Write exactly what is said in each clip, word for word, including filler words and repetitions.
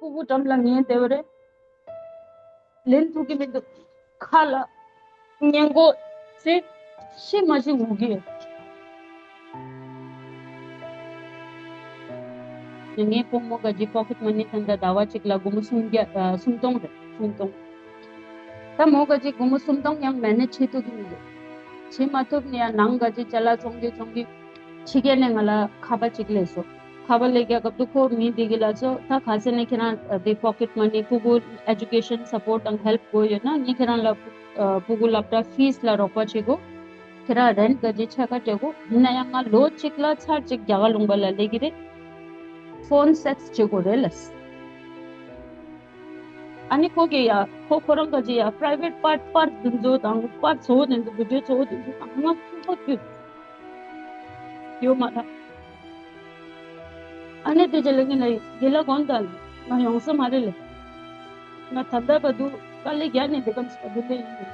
སྤུ་གུ་འགྲམ་ལ་ཉལ་བསྡད་པ་རེད། ལེན་ཐུབ་ཀྱི་མི་འདུག་ཁ་ལ་སྔས་མགོ་ཚེ་ཤི་མ་ཤི་ངུ་གི་ཡོད། ངའི་སྤོ་མོ་ག་ཅི་པོ་ཀེ་ཊི་མ་ནི་ད་ལྟ་ཟླ་བ་གཅིག་ལ་སྒོར་མོ་སུམ་བརྒྱ་ཨ་སུམ་སྟོང་རེད། སུམ་སྟོང་། ད་མོ་ག་ཅི་སྒོར་མོ་སུམ་སྟོང་ཡང་མེ་ནེ་ཇི་བྱེད་ཐུབ་ཀྱི་མི་འདུག་བྱེད་མ་ཐུབ་ནས་ཡང་ནང་ག་ཅི་ཅ་ལག་བཙོང་གི་བཙོང་གི་ཕྱི་རྒྱལ་ནས་ང་ལ་ཁ་པར་གཅིག་སླེབས་སོང་། ཁ་པར་སླེབས་རྒྱག་སྐབས་དུ་ཁོ་མི་འདི་གི་ལ་ཚོ་ད་ག་ཚད་ནས་ཁྱེད་རང་འདི་པོ་ཀེ་ཊི་མ་ནི་སྤུ་གུ་ཨེ་ཇུ་ཀེ་ཤན་སཔོར་ཊི་དང་ཧེལ་པ་དགོས་ཡོད་ན་ངས་ཁྱེད་རང་ལ་སྤུ་གུ་སློབ་གྲྭ་ཕིས་ལ་རོགས་པ་བྱེད་དགོས། ཁྱེད་རང་རེན་ཊི་ག་ཅི་ཆ་ག་སྤྲད་དགོས། ཡིན་ན་ཡང་ང་ལོ་གཅིག་ལ་ཚར་གཅིག་རྒྱ་གར་ལུང་པ་ལ་སླེབས་ཀྱི་རེད། ཕོན་སེག་སི་བྱེད་དགོས་རེད་ལབ། ཨ་ནི་ཁོ་གིས་ཡ་ཁོ་ཁོ་རང་ག་ཅི་ཡ་པ་རའི་ཝེ་ཊི་པར་པར་འདི་ཚོ་དང་པར་ཚོ་འདི་ཚོ་བི་ཌི་ཡོ་ཚོ་འདི་ཚོ་དང་ང་ཁོ་ཁོ་བརྒྱུད་ཡོད་མ་རེད། ཨ་ནི་དེ་རྗེས་ལ་ངས་ལབ་ཡིན། རྒན་ལགས་དགོངས་དག་ང་ཡོང་ས་མ་རེད་ལབ། ང་ད་ལྟ་བར་དུ་དཀའ་ལས་རྒྱག་ནས་འདི་གམ་ཞིག་བར་དུ་སླེབས་ཡིན།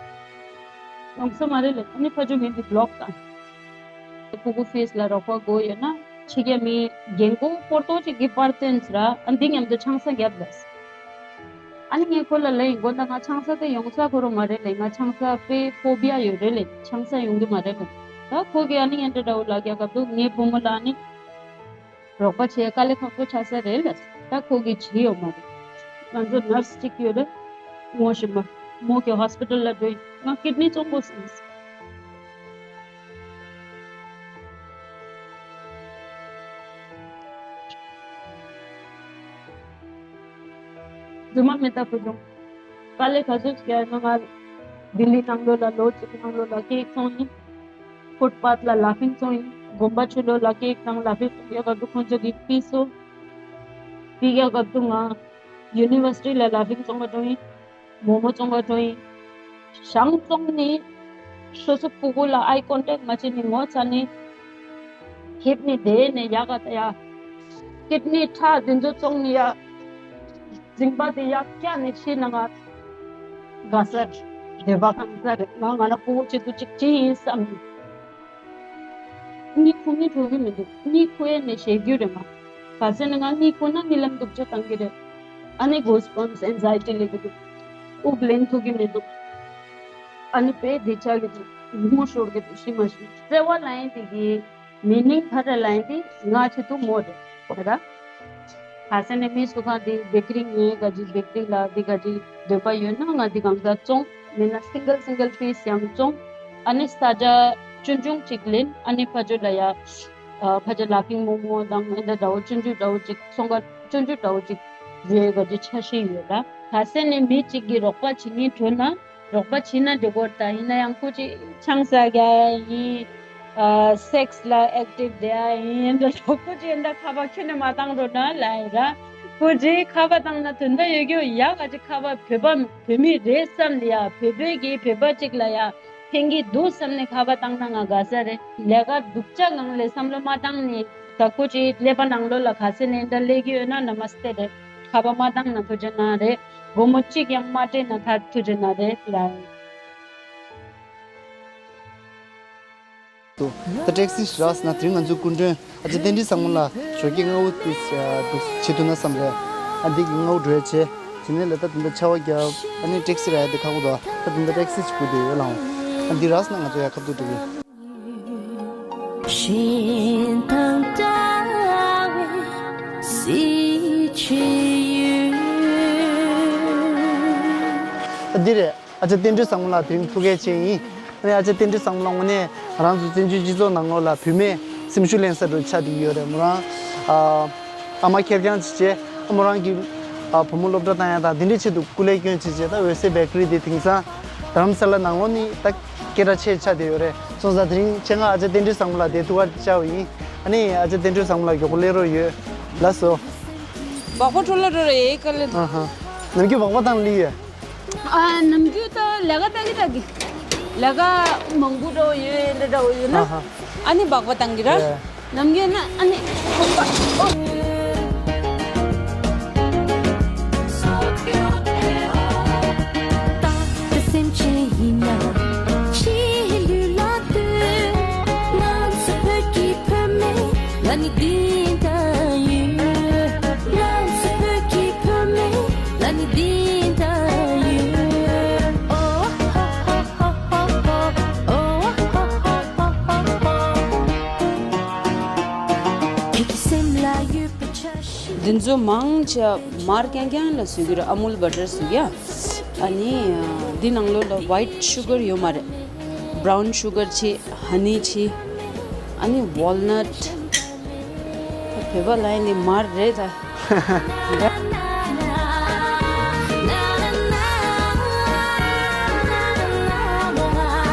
ཡོང་ས་མ་རེད་ལབ། ཨ་ནི་ཕ་ཇོ་ངས་འདི་བི་ལོག་བཏང་། སྤུ་གུ་ཕིས་ལ་རོགས་པ་དགོས་ཡོད་ན་ཕྱི་རྒྱལ་མི་རྒན་གོག་པོ་ཏོ་ཅིག་གི་པར་སྟོན་ཟེར། ཨ་འདི་མཉམ་དུ་ཆང་ས་བརྒྱབ་ལབ། ཨ་ནི་ངས་ཁོ་ལ་ལབ་ཡིན། དགོངས་དག་ང་ཆང་ས་དེ་ཡོང་ས་ཁོ་རང་མ་རེད་ལབ། ང་ཆང་ས་དཔེ་ཕོ་བི་ཡ་ཡོད་རེད་ལབ། ཆང་ས་ཡོང་གི་མ་རེད་ལབ། ད་ཁོ་གིས་ཨ་ནི་ངས་འདྲ་འདྲ་བོ་ལབ་རྒྱག་སྐབས་དུ་ངའི་བུ་མོ་ལ་ཨ་ནི་རོགས་པ་བྱེད་དཀའ་ལས་ཁག་པོ་ཆགས་ས་རེད་ལབ། ད་ཁོ་གིས་བྱེད་ཡོད་མ་རེད། ང་ཚོ་ནར་སི་གཅིག་ཡོད་རེད། ངོ་ཤེས་པ། མོ་གི་ཧོ་སི་པི་ཊལ་ལ་འགྲོ་ཡིན། ང་ཀིཌ་ནི་བཙོང་དགོས་བསམ། རྫུན་མ་མེད། ད་བུ་ཆུང་དཀའ་ལས་ག་ཚོད་ཅིག་ཡོད་ན་ང་ལྡི་ལི་ནང་ལོགས་ལ་ལོ་གཅིག་ནང་ལོགས་ལ་ཀེག་བཙོང་ཡིན། ཕུཊ་པཱཐ་ལ་ལ་ཕིང་བཙོང་ཡིན། དགོན་པ་ཆུ་ལོགས་ལ་ཀེག་དང་ལ་ཕིང་བཙོང་ཡག་ག་དུ་ཁོང་ཚོ་གིས་ཕུལ་སོང་། ཕུལ་ཡག་ག་དུ་ང་ཡུ་ནི་ཝར་སི་ཊི་ལ་ལ་ཕིང་བཙོང་ག་འགྲོ་ཡིན། མོག་མོག་བཙོང་ག་འགྲོ་ཡིན། ཞང་བཙོང་ནི་སོ་སོ་སྤུ་གུ་ལ་ཨའི་ཀོན་ཊེག་མ་བྱས་ནི་ངོ་ཚ་ནི་ཧེབ་ནི་དེ་ནས་ཡག་ག་ད་ཡ། ཀིཌ་ནི་ཁྲག་འདི་ཚོ་བཙོང་ནི་ཡ། རྫིང་བ་དེ་ཡག་སྐྱ་ནས་ཤི་ན་ང་དགའ་ས་རེད། བདེ་བ་གང་ས་རེད། ང་ང་ན་སྤུ་གུ་ཆེད་དུ་གཅིག་ཅི་ཡིན་བསམ་ནས། གཉིད་ཁུག་ནི་འགྲོ་གི་མི་འདུག་གཉིད་ཁུག་ཡས་ནས་བཤད་རྒྱུ་རེད་མ། ག་ཚོད་ནས་ང་གཉིད་ཁུག་ན་རྨི་ལམ་སྡུག་ཅག་བཏང་གི་རེད། ཨ་ནི་གོ་སི་བམ་སི་ཨེན་ཛའི་ཊི་སླེབས་ཀྱི་འདུག་དབུགས་ལེན་ཐུབ་ཀྱི་མི་འདུག་ཨ་ནི་དཔེ་བདེ་ཆགས་ཀྱི་འདུག་ངུ་ཤོར་གྱི་འདུག་ཤི་མ་ཤི། བརྩེ་བ་ལབ་ཡས་དེ་གི་མི་ནིང་ག་རེ་ལབ་ཡས་དེ་ང་ཆེད་དུ་མོ་རེད་ར། ག་ས་ནས་མི་སུ་གང་དེ་བེ་ཀ་རི་ངའི་ག་ཅི་བེ་ཀ་རི་ལ་དེ་ག་ཅི་འདོད་པ་ཡོད་ན་ང་དེ་གང་ག་བཙོང་། མིན་ན་སིང་གལ་སིང་གལ་པིས་ཡང་བཙོང་། ཨ་ནི་ས་ཆ་ཆུང་ཆུང་ཅིག་ལེན། ཨ་ནི་ཕ་ཇོ་ལ་ཡ་ཨ་ཕ་ཇོ་ལ་ཕིང་མོག་མོག་དང་ཨེ་འདྲ་འདྲ་བོ་ཆུང་ཆུང་འདྲ་བོ་ཅིག་ཚོང་ཁང་ཆུང་ཆུང་འདྲ་བོ་ཅིག་བཟོས་ག་ཅི་འཆར་གཞི་ཡོད་ལ། ག་ས་ནས་མི་གཅིག་གིས་རོགས་པ་བྱེད་སྙིང་བྲོ་ན་རོགས་པ་བྱེད་ན་འགྲིག་གོ། ད་ཡིན་ན་ཡང་ཁོ་ཅིག་ཆང་ས་རྒྱག་ཡ་ཡིན། ཨ་སེག་སི་ལ་ཨེག་ཊིབ་བསྡད་ཡ་ཡིན་འདྲ་ཞོག་ཁོ་ཅིག་འདྲ་ཁ་པར་ཁྱོན་ནས་མ་བཏང་རོགས་གནང་ལབ་ཡིན་ར། ཁོ་ཅིག་ཁ་པར་བཏང་ན་དོན་དག་ཡོད་རྒྱུ་ཡག་ག་ཅིག་ཁ་པར་བོད་པ་བོད་མི་རེད་བསམ་ལ་ཡ། བོད་པའི་གི་བོད་པ་ཅིག་ལ་ཡ་ཕན་གི་འདུག་བསམ་ནས་ཁ་པར་བཏང་ན་ང་དགའ་ས་རེད། ལས་ཀ་སྡུག་ཅག་ངང་ལས་བསམ་བློ་མ་བཏང་ནས་ད་ཁོ་ཅིག་ཀླད་པ་ནང་ལོགས་ལ་ག་ཚོད་ནས་འདྲ་སླེབས་ཀྱི་ཡོད་ན་ན་མ་སྟེ་རེད། ཁ་པར་མ་བཏང་ན་ཐུགས་རྗེ་གནང་རེད། སྒོར་མོ་གཅིག་ཡང་མ་སྤྲད་ན་ད་ཐུགས་རྗེ་གནང་རེད་ལ། ད་ཊེག་སི་རག་སོང་ན་དེ་རིང་ང་ཚོའི་སྐུ་མགྲོན་ཨ་ཅག་བསྟན་འཛིན་བཟང་མོ་ལགས་ཞོགས་ཀས་སྔ་པོ་དེ་འདུག་བྱེད་ཐུབ་ན་བསམ་རེད། ཨ་འདི་གི་སྔ་པོ་འགྲོ་ཡ་བྱས། དེ་ནས་ལ་ད་དེ་འདྲ་ཆར་པ་བརྒྱབ། ཨ་ནི་ཊེག་སི་རག་ཡ་དེ་ཁག་པོ་འདུག་ད་དེ་འདྲ་ཊེག་སི་ཅིག་སྒུག་བསྡད་ཡོད་ལགས། ཨ་འདི་རག་སོང་ན་ང་ཚོ་ཡར་ཁ་ཐུག་འགྲོ་གི། ཨ་འདི་རེད། ཨ་ཅག་བསྟན་འགྲོའི་བཟང་མོ་ལགས་དེ་རིང་ཐུག་གལ་ཆེ་ཡིན། ཨ་ནི་ཨ་ཅག་བསྟན་འགྲོའི་བཟང་མོ་ལགས་དངོས་གནས་ང་རང་ཚོ་བཙན་བྱོལ་སྤྱི་ཚོགས་ནང་ལོགས་ལ་བུད་མེད་སེམས་ཤུགས་ལེན་ས་འདྲ་ཆགས་བསྡད་ཀྱི་ཡོད་རེད། མོ་རང་ཨ་ཨ་མ་ཁེར་རྐྱང་ཅིག་བྱས། ཨ་མོ་རང་གི་ཨ་བུ་མོ་སློབ་གྲྭ་བཏང་ཡ་དང་དེ་འདྲའི་ཆེད་དུ་སྐུ་ལས་བསྐྱོན་བྱས་བྱས། ད་འོད་ཟེར་བེ་ཀ་རི་དེ་དེང་སང་རྡ་རམ་ས་ལ་ནང་ལོགས་ནི་ད་སྐད་གྲགས་ཆེ་ཆགས་བསྡད་ཡོད་རེད། སོང་ཙང་དེ་རིང་ཆེད་མངགས་ཨ་ཅག་བསྟན་འགྲོའི་བཟང་མོ་ལགས་དེ་ཐུག་གར་བཅར་བ་ཡིན། ཨ་ནི་ཨ་ཅག་བསྟན་འགྲོའི་བཟང་མོ་ལགས་མགྱོགས་པོ་སླེབས་རོགས་ཡོད་ལགས་སོ། སྦག་སྦག་འཕྲོ་བརླག་འགྲོ་རེད་དཀའ་ལས། ཨ་ཧ། ནམ་རྒྱུན་སྦག་སྦག་བཏང་ལི་ཡོད། ཨ་ནམ་རྒྱུན་ད་ལས་ཀ་བཏང་གི་བཏང་གི། ལས་ཀ་མང་པོ་འདྲ་བོ་ཡོད་འདྲ་འདྲ་བོ་ཡོད་ན། ཨ་ཧ། ཨ་ནི་སྦག་སྦག་བཏང་གི་ར། ཡ། ནམ་རྒྱུན་ན་ཨ་ནི་ཁོག་པ་ཨོ། ང་ཚོ་མང་ཆེ་མར་རྐྱང་རྐྱང་ལ་བཟོ་གི་རེད། ཨ་མུལ་བ་ཊར་བཟོ་གི་ཡ། ཨ་ནི་འདི་ནང་ལོགས་ལ་ཝའིཊ་ཤུ་གར་ཡོད་མ་རེད། བྷ་རའུན་ཤུ་གར་བྱས། ཧ་ནི་བྱས། ཨ་ནི་ཝོལ་ནཊ། བོད་པ་ལ་ཡིན་ནི་མར་རེད་ད།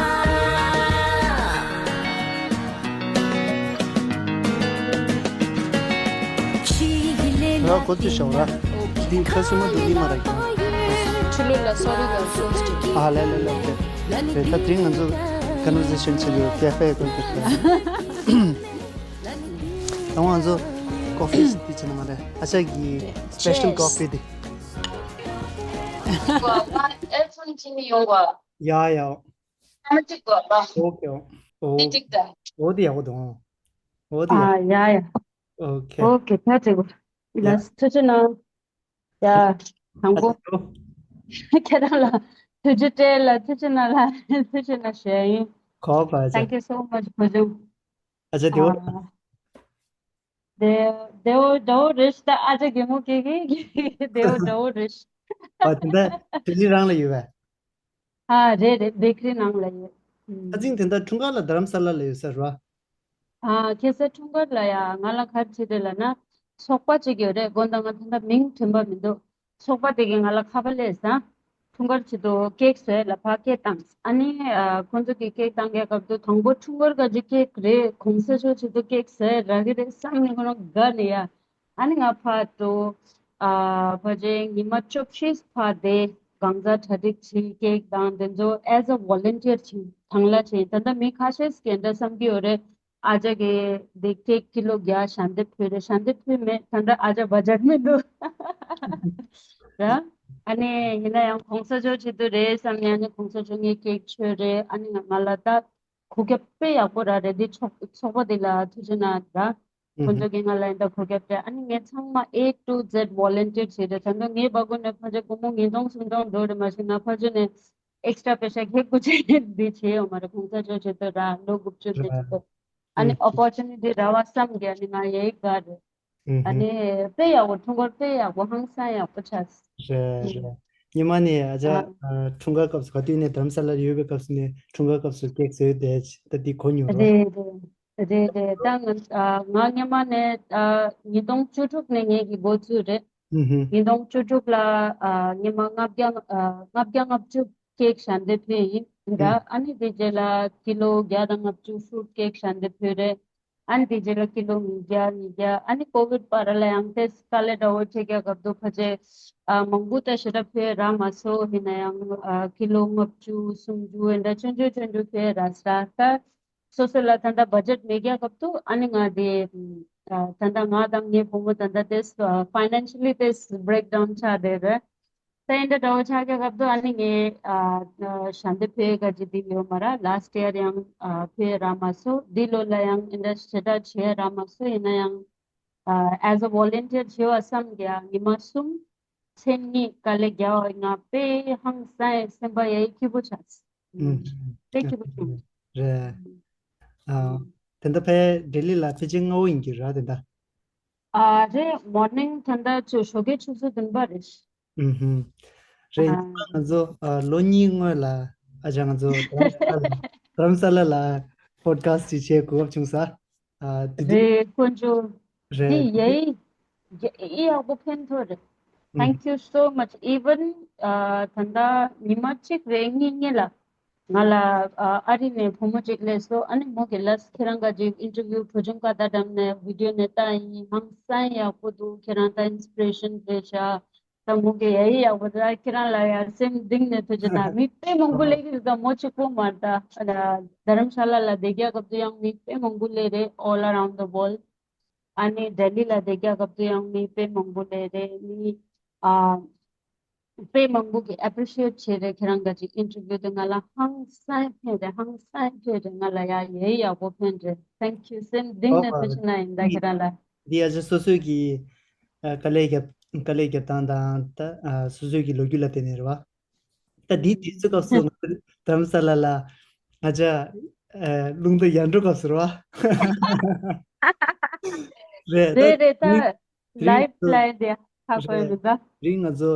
ཡ་ཁོ་ཚོས་བྱའོ་ར། འདི་ཁ་སུ་མ་འདུག་འདི་མ་ར། ཆུ་ལུད་ལ་སོ་རི་ག་ཁོ་ཚོས། ཨ་ལེ་ལེ་ལེ། ཨོ་ཁེ། རེད། ད་དེ་རིང་ང་ཚོ་ཀོན་ཝར་སེ་ཤན་བྱེད་ཀྱི་ཡོད། ཀེ་ཧྥེ་ཁོ་ཚོས། ད་ང་ཚོ་ཀོ་ཕི་འདི་བྱེད་ན་མ་རེད། ཨ་ཅག་གི་སི་པེ་ཤལ་ཀོ་ཕི་འདི། ཡ་ཡ། ཨོ་ཁེ། ཨོ་འདི་ཡག་པོ་འདུག་ཨོ་འདི་ཡག་ཨ་ཡ་ཡ། ཨོ་ཁེ། ཨོ་ཁེ། ད་བྱེད་དགོས། ལགས་ཐུགས་རྗེ་གནང་། ཡ། དང་པོ། ཁྱེད་རང་ལ་ཐུགས་རྗེ་སྤྲད་ལ་ཐུགས་རྗེ་གནང་ལ་ཐུགས་རྗེ་གནང་ཞུ་ཡ་ཡིན། གོ་བ་ཅན། Thank you so much བུ་ཆུང་། ཨ་ཅག་དེ་བོ། ཨ། དེ་དེ་བོ་དགྲ་བོ་རེད་ཤག་ད་ཨ་ཅག་གི་མོ་ཀེ་ཀེ་དེ་བོ་དགྲ་བོ་རེད་ཤག་ཨ་དེ་འདྲ་དེ་ལི་རང་ལ་ཡོད་པས། ཨ་རེད་རེད། བེ་ཀ་རི་ནང་ལ་ཡོད། ཨ་ཅག་དེ་འདྲ་འཁྲུངས་སྐར་ལ་རྡ་རམ་ས་ལ་ལ་ཡོད་ས་རེད་བ། ཨ་ཁ་སང་འཁྲུངས་སྐར་ལ་ཡ་ང་ལ་ག་རེ་བྱས་རེད་ལབ་ན། ཚོགས་པ་གཅིག་ཡོད་རེད། དགོངས་དག་ང་ད་ལྟ་མིང་ཐོན་པ་མི་འདུག་ཚོགས་པ་དེ་གིས་ང་ལ་ཁ་པར་སླེབས་སོང་། འཁྲུངས་སྐར་ཆེད་དུ་ཀེག་བཟོས་ལབ་ཕར་ཀེག་བཏང་། ཨ་ནི་ཨ་ཁོང་ཚོ་གིས་ཀེག་བཏང་གི་སྐབས་དུ་དང་པོ་འཁྲུངས་སྐར་ག་ཅི་ཀེག་རེད། གོང་ས་མཆོག་ཆེད་དུ་ཀེག་བཟོས་རག་གི་རེད་བསམ་ནས་ཁོ་རང་དགའ་ནས་ཡ། ཨ་ནི་ང་ཕར་དུ་ཨ་ཕལ་ཆེར་ཉི་མ་བཅུ་བཞི་ཕར་དེ་གང་ཟག་གྲ་སྒྲིག་བྱས། ཀེག་དང་དེ་ཚོ་as a volunteer བྱས། དང་ལ་བྱས། ད་ལྟ་མི་ཁ་ཤས་ཀྱིས་འདྲ་བསམ་གྱི་ཡོད་རེད། ཨ་ཅག་གིས་དེ་ཀེག་ཀི་ལོ་བརྒྱ་ཞལ་འདེབས་ཕུལ་རེད། ཞལ་འདེབས་ཕུལ་མེད། ད་ལྟ་ཨ་ཅག་བ་ཇེཊ་མི་འདུག་ར། ཨ་ནི་ཡིན་ན་ཡང་གོང་ས་མཆོག་ཆེད་དུ་རེད་བསམ་ནས། ཨ་ནི་གོང་ས་མཆོག་ངའི་ཀེག་མཆོད་རེད། ཨ་ནི་ང་ང་ལ་ད་གོ་སྐབས་དཔེ་ཡག་པོ་ར་རེད། འདི་ཚོགས་ཚོགས་པ་འདི་ལ་ཐུགས་རྗེ་གནང་ར། ཁོང་ཚོ་གིས་ང་ལ་ཡིན་ད་གོ་སྐབས་སྤྲད། ཨ་ནི་ངས་ཚང་མ་A to Z volunteer བྱས་རེད། ད་ལྟ་ངའི་སྦ་ཁུག་ནས་ཕལ་ཆེར་སྒོར་མོ་ཉིས་སྟོང་སུམ་སྟོང་འགྲོ་རེད། མ་གཞི་ང་ཕར་ཕྱོགས་ནས་ཨེག་སི་ཊྲ་པེ་ཤ་ཁེབས་དགོས་ཆེད་འདི་བྱས་ཡོད་མ་རེད། གོང་ས་མཆོག་ཆེད་དུ་ར་ལོ་དགུ་བཅུ་འདི་ཆེད་དུ། ཨ་ནི་ཨོ་པོར་ཅུ་ནི་ཊི་རག་པ་བསམ་གི་ཨ་ནི་ང་ཡ་ཡི་དགའ་རེད། ཨ་ནི་དཔེ་ཡག་པོ། འཁྲུངས་སྐར་དཔེ་ཡག་པོ། ཧང་སང་ཡག་པོ་ཆགས། རེད་རེད། སྔོན་མ་ནས་ཨ་ཅག་ཨ་འཁྲུངས་སྐར་སྐབས་སུ་ག་དུས་ནས་རྡ་རམ་ས་ལར་ཡོད་པའི་སྐབས་སུ་ནས་འཁྲུངས་སྐར་སྐབས་སུ་ཀེག་བཟོས་བསྡད། ད་འདི་གོ་མྱོང་རོ། རེད་རེད། རེད་རེད། ད་ང་ཨ་ང་སྔོན་མ་ནས་ཨ་ཉིས་སྟོང་བཅུ་དྲུག་ནས་ངེད་ཀྱི་འགོ་བཙུགས་རེད། ཨུ་ཧུ། ཉིས་སྟོང་བཅུ་དྲུག་ལ་ཨ་སྔོན་མ་ལྔ་བརྒྱ་ཨ་ལྔ་བརྒྱ་ལྔ་བཅུ་ཀེག་ཞལ་འདེབས་ཕུལ་ཡིན་ད། ཨུ། ཨ་ནི་དེ་རྗེས་ལ་ཀི་ལོ་བརྒྱ་དང་ལྔ་བཅུ་ཧྥུཊ་ཀེག་ཞལ་འདེབས་ཕུལ་རེད། ཨ་ནི་དེ་རྗེས་ལ་ཀི་ལོ་ཉིས་བརྒྱ་ཉིས་བརྒྱ། ཨ་ནི་ཀོ་ཝིཌ་བར་ལ་ཡང་ཏོག་ཙམ་དཀའ་ལས་འདྲ་བོ་འཕྲད་ཀྱི་སྐབས་དུ་ཕལ་ཆེར་ཨ་མང་པོ་ད་ཞེ་དྲག་ཕུལ་རག་མ་སོང་། ཡིན་ན་ཡང་ཨ་ཀི་ལོ་ལྔ་བཅུ་སུམ་ཅུ་འདྲ་ཆུང་ཆུང་ཆུང་ཆུང་ཕུལ་རག་ས་ད། སོ་སོ་ལ་ད་ལྟ་བ་ཇེཊ་མེད་ཀྱི་སྐབས་དུ་ཨ་ནི་ང་དེ་ཨ་ད་ལྟ་ང་དང་ངའི་བུ་མོ་ད་ལྟ་ཏོག་ཙམ་ཨ་ཕའི་ནན་ཤལ་ལི་ཏོག་ཙམ་བྷི་རེག་ཌའུན་ཆགས་བསྡད་རེད། ད་ཡིན་ད་འདྲ་བོ་ཆགས་ཀྱི་སྐབས་དུ་ཨ་ནི་ངས་ཨ་ཨ་ཞལ་འདེབས་ཕུལ་ག་ཅི་འདི་ཡོད་མ་ར། ལཱ་སི་ཊི་ཡར་ཡང་ཨ་ཕུལ་རག་མ་སོང་། འདི་ལོ་ལ་ཡང་ཨེ་འདྲ་ཞེ་དྲག་བྱས་རག་མ་སོང་། ཡིན་ན་ཡང་ཨ་as a volunteer བྱེད་པ་བསམ་གི་ཨ་ཉི་མ་གསུམ་མཚན་གཉིས་དཀའ་ལས་རྒྱག་པ་ང་དཔེ་ཧང་སང་སེམས་པ་ཡ་ཡི་སྐྱིད་པོ་ཆགས། ཨུམ། དཔེ་སྐྱིད་པོ་བྱུང་། རེད། ཨ་དེ་འདྲ་ཕར་ལྡི་ལི་ལ་ཕལ་ཆེར་སྔ་བོ་ཡིན་གྱི་ར་དེ་འདྲ། ཨ་རེད། མོར་ནིང་ད་ལྟ་ཆུ་ཞོགས་ཀའི་ཆུ་ཚོད་བདུན་པ་རེད། ཨུ་ཧུམ། རེད། ཨ་ང་ཚོ་ཨ་ལོ་གཉིས་སྔོན་ལ་ཨ་ཅག་ང་ཚོ་རྡ་རམ་ས་ལ་རྡ་རམ་ས་ལ་ལ་པོ་ཌི་ཁ་སི་ཊི་ཅིག་བྱེད་གོ་སྐབས་བྱུང་ས། ཨ་དེ་དུས། རེད། དཀོན་མཆོག་རེད། འདི་ཡ་ཡི་ཡ་ཡི་ཡག་པོ་ཕན་ཐོགས་རེད། ཨུ། Thank you so much. Even ཨ་ད་ལྟ་ཉི་མ་གཅིག་རེ་གཉིས་སྔོན་ལ། ང་ལ་ཨ་ཨ་རི་ནས་བུ་མོ་གཅིག་སླེབས་སོང་། ཨ་ནི་མོ་གིས་ལགས་ཁྱེད་རང་ག་ཅིག་ཨིན་ཊར་བིའུ་བུ་ཆུང་ཀ་ད་འགྲམ་ནས་བི་ཌི་ཡོ་ནས་བལྟས་ཡིན། ཧང་སང་ཡག་པོ་འདུག་ཁྱེད་རང་ད་ཨིན་སི་པི་རེ་ཤན་རེད་ཤག་ད་མོ་གིས་ཡ་ཡི་ཡག་པོ་འདུག་ཁྱེད་རང་ལ་ཡ་སེམས་གཏིང་ནས་ཐུགས་རྗེ་གནང་། མི་དཔེ་མང་པོ་སླེབས་ཀྱི་འདུག་མོ་གཅིག་པོ་མ་རེད་ད། རྡ་རམ་ཤ་ལ་ལ་བསྡད་རྒྱུ་སྐབས་དུ་ཡང་མི་དཔེ་མང་པོ་སླེབས་རེད། All around the world. ཨ་ནི་ལྡི་ལི་ལ་བསྡད་རྒྱུ་སྐབས་དུ་ཡང་མི་དཔེ་མང་པོ་སླེབས་རེད། མི་ཨ་དཔེ་མང་པོ་གིས་ཨེ་པི་རི་ཤི་ཨེཊ་བྱས་རེད། ཁྱེད་རང་ག་ཅིག་ཨིན་ཊར་བིའུ་དེ་ང་ལ་ཧང་སང་ཕན་རེད། ཧང་སང་ཕན་རེད། ང་ལ་ཡ་ཡ་ཡི་ཡག་པོ་ཕན་རེད། Thank you. སེམས་གཏིང་ནས་ཐུགས་རྗེ་གནང་ཡིན་ད་ཁྱེད་རང་ལ། འདི་ཨ་ཅག་སོ་སོའི་གི་ཨ་དཀའ་ལས་རྒྱབ་དཀའ་ལས་རྒྱབ་སྟངས་དང་ད་ཨ་སོ་སོའི་གི་ལོ་རྒྱུས་ལ་བརྟེན་ནས་རེད་བ། ད་འདི་དུས་ཚོད་སྐབས་སུ་ང་ཚོ་རྡ་རམ་ས་ལ་ལ་ང་ཅག་ཨ་རླུང་རྟ་ཡར་འགྲོ་སྐབས་སུ་རེད་བ། རེད། རེད་རེད་ད། ལའིབ་ལ་དེ་ཧ་གོ་ཡོད་མི་འདུག་རིང་ང་ཚོ་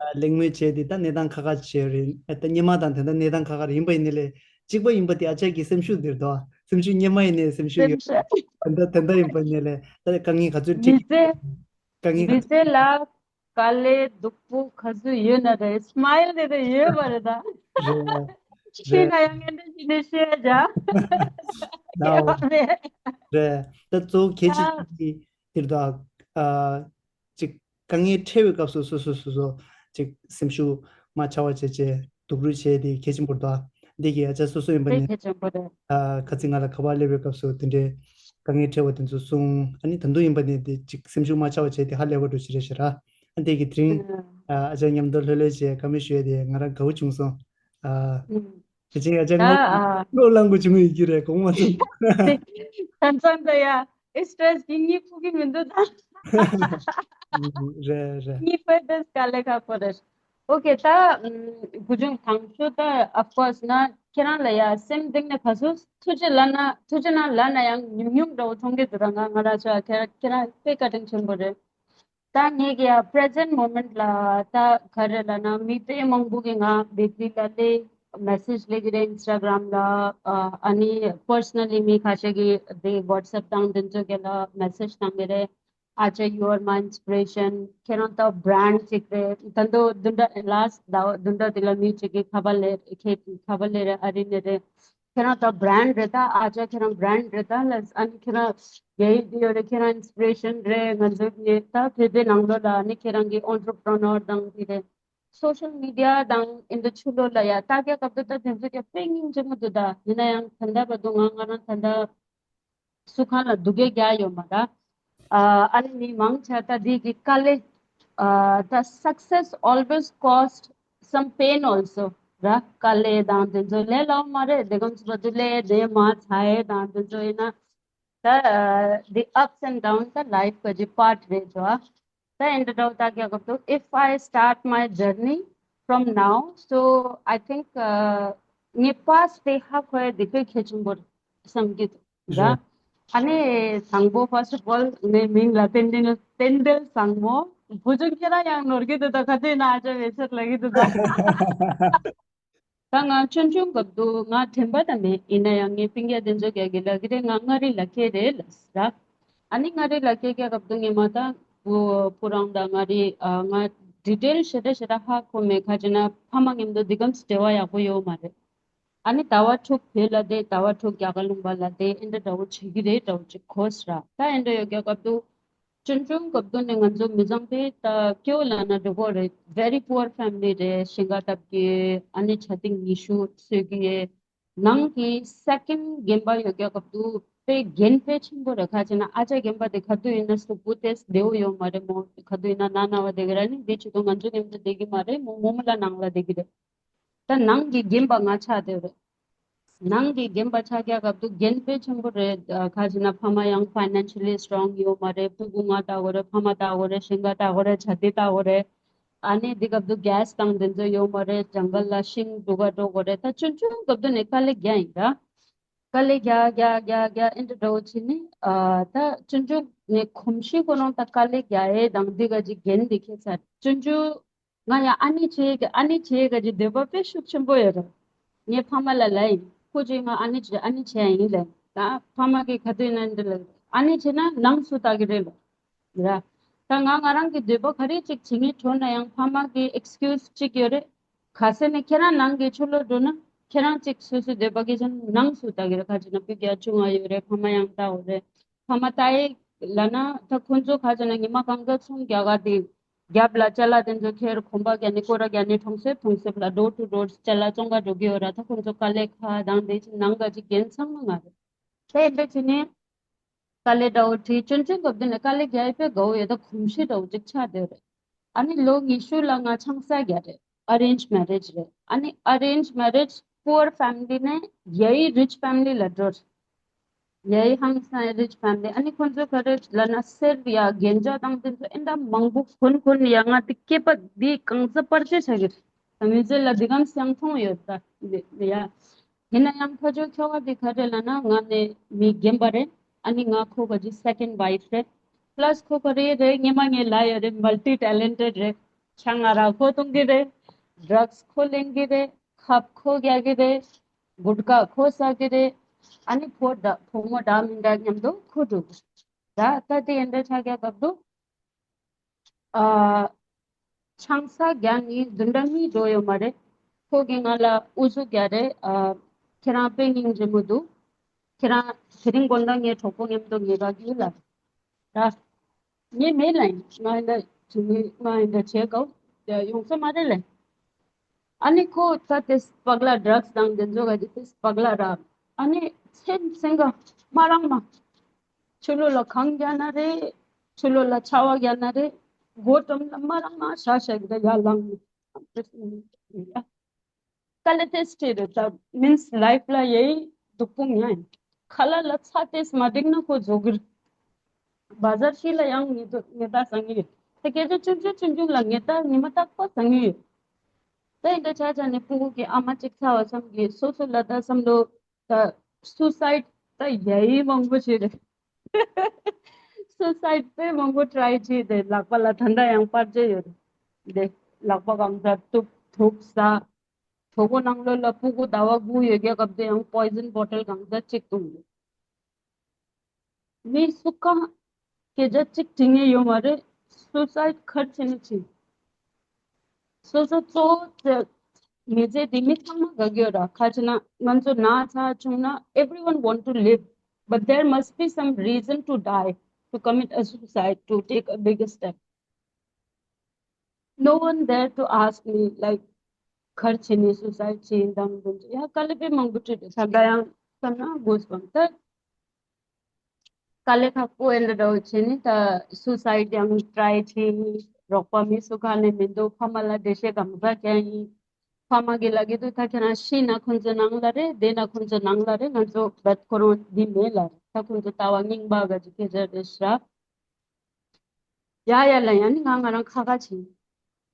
ཨ་གླེང་མོལ་བྱས་ཏེ་ད་གནས་སྟངས་ཁག་ཁག་བྱས་རེད། ཨ་ད་སྔོན་མ་དང་དེ་འདྲ་གནས་སྟངས་ཁག་ཁག་རེད། ཡིན་པ་ཡིན་ནའི་ལས་གཅིག་པ་ཡིན་པ་དེ་ཨ་ཅག་གི་སེམས་ཤུགས་འདིར་དོ། སེམས་ཤུགས་སྔོན་མ་ཡིན་ནའི་སེམས་ཤུགས་ཡོད། སེམས་ཤུགས་ད་ལྟ་དེ་འདྲ་ཡིན་པ་ཡིན་ནའི་ལས་ད་དཀའ་ངལ་ག་ཚོད་འཕྲད་མི་ཀྱི་ཚེ་དཀའ་ངལ་ག་མི་ཚེ་ལ་དཀའ་ལས་སྡུག་པོ་ག་ཚོད་ཡོད་ན་རེད། སི་མའིལ་དེ་དེ་ཡོད་པ་རེད་ད། རེད། ཤི་ན་ཡང་ངན་འདྲ་ཞིག་ནས་ཤི་ཡ་ཇ། ན་འོ། རེད། ད་གཙོ་བོ་གལ་ཆེ་ཤོས་དེ་དེར་དོ། ཨ་ཅིག་དཀའ་ངལ་འཕྲད་པའི་སྐབས་སུ་སོ་སོ་སོ་སོ་ཅིག་སེམས་ཤུགས་མ་ཆག་པ་བྱས་བྱས་སྡུག་རུས་བྱས་ཏེ་གལ་ཆེན་པོ་རེད་དོ། འདི་གི་ཨ་ཅག་སོ་སོ་ཡིན་པ་དེ་ནི་གལ་ཆེན་པོ་རེད། ཨ་ཁ་ཚིག་ང་ལ་ཁ་པར་སླེབས་པའི་སྐབས་སུ་དེ་འདྲའི་དཀའ་ངལ་འཕྲད་པ་དེ་ཚོ་གསུངས། ཨ་ནི་ད་དུང་ཡིན་པ་ནི་དེ་ཅིག་སེམས་ཤུགས་མ་ཆག་པ་བྱས་ཏེ་ཧ་ལས་པ་འགྲོ་ཞིག་རེད་ཤག་ར། ཨ་འདི་གི་དེ་རིང་ཨ་ཨ་ཅག་མཉམ་དུ་ལྷོད་ལྷོད་བྱས་བཀའ་མོལ་ཞུ་ཡ་དེ་ང་རང་དགའ་བོ་བྱུང་སོང་། ཨ་དེ་ཅིག་ཨ་ཅག་ད་ངོ་ཨ་ལོ་ལངས་དགོས་བྱུང་ཡོད་ཀྱི་རེད་དགོངས་མ་ཚོམ། ད་མཚམས་ད་ཡ་ཨེ་སི་ཊེ་རེ་སི་གི་གཉིད་ཁུག་གི་མི་འདུག་ད། རེད་རེད། གཉིད་ཁུག་དེ་དཀའ་ལས་ཁག་པོ་རེད། ཨོ་ཀེ་ད་ཨམ་བུ་ཆུང་དང་ཤོས་ད་of course ན་ཁྱེད་རང་ལ་ཡ་སེམས་གཏིང་ནས་ག་ཚོད་ཐུགས་རྗེ་ལབ་ན་ཐུགས་རྗེ་གནང་ལབ་ན་ཡང་ཉུང་ཉུང་འདྲ་བོ་མཐོང་གི་འདུག་ར། ང་ང་རང་ཚོ་ཁྱེད་ཁྱེད་རང་དཔེ་བཀའ་དྲིན་ཆེན་པོ་རེད། ད་ངས་ཀྱི་ཡ་present moment ལ་ད་ག་རེ་ལབ་ན་མི་དཔེ་མང་པོ་གི་ང་བེ་ཀ་རི་ལ་ལས་message སླེབས་ཀྱི་རེད། Instagram ལ་ཨ་ཨ་ནི་personally མི་ཁ་ཤས་ཀྱི་དེ་WhatsApp དང་དེ་ཚོ་གི་ལ་message བཏང་གི་རེད། ཨ་ཅག you are my inspiration. ཁྱེད་རང་ད་brand ཅིག་རེད། ད་དུང་བདུན་ཕྲག་last ཟླ་བ་བདུན་ཕྲག་དེ་ལ་མི་ཅིག་གིས་ཁ་པར་སླེབས་ཁྱེད་ཁ་པར་སླེབས་རེད། ཨ་རི་ནས་རེད། ཁྱེད་རང་ད་brand རེད། ད་ཨ་ཅག་ཁྱེད་རང་brand རེད། ད་ལ་ཨ་ནི་ཁྱེད་རང་རྒྱ་ཡིག་འདི་ཡོད་རེད། ཁྱེད་རང་inspiration རེད། ང་ཚོ་ངས་ད་བོད་པའི་ནང་ལོགས་ལ་ཨ་ནི་ཁྱེད་རང་གི་entrepreneur དང་དེ་རེད། social media དང་ཨིན་དུ་ཆུ་ལོ་ལ་ཡ་ལྟ་རྒྱ་སྐབས་དུ་ད་དེ་ཚོ་རྒྱ་དཔེ་སྙིང་རྗེ་མོ་འདུག་ད་ཡིན་ན་ཡང་ད་ལྟ་བར་དུ་ང་ང་རང་ད་ལྟ་སུ་གང་ལ་སྡུག་སྐད་རྒྱག་ཡོད་མ་རེད། ཨ་ཨ་ནི་མི་མང་ཆེ་ད་འདི་གི་དཀའ་ལས་ཨ་ད་success always cost some pain also ར། དཀའ་ལས་དང་དེ་ཚོ་ལས་སླ་བོ་མ་རེད། དེ་གམ་ཚོ་བ་དུ་ལས་དེ་མ་ཚ་ཡས་དང་དེ་ཚོ་ཡིན་ན་ད་the ups and downs ད་life གི་part རེད་ཅོ། ད་ཨིན་དུ་འདྲ་བོ་ད་རྒྱག་གི་འདུག if I start my journey from now, so I think ངའི་past དེ་ཧ་གོ་ཡ་དེ་དཔེ་གལ་ཆེན་པོ་རེད་བསམ་གྱི་འདུག་ར། རེད། ཨ་ནི་དང་པོ་first of all ངའི་མིང་ལ་ཏན་ཏན་ཏན་ཏན་བཟང་མོ། བུ་ཆུང་ཁྱེད་རང་ཡང་ནོར་གྱི་འདུག་ད་ག་དུས་ན་ཨ་ཅག་བེད་སྤྱོད་ལ་གི་འདུག་ད། ད་ང་ཆུང་ཆུང་སྐབས་དུ་ང་དྲན་པ་ད་མེད། ཡིན་ན་ཡང་ངའི་སྤུན་ཀྱག་དེ་ཚོ་རྒྱག་གི་ལབ་གི་རེད། ང་མངའ་རིས་ལ་སྐྱེས་རེད་ལབ་ར། ཨ་ནི་མངའ་རིས་ལ་སྐྱེས་སྐྱེས་སྐབས་དུ་ངས་མ་ད་བུ་བུ་རང་ད་མངའ་རིས་ཨ་ང་detail ཞེ་དྲག་ཞེ་དྲག་ཧ་གོ་མེད། ཁ་ཅིག་ན་ཕ་མ་མཉམ་དུ་འདི་གམ་འབྲེལ་བ་ཡག་པོ་ཡོད་མ་རེད། ཨ་ནི་ཟླ་བ་དྲུག་བོད་ལ་བསྡད། ཟླ་བ་དྲུག་རྒྱ་གར་ལུང་པ་ལ་བསྡད། ཨེ་འདྲ་འདྲ་བོ་བྱེད་ཀྱི་རེད་འདྲ་བོ་ཅིག་གོ་སྲ། ད་ཨེ་འདྲ་ཡོད་སྐབས་དུ་ཆུང་ཆུང་སྐབས་དུ་ནས་ང་ཚོ་མི་ཚང་དེ་ད་སྐྱོ་ལ་ན་འགྲོ་གོ་རེད། very poor family རེད། ཞིང་ཁ་བཏབ་ཀྱི་ཨ་ནི་ཆ་ཏིང་ཉི་ཤུ་གསོད་ཀྱི་ནང་གི་second རྒན་པ་ཡོད་སྐབས་དུ་དཔེ་རྒན་དཔེ་ཆེན་པོ་རེད། ཁ་ཅིག་ན་ཨ་ཅག་རྒན་པ་དེ་ག་དུས་ཡིན་ན་གཟུགས་པོ་ཏོག་ཙམ་བདེ་བོ་ཡོད་མ་རེད་མོ། ག་དུས་ཡིན་ན་ན་ན་བ་བསྡད་ཀྱི་ར། ནི་འདི་ཆུ་དུ་ང་ཚོ་མཉམ་དུ་བསྡད་ཀྱི་མ་རེད་མོ། མོ་མོ་ལ་ནང་ལ་བསྡད་ཀྱི་རེད། ད་ནང་གི་རྒན་པ་ང་ཆགས་བསྡད་རེད། ནང་གི་རྒན་པ་ཆགས་རྒྱ་སྐབས་དུ་རྒན་དཔེ་ཆེན་པོ་རེད། ཨ་ཁ་ཅིག་ན་ཕ་མ་ཡང་financially strong ཡོད་མ་རེད། ཕྲུ་གུ་ང་ལྟ་དགོས་རེད། ཕ་མ་ལྟ་དགོས་རེད། ཞིང་ཁ་ལྟ་དགོས་རེད། བྱ་དེ་ལྟ་དགོས་རེད། ཨ་ནི་འདི་སྐབས་དུ་gas དང་དེ་ཚོ་ཡོད་མ་རེད། ཇང་གལ་ལ་ཤིང་སྒྲུག་ག་འགྲོ་དགོས་རེད། ད་ཆུང་ཆུང་སྐབས་དུ་ནས་དཀའ་ལས་རྒྱག་ཡིན་ད། དཀའ་ལས་རྒྱག་རྒྱག་རྒྱག་རྒྱག་ཨེ་འདྲ་འདྲ་བོ་བྱས་ནས་ཨ་ད་ཆུང་ཆུང་ནས་གོམས་གཤིས་ཁོ་རང་ད་དཀའ་ལས་རྒྱག་ཡས་དང་འདི་ག་ཅིག་རྒན་འདི་ཁྱེད་ཚ་ཆུང་ཆུང་ང་ཡང་ཨ་ནེ་བྱེད་གི་ཨ་ནེ་བྱེད་ག་ཅིག་འདོད་པ་དཔེ་ཤུགས་ཆེན་པོ་ཡོད་རེད། ངའི་ཕ་མ་ལ་ལབ་ཡིན། ཁོ་ཅིག་ང་ཨ་ནེ་བྱེད་ཨ་ནེ་བྱེད་ཡ་ཡིན་ལབ་ཡིན། ད་ཕ་མ་གིས་ག་དུས་ན་འདི་ལ་ཨ་ནེ་བྱེད་ན་ནང་སུ་ལྟ་གི་རེད་ལ། ར། ད་ང་ང་རང་གི་འདོད་པ་ག་རེ་ཅིག་བྱེད་ངེས་འཕྲོ་ན་ཡང་ཕ་མ་གི་excuse ཅིག་ཡོད་རེད། ག་ས་ནས་ཁྱེད་རང་ནང་གི་ཆུ་ལོག་འགྲོ་ན་ཁྱེད་རང་ཅིག་སོ་སོའི་འདོད་པ་གི་ཅན་ནང་སུ་ལྟ་གི་རེད། ཁ་ཅིག་ན་སྤུ་གུ་ཆུང་ང་ཡོད་རེད། ཕ་མ་ཡང་ལྟ་འོ་རེད། ཕ་མ་ལྟ་ཡི་ལབ་ན་ད་ཁོ་ཚོ་ཁ་ཅིག་ན་ཉི་མ་གང་ག་ཚོང་རྒྱག་ག་དེ་རྒྱབ་ལ་ཅ་ལག་དེ་ཚོ་ཁྱེར་གོམ་པ་རྒྱག་ནས་སྐོར་ར་རྒྱག་ནས་གྲོང་གསེབ་གྲོང་གསེབ་ལ་door to door ཅ་ལག་བཙོང་ག་འགྲོ་གི་ཡོད་ར། ད་ཁོ་ཚོ་དཀའ་ལས་ཁག་དང་དེ་ཅིག་ནང་ག་ཅིག་རྒན་ཚང་མ་ང་རེད། དེ་འདྲ་བྱས་ནས་དཀའ་ལས་འདྲ་བོ་འཕྲད། ཆུང་ཆུང་སྐབས་དུ་ནས་དཀའ་ལས་རྒྱག་ཡས་དཔེ་དགའ་བོ་ཡོད། ད་གོམས་གཤིས་འདྲ་བོ་ཅིག་ཆགས་བསྡད་རེད། ཨ་ནི་ལོ་ཉི་ཤུ་ལ་ང་ཆང་ས་རྒྱག་རེད། arrange marriage རེད། ཨ་ནི་arrange marriage poor family ནས་ཡ་ཡི་rich family ལ་འགྲོ་རེད། ཡ་ཡི་ཧང་སང་rich family ཨ་ནི་ཁོ་ཚོ་ག་རེ་ལབ་ན་གསེར་ཡ་རྒྱན་ཆ་དང་དེ་ཚོ་ཨེ་འདྲ་མང་པོ་གོན་གོན་ཡ། ང་དེ་སྐྱེས་པ་འདི་གང་ས་པར་ཆས་བྱ་གི་རེད། ད་མི་ཚེ་ལ་འདི་གམ་སང་མཐོང་ཡོད་ད་ཡ། ཡིན་ན་ཡང་ཁ་ཕྱོགས་ཁྱོ་ག་དེ་ག་རེ་ལབ་ན་ང་ནི་མི་རྒན་པ་རེད། ཨ་ནི་ང་ཁོ་ག་ཅི་second wife རེད། པ་ལས་ཁོ་ག་རེ་རེད། ཉི་མ་ངས་ལ་ཡོད་རེད། མལ་ཏི་ཊེ་ལེན་ཊེཌ་རེད། ཆང་ང་ར་ཁོ་འཐུང་གི་རེད། ཌྲག་སི་ཁོ་ལེན་གི་རེད། ཁབ་ཁོ་རྒྱག་གི་རེད། གུཊ་ཁ་ཁོ་ཟ་གི་རེད། ཨ་ནི་ཕོ་འདྲ་ཕོ་མོ་འདྲ་མི་འདྲ་མཉམ་དུ་ཁོ་འགྲོ་གི་རེད། ད་ད་དེ་འདྲ་ཆགས་ཀྱི་སྐབས་དུ། ཨ། ཆང་ས་རྒྱག་ནི་བདུན་ཕྲག་གཉིས་འགྲོ་ཡོད་མ་རེད། ཁོ་གིས་ང་ལ་ཨུ་ཚུགས་རྒྱག་རེད། ཨ། ཁྱེད་རང་དཔེ་སྙིང་རྗེ་མོ་འདུག་ཁྱེད་རང་དེ་རིང་དགོང་དག་ངའི་གྲོགས་པོ་མཉམ་དུ་ངེད་ཀ་རྒྱུགས་ལ། ད་ངས་མེད་ལ་ཡིན། ང་འདི་དུས་ངས་ང་འདི་བྱེད་དགོས། དེ་ཡོང་ས་མ་རེད་ལ། ཨ་ནི་ཁོ་ད་དེ་སྤག་ལ་ཌྲག་སི་དང་དེ་ཚོ་ག་དེ་དེ་སྤག་ལ་ར། ཨ་ནི་མཚན་མཚན་ག་མ་རང་མ། ཆུ་ལོ་ལ་གང་རྒྱག་ན་རེད། ཆུ་ལོ་ལ་ཆ་བ་རྒྱག་ན་རེད། སྒོ་འགྲམ་ལ་མ་རང་མ་ཤ་ཤ་གི་ད་ཡར་ལངས་ནས། དཀའ་ལས་ཏེས་ཏེ་རེད། ད་མིན་སི་ལའིཕ་ལ་ཡའི་སྡུག་པོ་ཉག་ཡིན། ཁ་ལག་ལ་ཚ་ཏེས་མ་འགྲིག་ན་ཁོ་རྫོགས་གི་རེད། བ་ཟར་ཤི་ལ་ཡང་ངེས་ད་ངེས་ད་ཟ་ངེས་ཡོད། ད་སྐད་ཆ་ཆུང་ཆུང་ཆུང་ཆུང་ལ་ངེས་ད་ཉི་མ་རྟག་པ་ཟ་ངེས་ཡོད། ད་ཡིན་ད་ཆ་ཆ་ནས་སྤུ་གུ་གི་ཨ་མ་གཅིག་ཚ་བ་བསམ་གི་སོ་སོ་ལ་ད་བསམ་བློ། ད་སུ་སའིཌ་ད་ཡའི་མང་པོ་ཞིག་རེད། སུ་སའིཌ་དཔེ་མང་པོ་ཊྲའི་བྱས་ཏེ་ལག་པ་ལ་ད་ལྟ་ཡང་པར་ཆས་ཡོད་རེད། ལག་པ་གང་ཟག་གཏུབ་ཐུག་ས། གྲོད་ཁོག་ནང་ལོགས་ལ་སྤུ་གུ་ཟླ་བ་དགུ་ཡོད་རྒྱུ་སྐབས་དེ་ཡང་པོའི་ཛན་བོ་ཊལ་གང་ཟག་གཅིག་བཏུང་ཡོད། མི་སུ་གང་སྐད་ཆ་གཅིག་དྲི་ངེས་ཡོད་མ་རེད། སུ་སའིཌ་ག་རེ་བྱས་ནས་བྱས། སོ་སོ་གཙོ་བོ་ཚེ་མི་ཚེ་འདི་མི་ཚང་མ་དགའ་གི་ཡོད་ར། ག་རེ་བྱས་ན་ང་ཚོ་ན་ཚ་བྱུང་ན། Everyone want to live, but there must be some reason to die, to commit a suicide, to take a bigger step. No one there to ask me, like, ག་རེ་བྱས་ནས་སུ་སའིཌ་བྱས་ཡིན་དང་འདུག་ཡ་དཀའ་ལས་དཔེ་མང་པོ་འཕྲད་དེ་ད་ལྟ་ཡང་བསམ་ན་གོ་སོང་ད། དཀའ་ལས་ཁག་པོ་ཨེ་འདྲ་འདྲ་བོ་བྱས་ནས་ད་སུ་སའིཌ་ཡང་ཊྲའི་བྱས་ཡིན། རོགས་པ་མི་སུ་ག་ནས་མི་འདུག་ཕ་མ་ལ་འགྲེལ་བཤད་གང་ཟག་རྒྱག་ཡིན། ཕ་མ་གི་ལ་གི་དུ་ད་ཁྱེད་རང་ཤི་ན་ཁོང་ཚོ་ནང་ལ་རེད། བསྡད་ན་ཁོང་ཚོ་ནང་ལ་རེད། ང་ཚོ་བད་ཁོ་རང་འདི་མེད་ལ་རེད། ད་ཁོང་ཚོ་ལྟ་བ་རྙིང་པ་ག་ཅིག་སྐད་ཆ་རེད་ཤག་ཡ་ཡ་ལ་ཡ་ནི་ང་ང་རང་ཁ་ཁ་བྱས།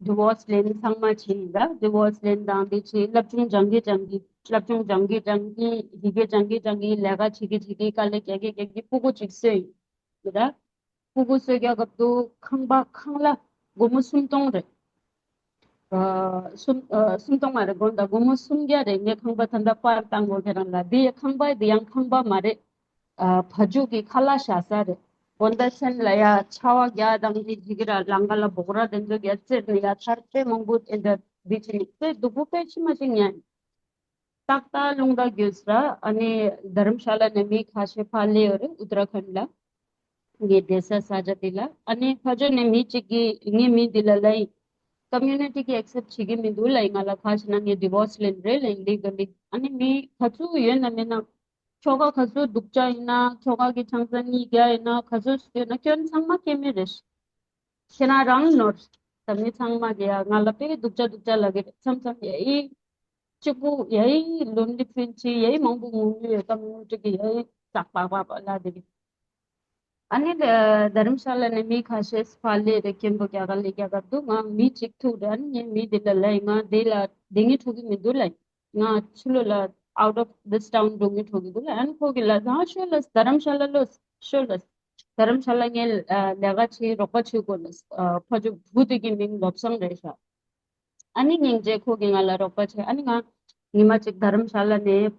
ཌི་བོར་སི་ལེན་ཚང་མ་བྱས་ཡིན་ད། ཌི་བོར་སི་ལེན་དང་དེ་བྱས་སློབ་སྦྱོང་སྦྱང་གི་སྦྱང་གི་སློབ་སྦྱོང་སྦྱང་གི་སྦྱང་གི་ཡི་གེ་སྦྱང་གི་སྦྱང་གི་ལས་ཀ་བྱེད་ཀྱི་བྱེད་ཀྱི་དཀའ་ལས་རྒྱག་གི་རྒྱག་གི་སྤུ་གུ་གཅིག་གསོས་ཡིན་ད། སྤུ་གུ་གསོས་རྒྱག་སྐབས་དུ་ཁང་པ་ཁང་གླ་སྒོར་མོ་སུམ་སྟོང་རེད། ཨ་སུམ་ཨ་སུམ་སྟོང་མ་རེད། དགོངས་དག་སྒོར་མོ་སུམ་བརྒྱ་རེད། ངས་ཁང་པ་ད་ལྟ་པར་བཏང་དགོས་ཁྱེད་རང་ལ། འདི་ཡ་ཁང་པ་འདི་ཡང་ཁང་པ་མ་རེད། ཨ་བ་ཕྱུགས་ཀྱི་ཁ་ལག་བཞག་ས་རེད། དགོང་དག་མཚན་ལ་ཡ་ཆར་པ་རྒྱག་དང་འདི་ཅིག་གི་ར་ལང་ཀ་ལ་སྦོག་ར་དེ་ཚོ་རྒྱག་རྩེར་ནས་ཡ་ཚར་དཔེ་མང་པོ་དེ་འདྲ་འདི་ཅིག་དཔེ་སྡུག་པོ་དཔེ་ཕྱི་མ་ཅིག་ཉན། ཏག་ཏག་རླུང་རྟ་རྒྱུགས་ར། ཨ་ནི་དྷ་རམ་ཤ་ལ་ནས་མི་ཁ་ཤས་ཕར་སླེབས་ཡོད་རེད། ཨུ་ཏྲ་ཁནྜ་ལ། ངའི་བསྡད་ས་ས་ཆ་འདི་ལ། ཨ་ནི་ཕར་ཕྱོགས་ནས་མི་གཅིག་གིས་ངའི་མི་འདི་ལ་ལབ་ཡིན། ཀོ་མིའུ་ནི་ཊི་གིས་ཨེག་སེབ་བྱེད་ཀྱི་མི་འདུག་ལབ་ཡིན། ང་ལ་ཁ་ཤས་ན་ངས་ཌི་བོར་སི་ལེན་རེད་ལབ་ཡིན། ལི་ག་ལི། ཨ་ནི་མི་ག་ཚོད་ཡོད་ན་མེད་ན། ཁྱོ་ག་ག་ཚོད་སྡུག་ཅག་ཡིན་ན། ཁྱོ་ག་གི་ཆང་ས་གཉིས་བརྒྱ་ཡིན་ན། ག་ཚོད་ཡོད་ན་སྐྱོན་ཚང་མ་སྐྱེ་མི་རེད། ཁྱེད་རང་རང་ནོར། ད་མི་ཚང་མ་གི་ཡ་ང་ལ་དཔེ་སྡུག་ཅག་སྡུག་ཅག་ལབ་གི་རེད། མཚམས་མཚམས་ཡ་ཡི་གཅིག་པུ་ཡ་ཡི་ལོན་ལི་ཕིལ་བྱེད། ཡ་ཡི་མང་པོ་ངུ་གི་ཡོད། ཀོ་མིའུ་ནི་ཊི་གི་ཡ་ཡི་ཙག་པག་པག་པག་ལབ་བསྡད་གི། ཨ་ནི་ལ་དྷ་རམ་ཤ་ལ་ནས་མི་ཁ་ཤས་ཕར་སླེབས་རེད། ཀེམ་པོ་རྒྱག་ག་སླེབས་རྒྱག་ག་འདུག་ང་མི་གཅིག་ཐུག་རེད། ཨ་ནི་ངས་མི་དེ་ལ་ལབ་ཡིན། ང་དེ་ལ་བསྡད་སྙིང་བྲོ་གི་མི་འདུག་ལབ་ཡིན། ང་ཕྱི་ལོགས་ལ་out of this town འགྲོ་སྙིང་བྲོ་གི་འདུག་ལབ། ཨ་ནི་ཁོ་གི་ལབ་ཨ་ཤོད་ལབ། དྷ་རམ་ཤ་ལ་ལོས་ཤོད་ལབ། དྷ་རམ་ཤ་ལ་ངས་ལས་ཀ་བྱེད་རོགས་པ་བྱེད་དགོས་ལབ། ཕ་ཇོ་བུ་དེ་གི་མིང་བློ་བཟང་རེད་ཤག་ཨ་ནི་སྙིང་རྗེ་ཁོ་གིས་ང་ལ་རོགས་པ་བྱས། ཨ་ནི་ང་ཉི་མ་གཅིག་དྷ་རམ་ཤ་ལ་ནས་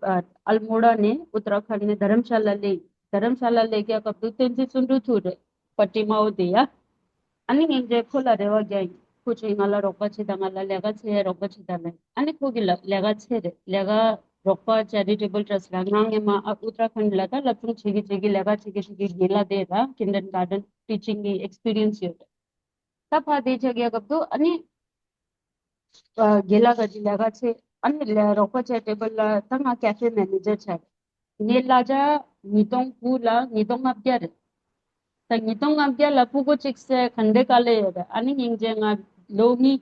ཨལ་མོ་ཌ་ནས་ཨུ་ཏྲ་ཁནྜ་ནས་དྷ་རམ་ཤ་ལ་སླེབས། དྷ་རམ་ཤ་ལ་སླེབས་རྒྱག་སྐབས་དུ་བསྟན་འཛིན་བརྩོན་འགྲུས་ཐུག་རེད། པ་ཊི་མའོ་དེ་ཡ། ཨ་ནི་སྙིང་རྗེ་ཁོ་ལ་རེ་བ་རྒྱག་ཡིན། ཁོ་ཅིག་ང་ལ་རོགས་པ་བྱེད་དང་། ང་ལ་ལས་ཀ་བྱེད་རོགས་པ་བྱེད་དང་ལབ། ཨ་ནི་ཁོ་གི་ལ་ལས་ཀ་བྱེད་རེད། ལས་ཀ་རོགས་པ་ཅེ་རི་ཊེ་བལ་ཊྲ་སི་ལ། ང་སྔོན་མ་ཨ་ཨུ་ཏྲ་ཁནྜ་ལ་ད་སློབ་སྦྱོང་བྱེད་ཀྱི་བྱེད་ཀྱི་ལས་ཀ་བྱེད་ཀྱི་བྱེད་ཀྱི་རྒན་ལགས་དེ་ད་ཀིན་ཌར་གྷར་ཌན་ཊི་ཅིང་གི་ཨེག་སི་པི་རི་ཡན་སི་ཡོད་རེད། ད་ཕར་དེ་ཆ་རྒྱག་སྐབས་དུ་ཨ་ནི་རྒན་ལགས་ག་ཅིག་ལས་ཀ་བྱེད། ཨ་ནི་ལས་རོགས་པ་བྱས་ཊེ་བལ་ལ། ད་ང་ཀེ་ཕེ་མེ་ནེ་ཇར་ཆགས་རེད། ངའི་གླ་ཆ་ཉིས་སྟོང་དགུ་ལ་ཉིས་སྟོང་ལྔ་བརྒྱ་རེད། ད་ཉིས་སྟོང་ལྔ་བརྒྱ་ལ་སྤུ་གུ་གཅིག་བསྡད་ག་འདྲ་དཀའ་ལས་ཡོད་རེད། ཨ་ནི་སྙིང་རྗེ་ང་ལོ་གཉིས་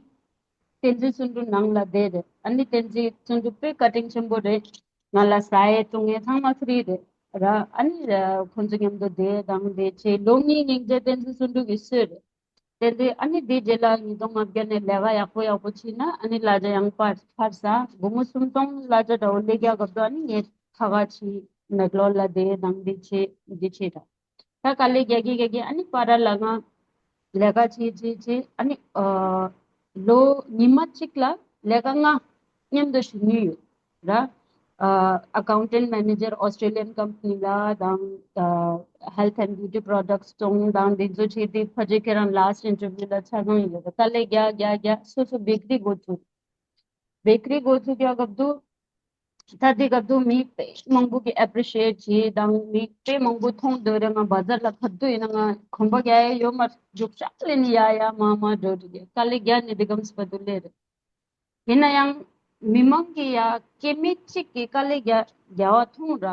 བསྟན་འཛིན་བརྩོན་འགྲུས་ནང་ལ་བསྡད་རེད། ཨ་ནི་བསྟན་འཛིན་བརྩོན་འགྲུས་དཔེ་བཀའ་དྲིན་ཆེན་པོ་རེད། ང་ལ་ཟ་ཡས་བཏུང་ཡས་ཚང་མ་ཕི་རི་རེད་ར། ཨ་ནི་ཁོང་ཚོ་མཉམ་དུ་བསྡད་དང་བསྡད་བྱས་ལོ་གཉིས་སྙིང་རྗེ་བསྟན་འཛིན་བརྩོན་འགྲུས་ཀྱིས་གསོས་རེད། དེ་འདྲའི་ཨ་ནི་དེ་རྗེས་ལ་ཉིས་སྟོང་ལྔ་བརྒྱ་ནས་ལས་ཀ་ཡག་པོ་ཡག་པོ་བྱས་ན་ཨ་ནི་གླ་ཆ་ཡང་འཕར་འཕར་ས། སྒོར་མོ་སུམ་སྟོང་གླ་ཆ་འདྲ་བོ་སླེབས་རྒྱག་སྐབས་དུ་ཨ་ནི་ངས་ཁ་ཁ་བྱས་མེག་ལོར་ལ་བསྡད་དང་འདི་བྱས་འདི་བྱས་དང་། ད་དཀའ་ལས་རྒྱག་གི་རྒྱག་གི་ཨ་ནི་པ་ར་ལ་ང་ལས་ཀ་བྱེད་བྱེད་བྱེད་ཨ་ནི་ཨ་ལོ་ཉི་མ་གཅིག་ལ་ལས་ཀ་ལྔ་མཉམ་དུ་ཞུ་མྱོང་ཡོད་ར། ཨ་accountant manager Australian company ལ་དང་ཨ་health and beauty products བཙོང་དང་འདི་ཚོ་བྱེད་དེ་ཕ་ཇེ་ཁྱེད་རང་last interview ལ་ཆ་ཚང་ཡོད་རེད། དཀའ་ལས་རྒྱག་རྒྱག་རྒྱག་སོ་སོ་བེ་ཀ་རི་འགོ་ཚུགས། བེ་ཀ་རི་འགོ་ཚུགས་ཀྱི་སྐབས་དུ། ད་དེ་སྐབས་དུ་མི་དཔེ་མང་པོ་གི་appreciate བྱེད་དང་མི་དཔེ་མང་པོ་མཐོང་འདོད་རེད། ང་བ་ཛར་ལ་ག་དུས་ཡིན་ན་ང་གོམ་པ་རྒྱག་ཡ་ཡོད་མ་རེད། རྒྱུག་ཤག་ལེན་ཡ་ཡ་མ་མ་འགྲོ་འགྲོ་གི་དཀའ་ལས་རྒྱག་ནས་དེ་གམ་སི་པ་དུ་ལས་རེད། ཡིན་ན་ཡང་མི་མང་གི་ཡ་སྐྱེ་མི་གཅིག་གི་དཀའ་ལས་རྒྱག་རྒྱག་པ་མཐོང་ར།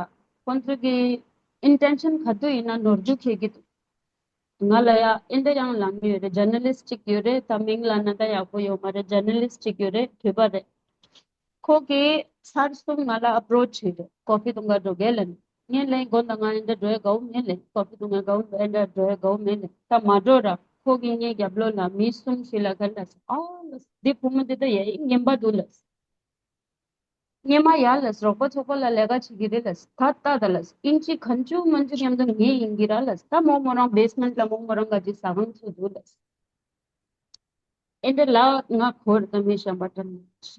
ཁོང་ཚོ་གི་intention ག་དུས་ཡིན་ན་ནོར་འཁྲུལ་འཁྱེར་གི་འདུག་ང་ལ་ཡ་ཨེ་འདྲ་ཡང་ལངས་ཡོད་རེད། journalist གཅིག་ཡོད་རེད། ད་མིང་ལ་ན་ད་ཡག་པོ་ཡོད་མ་རེད། journalist གཅིག་ཡོད་རེད། བོད་པ་རེད། ཁོ་གིས་ཚར་གསུམ་ང་ལ་approach བྱས་རེད། ཀོ་ཕི་འཐུང་ག་འགྲོ་གས་ལབ་ནས། ངས་ལན་དགོངས་དག་ང་ཨེ་འདྲ་འགྲོ་ཡ་དགའ་བོ་མེད་ལབ། ཀོ་ཕི་འཐུང་ཡ་དགའ་བོ་ཨེ་འདྲ་འགྲོ་ཡ་དགའ་བོ་མེད་ལབ། ད་མ་འགྲོ་ར། ཁོ་གིས་ངའི་རྒྱབ་ལོགས་ལ་མི་གསུམ་ཞིག་ལ་ག་ལབ་སོང་། ཨ་ལ་འདི་བུ་མོ་འདི་ད་ཡ་ཡིན་ངན་པ་འདུག་ལབ། སྔོན་མ་ཡར་ལ་རོགས་པ་ཚོགས་པ་ལ་ལས་ཀ་བྱེད་ཀྱི་རེད་ལ། ད་ལྟ་ད་ལ་ཨིན་ཇི་གང་བྱུང་མང་བྱུང་མཉམ་དུ་ངའི་ཡིན་གྱི་ར་ལ། ད་མོ་མོ་རང་basement ལ་མོ་མོ་རང་ག་ཅིག་ཟ་ཁང་ཚུགས་འདུག་ལ། ཨེ་འདྲ་ལ་ང་གོ་ར་ད་མི་ཤམ་པ་དྲན་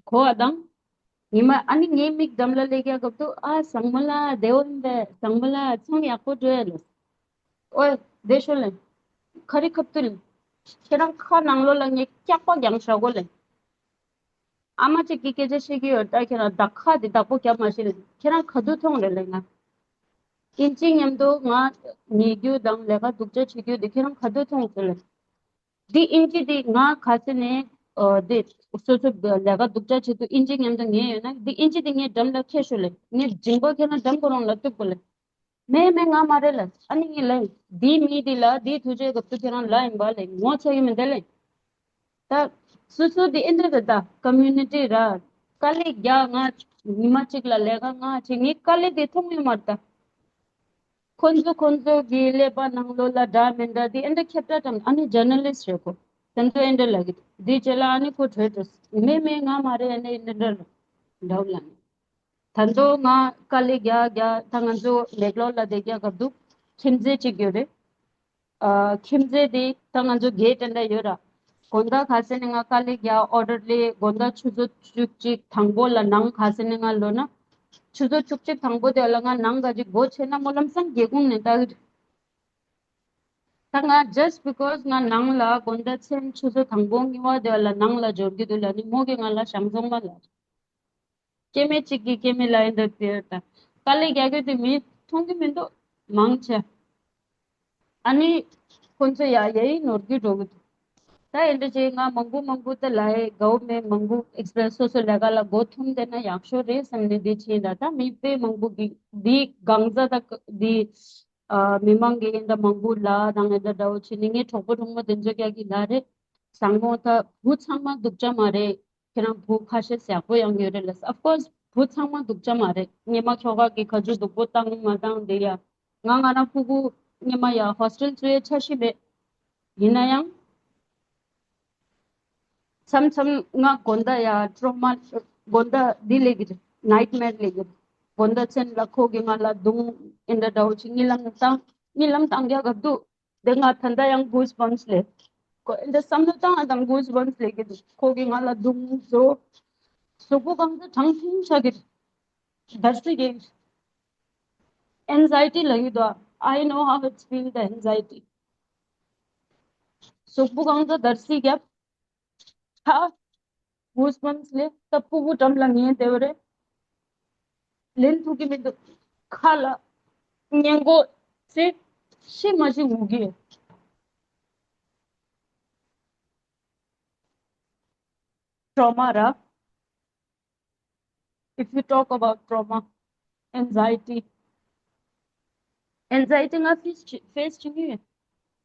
གོ་བ་དང་། ཉི་མ་ཨ་ནི་ངའི་མིག་འགྲམ་ལ་སླེབས་ཀྱ་སྐབས་དུ་ཨ་བཟང་མོ་ལ་བདེ་བོ་ཡིན་པས། བཟང་མོ་ལ་ཚོང་ཡག་པོ་འགྲོ་ཡ་ལ། ཨོའི་བདེ་ཤོག་ལེ། ཁ་རི་ཁབ་ཏུ་ལེ། ཁྱེད་རང་ཁ་ནང་ལོགས་ལ་ངས་སྐྱག་པ་རྒྱང་བཞག་གོ་ལེ། ཨ་མ་གཅིག་གིས་སྐད་ཆ་བཤད་ཀྱི་ཡོད། ད་ཁྱེད་རང་བདག་ཁ་དེ་བདག་པོ་རྒྱབ་མ་ཤེས་ལེ། ཁྱེད་རང་ག་དུས་མཐོང་རེད་ལེ་ང་། ཨིན་ཇི་མཉམ་དུ་ང་ཉལ་རྒྱུ་དང་ལས་ཀ་སྡུག་ཅག་བྱེད་རྒྱུ་དེ་ཁྱེད་རང་ག་དུས་མཐོང་ཟེར་ལེ། འདི་ཨིན་ཇི་དེ་ང་ག་ཚོད་ནས་ཨ་དེ་སོ་སོ་ལས་ཀ་སྡུག་ཅག་བྱེད་དུས་ཨིན་ཇི་མཉམ་དུ་ཉལ་ཡོད་ན། འདི་ཨིན་ཇི་དེ་ངའི་འགྲམ་ལ་ཁྱེར་ཤོག་ལེ། ངའི་མཇིང་པ་ཁྱེད་རང་འགྲམ་ཁོ་རང་ལ་གཏུག་དགོས་ལེ། མེད་མེད་ང་མ་རེད་ལ། ཨ་ནི་ངས་ལ་འདིའི་མི་འདི་ལ་འདིའི་ཐུགས་རྗེ་སྐབས་དུ་ཁྱེད་རང་ལ་ཡིན་པ་ལས་ངོ་ཚ་གི་མི་འདུག་ལེ། ད་སོ་སོ་འདི་ཨེ་འདྲ་རེད། ད་community ར་དཀའ་ལས་རྒྱག་ང་ཉི་མ་གཅིག་ལ་ལས་ཀ་ང་བྱེད། ངས་དཀའ་ལས་དེ་མཐོང་ཡོད་མ་རེད་ད། ཁོ་ཚོ་ཁོ་ཚོ་གི་ཀླད་པ་ནང་ལོགས་ལ་འདྲ་མི་འདྲ་དེ་ཨེ་འདྲ་ཁྱབ་བསྒྲགས་དང་། ཨ་ནི་journalist རེད་ཁོ། དེ་ཚོ་ཨེ་འདྲ་ལབ་གི་འདུག་འདི་རྗེས་ལ་ཨ་ནི་ཁོ་བྲོས་འགྲོ། མེད་མེད་ང་མ་རེད། ཨ་ནི་ཨེ་འདྲ་འདྲ་འདྲ་བོ་ལབ་ནས། ད་ཚོ་ང་དཀའ་ལས་རྒྱག་རྒྱག་ད་ང་ཚོ་མེག་ལོར་ལ་བསྡད་རྒྱག་སྐབས་དུ་ཁྱིམ་མཚེས་གཅིག་ཡོད་རེད། ཨ་ཁྱིམ་མཚེས་དེ་ད་ང་ཚོ་gate དེ་འདྲ་ཡོད་ར། དགོང་དག་ག་ཚོད་ནས་ང་དཀའ་ལས་རྒྱག་order ལས་དགོང་དག་ཆུ་ཚོད་བཅུ་གཅིག་དང་པོ་ལ་ནང་ག་ཚོད་ནས་ང་ལོ་ན། ཆུ་ཚོད་བཅུ་གཅིག་དང་པོ་དེ་ལ་ང་ནང་ག་ཅིག་སྒོ་ཕྱེ་ན་སྨོན་ལམ་སང་སྒེའུ་ཁུང་ནས་ལྟ་གི་རེད། ད་ང་just because ང་ནང་ལ་དགོང་དག་མཚན་ཆུ་ཚོད་དང་པོ་གཉིས་པ་དེ་ལ་ནང་ལ་འབྱོར་གི་འདུག་ལབ་ནི་མོ་གིས་ང་ལ་བྱམས་སོང་མ་ལབ། སྐྱེ་དམན་གཅིག་གིས་སྐྱེ་དམན་ལ་ཨེ་འདྲ་ཟེར་ད། དཀའ་ལས་རྒྱག་རྒྱུ་དེ་མི་མཐོང་གི་མི་འདུག་མང་ཆེ། ཨ་ནི་ཁོ་ཚོ་ཡ་ཡ་ཡི་ནོར་གྱི་འགྲོ་གི་འདུག་ད་ཨེ་འདྲ་བྱས་ང་མང་པོ་མང་པོ་ད་ལ་ཡའི་government མང་པོ་express སོ་སོ་ལས་ཀ་ལ་མགོ་འཐོམ་བསྡད་ན་ཡག་ཤོས་རེད་བསམ་ནས་འདི་བྱས་ཡིན། ད་ད་མི་དཔེ་མང་པོ་གི་འདི་གང་ཟག་ད་འདི་ཨ་མི་མང་གི་ཨེ་འདྲ་མང་པོ་ལ་དང་ཨེ་འདྲ་འདྲ་བོ་བྱས་ནས་ངའི་གྲོགས་པོ་གྲོགས་མོ་དེ་ཚོ་རྒྱག་གི་ལ་རེད། བཟང་མོ་ད་བུ་ཚང་མ་སྡུག་ཅག་མ་རེད། ཁྱེད་རང་བུ་ཁ་ཤས་ཡག་པོ་ཡང་ཡོད་རེད་ལ། Of course བུ་ཚང་མ་སྡུག་ཅག་མ་རེད། སྔོན་མ་ཁྱོ་ག་གི་ཁ་ཆུ་སྡུག་པོ་བཏང་མ་བཏང་དེ་ཡ། ང་ང་རང་ཕྲུ་གུ་སྔོན་མ་ཡ་hostel བཙུགས་ཡ་འཆར་གཞི་མེད། ཡིན་ན་ཡང་མཚམས་མཚམས་ང་དགོང་དག་ཡ་trauma དགོང་དག་འདི་སླེབས་ཀྱི་རེད། nightmare སླེབས་ཀྱི་རེད། དགོང་དག་མཚན་ལ་ཁོ་གིས་ང་ལ་རྡུང་ཨེ་འདྲ་འདྲ་བོ་ཅིག་གཉིད་ལམ་བཏང་གཉིད་ལམ་བཏང་རྒྱག་ག་འདུག་དེ་ང་ད་ལྟ་ཡང་goosebumps སླེབས། ཁོ་ཨེ་འདྲ་བསམ་བློ་བཏང་ཨ་དང་goosebumps སླེབས་ཀྱི་འདུག་ཁོ་གིས་ང་ལ་རྡུང་བཟོ། གཟུགས་པོ་གང་ཚ་གྲང་ཐུང་ཆགས་ཀྱི་རེད། འདར་སིག་གི་anxiety ལབ་ཀྱི་འདུག I know how it's feel the anxiety. གཟུགས་པོ་གང་ཚ་འདར་སིག་བརྒྱབ། ད་goosebumps སླེབས། ད་ཕྲུ་གུ་འགྲམ་ལ་ཉལ་བསྡད་པ་རེད། ལེན་ཐུབ་ཀྱི་མི་འདུག་ཁ་ལ་སྔས་མགོ་ཚེ་ཤི་མ་ཤི་ངུ་གི་ཡོད། trauma ར། If you talk about trauma, anxiety, anxiety ང་face བྱེད་face བྱེད་ཀྱི་ཡོད།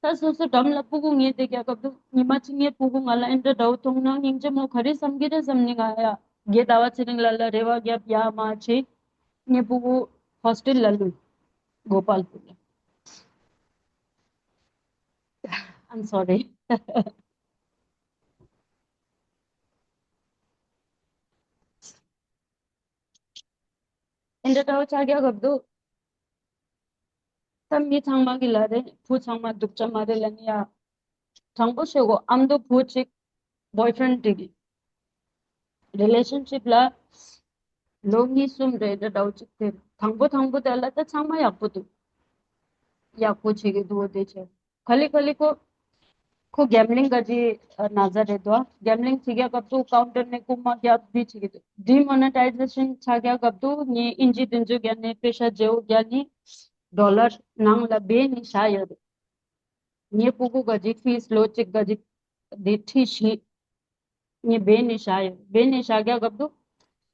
ད་སོ་སོ་འགྲམ་ལ་ཕྲུ་གུ་ཉལ་བསྡད་རྒྱག་སྐབས་དུ་ཉི་མ་གཅིག་ངའི་ཕྲུ་གུ་ང་ལ་ཨེ་འདྲ་འདྲ་བོ་མཐོང་ན་སྙིང་རྗེ་མོ་ག་རེ་བསམ་གྱི་རེད་བསམ་ནས་ང་ཡ་རྒས་ཟླ་བ་ཚེ་རིང་ལགས་ལ་རེ་བ་རྒྱབ་ཡ་མ་བྱེད། ངའི་ཕྲུ་གུ་hostel ལ་ལུས། གོ་པལ་པུར་ལ། I'm sorry. ཨེ་འདྲ་འདྲ་བོ་ཆགས་རྒྱག་སྐབས་དུ། ད་མི་ཚང་མ་གི་ལ་རེད། བུ་ཚང་མ་སྡུག་ཅག་མ་རེད་ལ་ནི་ཡ། དྲང་པོ་བཤད་གོ། ཨ་མདོ་བུ་གཅིག་boyfriend་དེ་གི་relationship་ལ་ལོ་གཉིས་གསུམ་རེ་རེ་འདྲ་བོ་གཅིག་དེ། དང་པོ་དང་པོ་དེ་ལ་ད་ཚང་མ་ཡག་པོ་འདུག། ཡག་པོ་བྱེད་ཀྱི་འདུག་དེ་བྱས། ག་ལེ་ག་ལེ་ཁོ་ཁོ་gambling་ག་ཅི་ན་ཚ་རེད་དོ། gambling་བྱེད་ཀྱ་སྐབས་སུ་counter་ནས་རྐུན་མ་རྒྱབ་འདི་བྱེད་ཀྱི་འདུག། demonetization་ཆགས་ཀྱ་སྐབས་སུ་ངས་ཨིན་ཇི་བདུན་ཅུ་བརྒྱབ་ནས་པེ་ཤ་བརྗེ་བོ་བརྒྱབ་ནས་dollar་ནང་ལ་སྦས་ནས་བཞག་ཡོད་རེད། ངའི་སྤུ་གུ་ག་ཅི་fees་ལོ་གཅིག་ག་ཅི་དེ་ཁྲི་བཞི་ངས་སྦས་ནས་བཞག་ཡོད། སྦས་ནས་བཞག་རྒྱ་སྐབས་དུ་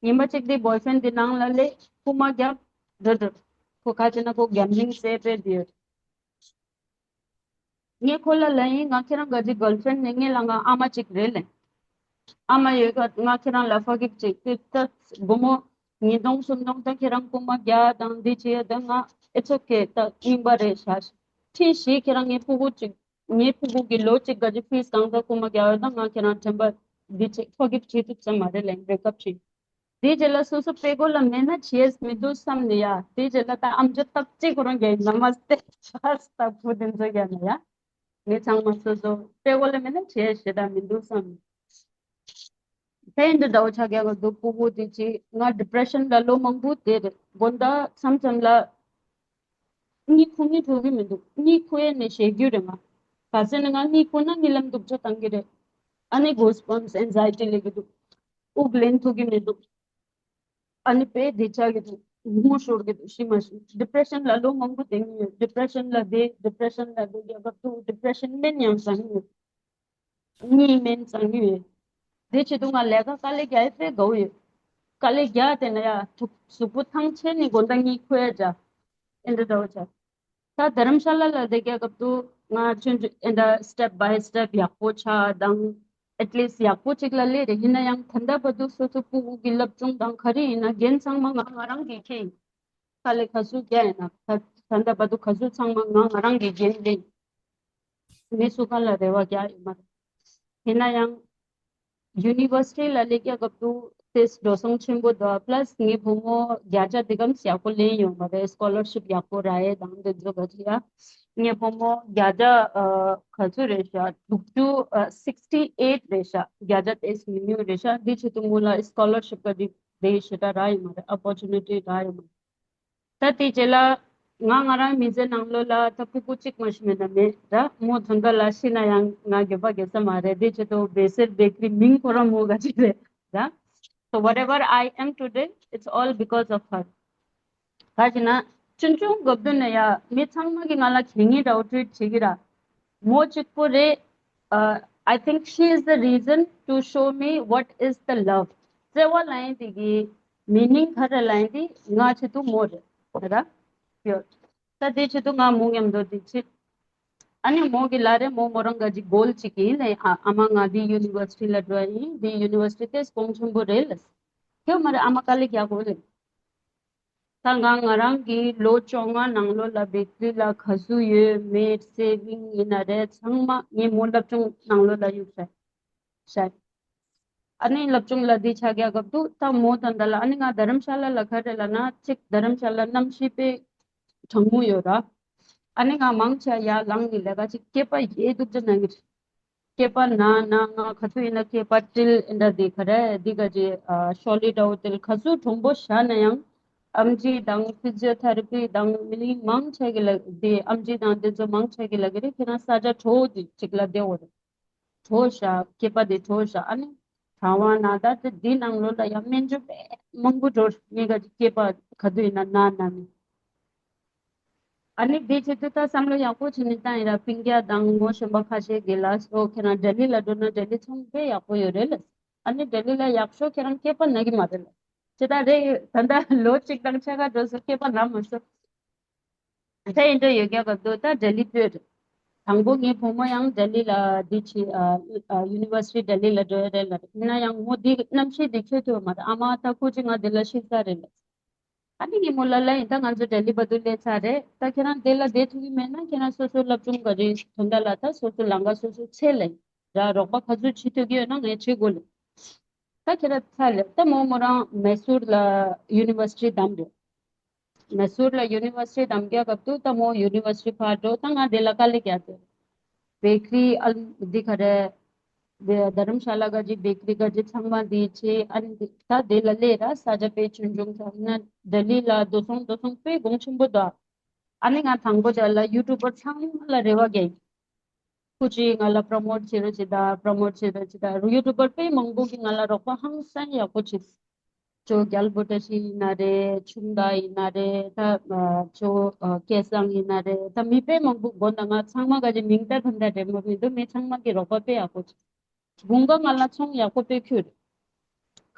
ཉི་མ་གཅིག་དེ་boyfriend་དེ་ནང་ལ་ལས་རྐུན་མ་རྒྱབ་འགྲོ་འགྲོ། ཁོ་ཁ་ཅིག་ན་ཁོ་gambling་སེ་པེ་དེ་ཡོད། ངས་ཁོ་ལ་ལ་ཡིན། ང་ཁྱེད་རང་ག་ཅི་girlfriend་ནས་ངས་ལ་ང་ཨ་མ་གཅིག་རེད་ལས། ཨ་མ་ཡོད་ག་ང་ཁྱེད་རང་ལ་forgive་བྱེད་ཀྱི་ད་སྒོར་མོ་ཉིས་སྟོང་སུམ་སྟོང་ད་ཁྱེད་རང་རྐུན་མ་རྒྱག་དང་འདི་བྱེད་ད་ང་it's okay་ད་རྙིང་པ་རེད་ཤག། ཁྲི་བཞི་ཁྱེད་རང་ངའི་སྤུ་གུ་གཅིག་ངའི་སྤུ་གུ་གི་ལོ་གཅིག་ག་ཅི་fees་གང་ད་རྐུན་མ་རྒྱག་ཡོད་ད་ང་ཁྱེད་རང་དྲན་པ་འདི་བྱེད་forgive་བྱེད་ཐུབ་ས་མ་རེད་ལས་break up་བྱེད། དེ་རྗེས་ལ་སོ་སོ་དཔེ་གོ་ལ་མེད་ན་བྱེད་མི་འདུག་བསམ་ནས་ཡ། དེ་རྗེས་ལ་ད་ཨམ་ཅོག་སྟབས་གཅིག་ཁོ་རང་རྒྱལ་ན་མ་སྟེ་ཆ་སྟབས་བུ་དེ་ཚོ་རྒྱལ་ན་ཡ། ངས་ཚང་མ་སོ་སོ་དཔེ་གོ་ལ་མེད་ན་བྱེད་ཞེ་དྲག་མི་འདུག་བསམ། ཕན་འདི་འདྲ་བོ་ཆགས་རྒྱལ་ག་འདུག་སྤུ་གུ་དེ་ཅི་ང་depression་ལ་ལོ་མང་པོ་དེ་རེད་དགོན་ད་མཚམས་མཚམས་ལ། གཉིད་ཁུག་གཉིད་ཁུག་གི་མི་འདུག། གཉིད་ཁུག་ཡས་ནས་ཞེད་རྒྱུ་རེད་ང་། ག་ཚོད་ནས་ང་གཉིད་ཁུག་ན་གཉིད་ལམ་སྡུག་ཅག་བཏང་གི་རེད། ཨ་ནི་goosebumps anxiety་སླེབས་ཀྱི་འདུག། དབུགས་ལེན་ཐུབ་ཀྱི་མི་འདུག། ཨ་ནི་དཔེ་བདེ་ཆགས་ཀྱི་འདུག། ངུ་ཤོར་གྱི་འདུག་ཤི་མ་ཤི། depression་ལ་ལོ་མང་པོ་བསྡད་ཀྱི་ཡོད། depression་ལ་བསྡད། depression་ལ་བསྡད་རྒྱ་སྐབས་དུ་depression་སྨན་ཡང་ཟ་ནི་ཡོད། གཉིད་སྨན་གཙང་གི་ཡོད། དེ་བྱེད་དུས་ང་ལས་ཀ་དཀའ་ལས་རྒྱག་ཡས་དཔེ་དགའ་བོ་ཡོད། དཀའ་ལས་རྒྱག་དེ་ན་ཡ་ཐུག་གཟུགས་པོ་ཐང་ཆད་ནས་དགོང་དག་གཉིད་ཁུག་ཡ་བྱ། ཨེ་འདྲ་འདྲ་བོ་བྱ། ད་དྷ་རམ་ཤ་ལ་ལ་བསྡད་རྒྱ་སྐབས་དུ་ང་ཆུང་ཆུང་ཨེ་འདྲ་step by step་ཡག་པོ་ཆགས་དང་at least་ཡག་པོ་ཅིག་ལ་སླེབས་རེད། ཡིན་ན་ཡང་ད་ལྟ་བར་དུ་སོ་སོ་སྤུ་གུ་གི་སློབ་སྦྱོང་དང་ག་རེ་ཡིན་ན་འགན་ཚང་མ་ང་ང་རང་གིས་འཁྱེར་ཡིན། དཀའ་ལས་ག་ཚོད་རྒྱག་ཡིན་ན་ད་ད་ལྟ་བར་དུ་ག་ཚོད་ཚང་མ་ང་ང་རང་གིས་འགན་ལེན། མི་སུ་གང་ལ་རེ་བ་རྒྱག་ཡོད་མ་རེད། ཡིན་ན་ཡང་university་ལ་སླེབས་རྒྱ་སྐབས་དུ་དེ་འགྲོ་སོང་ཆེན་པོ་འདུག། plus་ངའི་བུ་མོ་བརྒྱ་ཆ་འདི་གམ་ཡག་པོ་ལེན་ཡོང་མ་རེད། scholarship་ཡག་པོ་རག་ཡས་དང་འདི་ཚོ་ག་ཚོད་ཡ། ངའི་བུ་མོ་བརྒྱ་ཆ་ཨ་ག་ཚོད་རེད་ཤག། དྲུག་ཅུ་ཨ་sixty eight་རེད་ཤག། བརྒྱ་ཆ་དེ་མི་ཉུང་རེད་ཤག། འདི་ཆེད་དུ་མོ་ལ་scholarship་ག་འདི་དེ་ཞེ་དྲག་རག་ཡོད་མ་རེད། opportunity་རག་ཡོད་མ་རེད། ད་དེ་རྗེས་ལ་ང་ང་རང་མི་ཚེ་ནང་ལོགས་ལ་ད་ཕྲུ་གུ་གཅིག་མ་ཤི་མེད་ན་མེད་ད། མོ་ད་ལྟ་ལ་ཤི་ན་ཡང་ང་འགྱོད་པ་འགྱོད་ས་མ་རེད། དེ་ཆེད་དུ་བེ་སེར་བེ་ཀི་རི་མིང་ཁོ་རང་མོ་ག་ཅིག་རེད་ད། So whatever I am today, it's all because of her. ག་ཅི་ན་ཆུང་ཆུང་སྐབས་དུས་ནས་ཡ་མི་ཚང་མ་གིས་ང་ལ་གད་སྙིགས་འདྲ་བོ་treat་བྱེད་ཀྱི་ར། མོ་གཅིག་པོ་རེད། Uh, I think she is the reason to show me what is the love. བརྩེ་བ་ལབ་ཡས་དེ་གི་meaning་ག་རེ་ལབ་ཡས་དེ་ང་ཆེད་དུ་མོ་རེད་ར། ཡོད། ད་དེ་ཆེད་དུ་ང་མོ་མཉམ་དུ་དེ་བྱེད། ཨ་ནི་མོ་གི་ལ་རེ་མོ་མོ་རང་ག་ཅིག་goal་གཅིག་ཡིན་ལས། ཨ་ཨ་མ་ང་འདི་university་ལ་འགྲོ་ཡ་ཡིན། འདི་university་དེ་གོང་ཆེན་པོ་རེད་ལ། ཁྱོད་མ་རེད་ཨ་མ་དཀའ་ལས་རྒྱག་དགོས་རེད། ད་ང་ང་རང་གི་ལོ་བཅོ་ལྔ་ནང་ལོགས་ལ་བེ་ཀི་རི་ལ་ག་ཚོད་ཡོད་མེད་saving་ཡིན་ན་རེད་ཚང་མ་ངས་མོ་སློབ་སྦྱོང་ནང་ལོགས་ལ་གཡུགས་བཞག་བཞག། ཨ་ནི་སློབ་སྦྱོང་ལ་འདི་ཆ་རྒྱག་སྐབས་དུ་ད་མོ་དང་འདྲ་ལ་ཨ་ནི་ང་རྡ་རམ་ཤ་ལ་ལ་ག་རེ་ལ་ན་གཅིག་རྡ་རམ་ཤ་ལ་གནམ་གཤིས་དཔེ་གྲང་མོ་ཡོད་ར། ཨ་ནི་ང་མང་ཆེ་ཡར་ལངས་ནས་ལས་ཀ་གཅིག་སྐེད་པ་ཡེ་སྡུག་ཅག་ན་གི་རེད། སྐེད་པ་ན་ན་ང་ག་ཚོད་ཡིན་ན་སྐེད་པ་ཏིལ་ཨེ་འདྲ་དེ་ག་རེ་འདི་ག་ཅི་ཤོ་ལི་ཌའོ་ཏིལ་ག་ཚོད་གྲུང་པོ་བཞག་ན་ཡང་ཨམ་ཆི་དང་ཕི་ཛི་ཡོ་ཐེ་ར་པི་དང་མི་ལིང་མང་ཆེ་གི་ལ་དེ་ཨམ་ཆི་དང་དེ་ཚོ་མང་ཆེ་གི་ལ་གི་རེད། ཁྱེད་རང་ས་ཆ་དྲོ་དེ་ཅིག་ལ་བསྡད་འོ་རེད། དྲོ་བཞག་སྐེད་པ་དེ་དྲོ་བཞག་ཨ་ནི་གྲང་བ་ན་ད་དེ་འདི་ནང་ལོགས་ལ་ཡང་སྨན་བཅོས་དཔེ་མང་པོ་འགྲོ་ངེད་ག་ཅི་སྐེད་པ་ག་དུས་ཡིན་ན་ན་ན་ནི། ཨ་ནི་དེ་བྱེད་དུས་ད་བསམ་བློ་ཡག་པོ་བྱེད་ནས་བཏང་ཡིན་ར། སྤུན་ཀྱག་དང་ངོ་ཤེས་པ་ཁ་ཤས་ཀྱིས་ལབ་སོང་། ཁྱེད་རང་ལྡི་ལི་ལ་འགྲོ་ན་ལྡི་ལི་ཚོང་དཔེ་ཡག་པོ་ཡོད་རེད་ལ། ཨ་ནི་ལྡི་ལི་ལ་ཡག་ཤོས་ཁྱེད་རང་སྐེད་པ་ན་གི་མ་རེད་ལ། ཇི་ལྟར་རེད་ཡོད་ད་ལྟ་ལོ་གཅིག་དང་ཕྱེད་ཀ་འགྲོ་སོང་སྐེད་པ་ན་མ་སོང་། ད་ཡིན་འགྲོ་ཡོད་རྒྱ་གར་དུ་ད་ལྡི་ལི་སྤོས་རེད། དང་པོ་ངའི་བུ་མོ་ཡང་ལྡི་ལི་ལ་འདི་བྱེད་ཨ་ཨ་ཡུ་ནི་ཝར་སི་ཊི་ལྡི་ལི་ལ་འགྲོ་ཡ་རེད་ལ། ཡིན་ན་ཡང་མོ་འདི་གནམ་གཤིས་འདི་ཁྱོད་ཐུབ་མ་རེད། ཨ་མ་ད་ཁོ་ཅིག་ང་འདི་ལ་ཤི་ས་རེད་ལ། ཨ་ནི་ངས་མོ་ལ་ལབ་ཡིན། ད་ང་ཚོ་ལྡི་ལི་བར་དུ་སླེབས་ཚར་རེད། ད་ཁྱེད་རང་དེ་ལ་བསྡད་ཐུབ་ཀྱི་མེད་ན་ཁྱེད་རང་སོ་སོ་སློབ་སྦྱོང་ག་རེ་དོན་དག་ལ་ད་སོ་སོ་ལམ་ཁ་སོ་སོ་འཚོལ་ལ་ཡིན་ར། རོགས་པ་ག་ཚོད་བྱེད་ཐུབ་ཀྱི་ཡོད་ན་ངས་བྱེད་དགོས་ལ། ད་ཁྱེད་རང་ཚར་ལ་ད་མོ་མོ་རང་མེ་སུར་ལ་ཡུ་ནི་ཝར་སི་ཊི་བདམས་རེད། མེ་སུར་ལ་ཡུ་ནི་ཝར་སི་ཊི་བདམས་རྒྱུ་སྐབས་དུས་ད་མོ་ཡུ་ནི་ཝར་སི་ཊི་ཕར་འགྲོ། ད་ང་དེ་ལ་དཀའ་ལས་རྒྱག་དེ་བེ་ཀ་རི་ཨལ་འདི་ག་རེ། དེ་དྷ་རམ་ཤ་ལ་ག་ཅིག་བེ་ཀ་རི་ག་ཅིག་ཚང་མ་འདི་བྱས། ཨ་ནི་འདི་ད་དེ་ལ་སླེབས་ར་ས་ཆ་དཔེ་ཆུང་ཆུང་ཚང་ན་ལྡི་ལི་ལ་སྡོད་སོང་སྡོད་སོང་དཔེ་གོང་ཆེན་པོ་འདུག་ཨ་ནི་ང་དང་པོ་དེ་ལ་ཡུ་ཊུབ་པར་ཚང་མ་ལ་རེ་བ་རྒྱག་སྐུ་མཁྱེན་ང་ལ་པྲོ་མོཊ་བྱེད་རོགས་བྱེད་དང་། པྲོ་མོཊ་བྱེད་རོགས་བྱེད་དང་། ཡུ་ཊུབ་པར་དཔེ་མང་པོ་གིས་ང་ལ་རོགས་པ་ཧང་སང་ཡག་པོ་བྱེད། ཇོ་རྒྱལ་པོ་བཀྲ་ཤིས་ཡིན་ན་རེད། ཆུང་བདག་ཡིན་ན་རེད། ད་ཨ་ཇོ་ཨ་སྐལ་བཟང་ཡིན་ན་རེད། ད་མི་དཔེ་མང་པོ་དགོངས་དག་ང་ཚང་མ་ག་ཅིག་མིང་བཏགས་ད་ལྟ་དྲན་པ་མི་འདུག་མི་ཚང་མ་གིས་རོགས་པ་དཔེ་ཡག་པོ་བྱེད། དགུན་ཁ་ང་ལ་ཚོང་ཡག་པོ་དཔེ་ཁྱོད་རེད།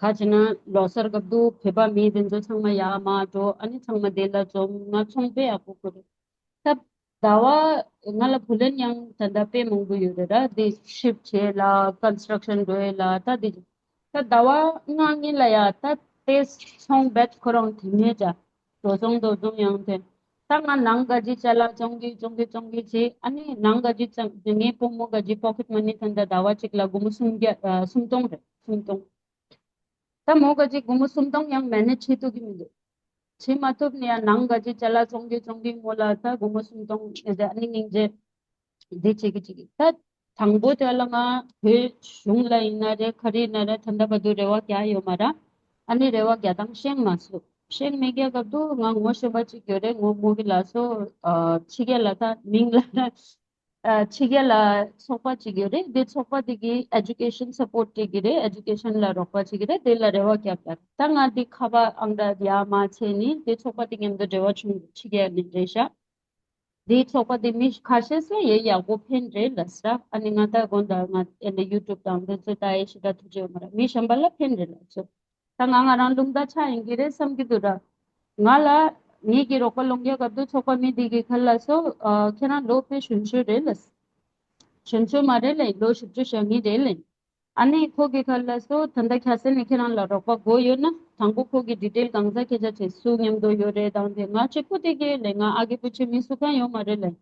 ག་ཅིག་ན་ལོ་གསར་སྐབས་དུས་བོད་པ་མི་དེ་ཚོ་ཚང་མ་ཡར་མར་འགྲོ། ཨ་ནི་ཚང་མ་དེ་ལ་འཛོམས། ང་ཚོང་དཔེ་ཡག་པོ་ཁྱོད་རེད། ད་ཟླ་བ་ང་ལ་བུ་ལོན་ཡང་ད་ལྟ་དཔེ་མང་པོ་ཡོད་རེད་ར། དེ་ཤིབ་བྱས་ལ་ཀོན་སི་ཊྲག་ཤན་འགྲོ་ཡས་ལ་ད་དེ་ད་ཟླ་བ་ལྔ་གཉིས་ལ་ཡ་ད་དེ་ཚོང་རྦད་ཁོ་རང་དེ་ནས་ཀྱང་འགྲོ་སོང་འགྲོ་སོང་ཡང་དེ། ད་ང་ནང་ག་ཅིག་ཅ་ལག་བཙོང་གི་བཙོང་གི་བཙོང་གི་བྱས། ཨ་ནི་ནང་ག་ཅིག་ཙང་ངའི་བུ་མོ་ག་ཅིག་པོ་ཀེཊ་མ་ནི་ད་ལྟ་ཟླ་བ་གཅིག་ལ་སྒོར་མོ་སུམ་བརྒྱ་ཨ་སུམ་སྟོང་རེད། སུམ་སྟོང་། ད་མོ་ག་ཅིག་སྒོར་མོ་སུམ་སྟོང་ཡང་མེ་ནེཇ་བྱེད་ཐུབ་ཀྱི་མི་འདུག་བྱེད་མ་ཐུབ་ནས་ཡང་ནང་ག་ཅིག་ཅ་ལག་བཙོང་གི་བཙོང་གི་མོ་ལ་ད་སྒོར་མོ་སུམ་སྟོང་ཨེ་ཟེར། ཨ་ནི་སྙིང་རྗེ་འདི་བྱེད་ཀྱི་བྱེད་ཀྱི། ད་དང་པོ་དེ་ལ་ང་བོད་གཞུང་ལ་ཡིན་ན་རེད། ག་རེ་ཡིན་ན་རེད། ད་ལྟ་བར་དུ་རེ་བ་རྒྱག་ཡོད་མ་རེད། ཨ་ནི་རེ་བ་རྒྱག་སྟངས་ཤེས་མ་སོང་། ཤེས་མེད་རྒྱུ་སྐབས་དུས་ང་ངོ་ཤེས་པ་གཅིག་ཡོད་རེད། ངོ་མོ་གི་ལ་སོ་ཨ་ཕྱི་རྒྱལ་ལ་ད་མིང་ལ་ཨ་ཕྱི་རྒྱལ་ལ་ཚོགས་པ་གཅིག་ཡོད་རེད། དེ་ཚོགས་པ་དེ་གིས་ཨེ་ཌུ་ཀེ་ཤན་སཔོརཊ་སྤྲད་ཀྱི་རེད། ཨེ་ཌུ་ཀེ་ཤན་ལ་རོགས་པ་བྱེད་ཀྱི་རེད། དེ་ལ་རེ་བ་རྒྱབ་པ་རེད། ད་ང་འདི་ཁ་པར་ཨང་གྲངས་ཡར་མར་བྱས་ནས་དེ་ཚོགས་པ་དེ་མཉམ་དུ་འབྲེལ་བ་བྱུང་། ཕྱི་རྒྱལ་ནས་རེད་ཤག་དེའི་ཚོགས་པ་དེ་མི་ཁ་ཤས་སུ་ཡེ་ཡག་པོ་ཕན་རེད་ལབ་ས། ཨ་ནི་ང་ད་དགོངས་དག་ང་ཨེ་འདི་ཡུ་ཊུབ་དང་དེ་ཚོ་ལྟ་ཡས་ཞེ་དྲག་ཐུགས་རྗེ་ཡོད་མ་རེད། མི་གཞན་པ་ལ་ཕན་རེད་ལབ་སོང་། ད་ང་ང་རང་རླུང་རྟ་ཆག་ཡིན་གྱི་རེད་བསམ་གྱི་འདུག་ར། ང་ལ་ངེད་ཀྱི་རོགས་པ་སློང་རྒྱུ་སྐབས་དུས་ཚོགས་པ་མི་དེ་གིས་ཁ་ལ་སོ་ཨ་ཁྱེད་རང་ལོ་དཔེ་གཞོན་ཤོས་རེད་ལབ། གཞོན་ཤོས་མ་རེད་ལབ། ལོ་བཞི་བཅུ་ཞེ་གཉིས་རེད་ལབ། ཨ་ནི་ཁོ་གི་ཁ་ལ་སོ་ད་ལྟ་ཁ་སང་ནས་ཁྱེད་རང་ལ་རོགས་པ་དགོས་ཡོད་ན་དང་པོ་ཁོ་གི་ཌི་ཊེལ་གང་ཟག་སྐད་ཆ་བྱེད། སུ་མཉམ་དུ་ཡོད་རེད་དང་དེ། ང་གཅིག་པུ་དེ་གས་ལབ། ང་ཨ་གི་པུ་ཆེ་མི་སུ་གང་ཡོད་མ་རེད་ལབ།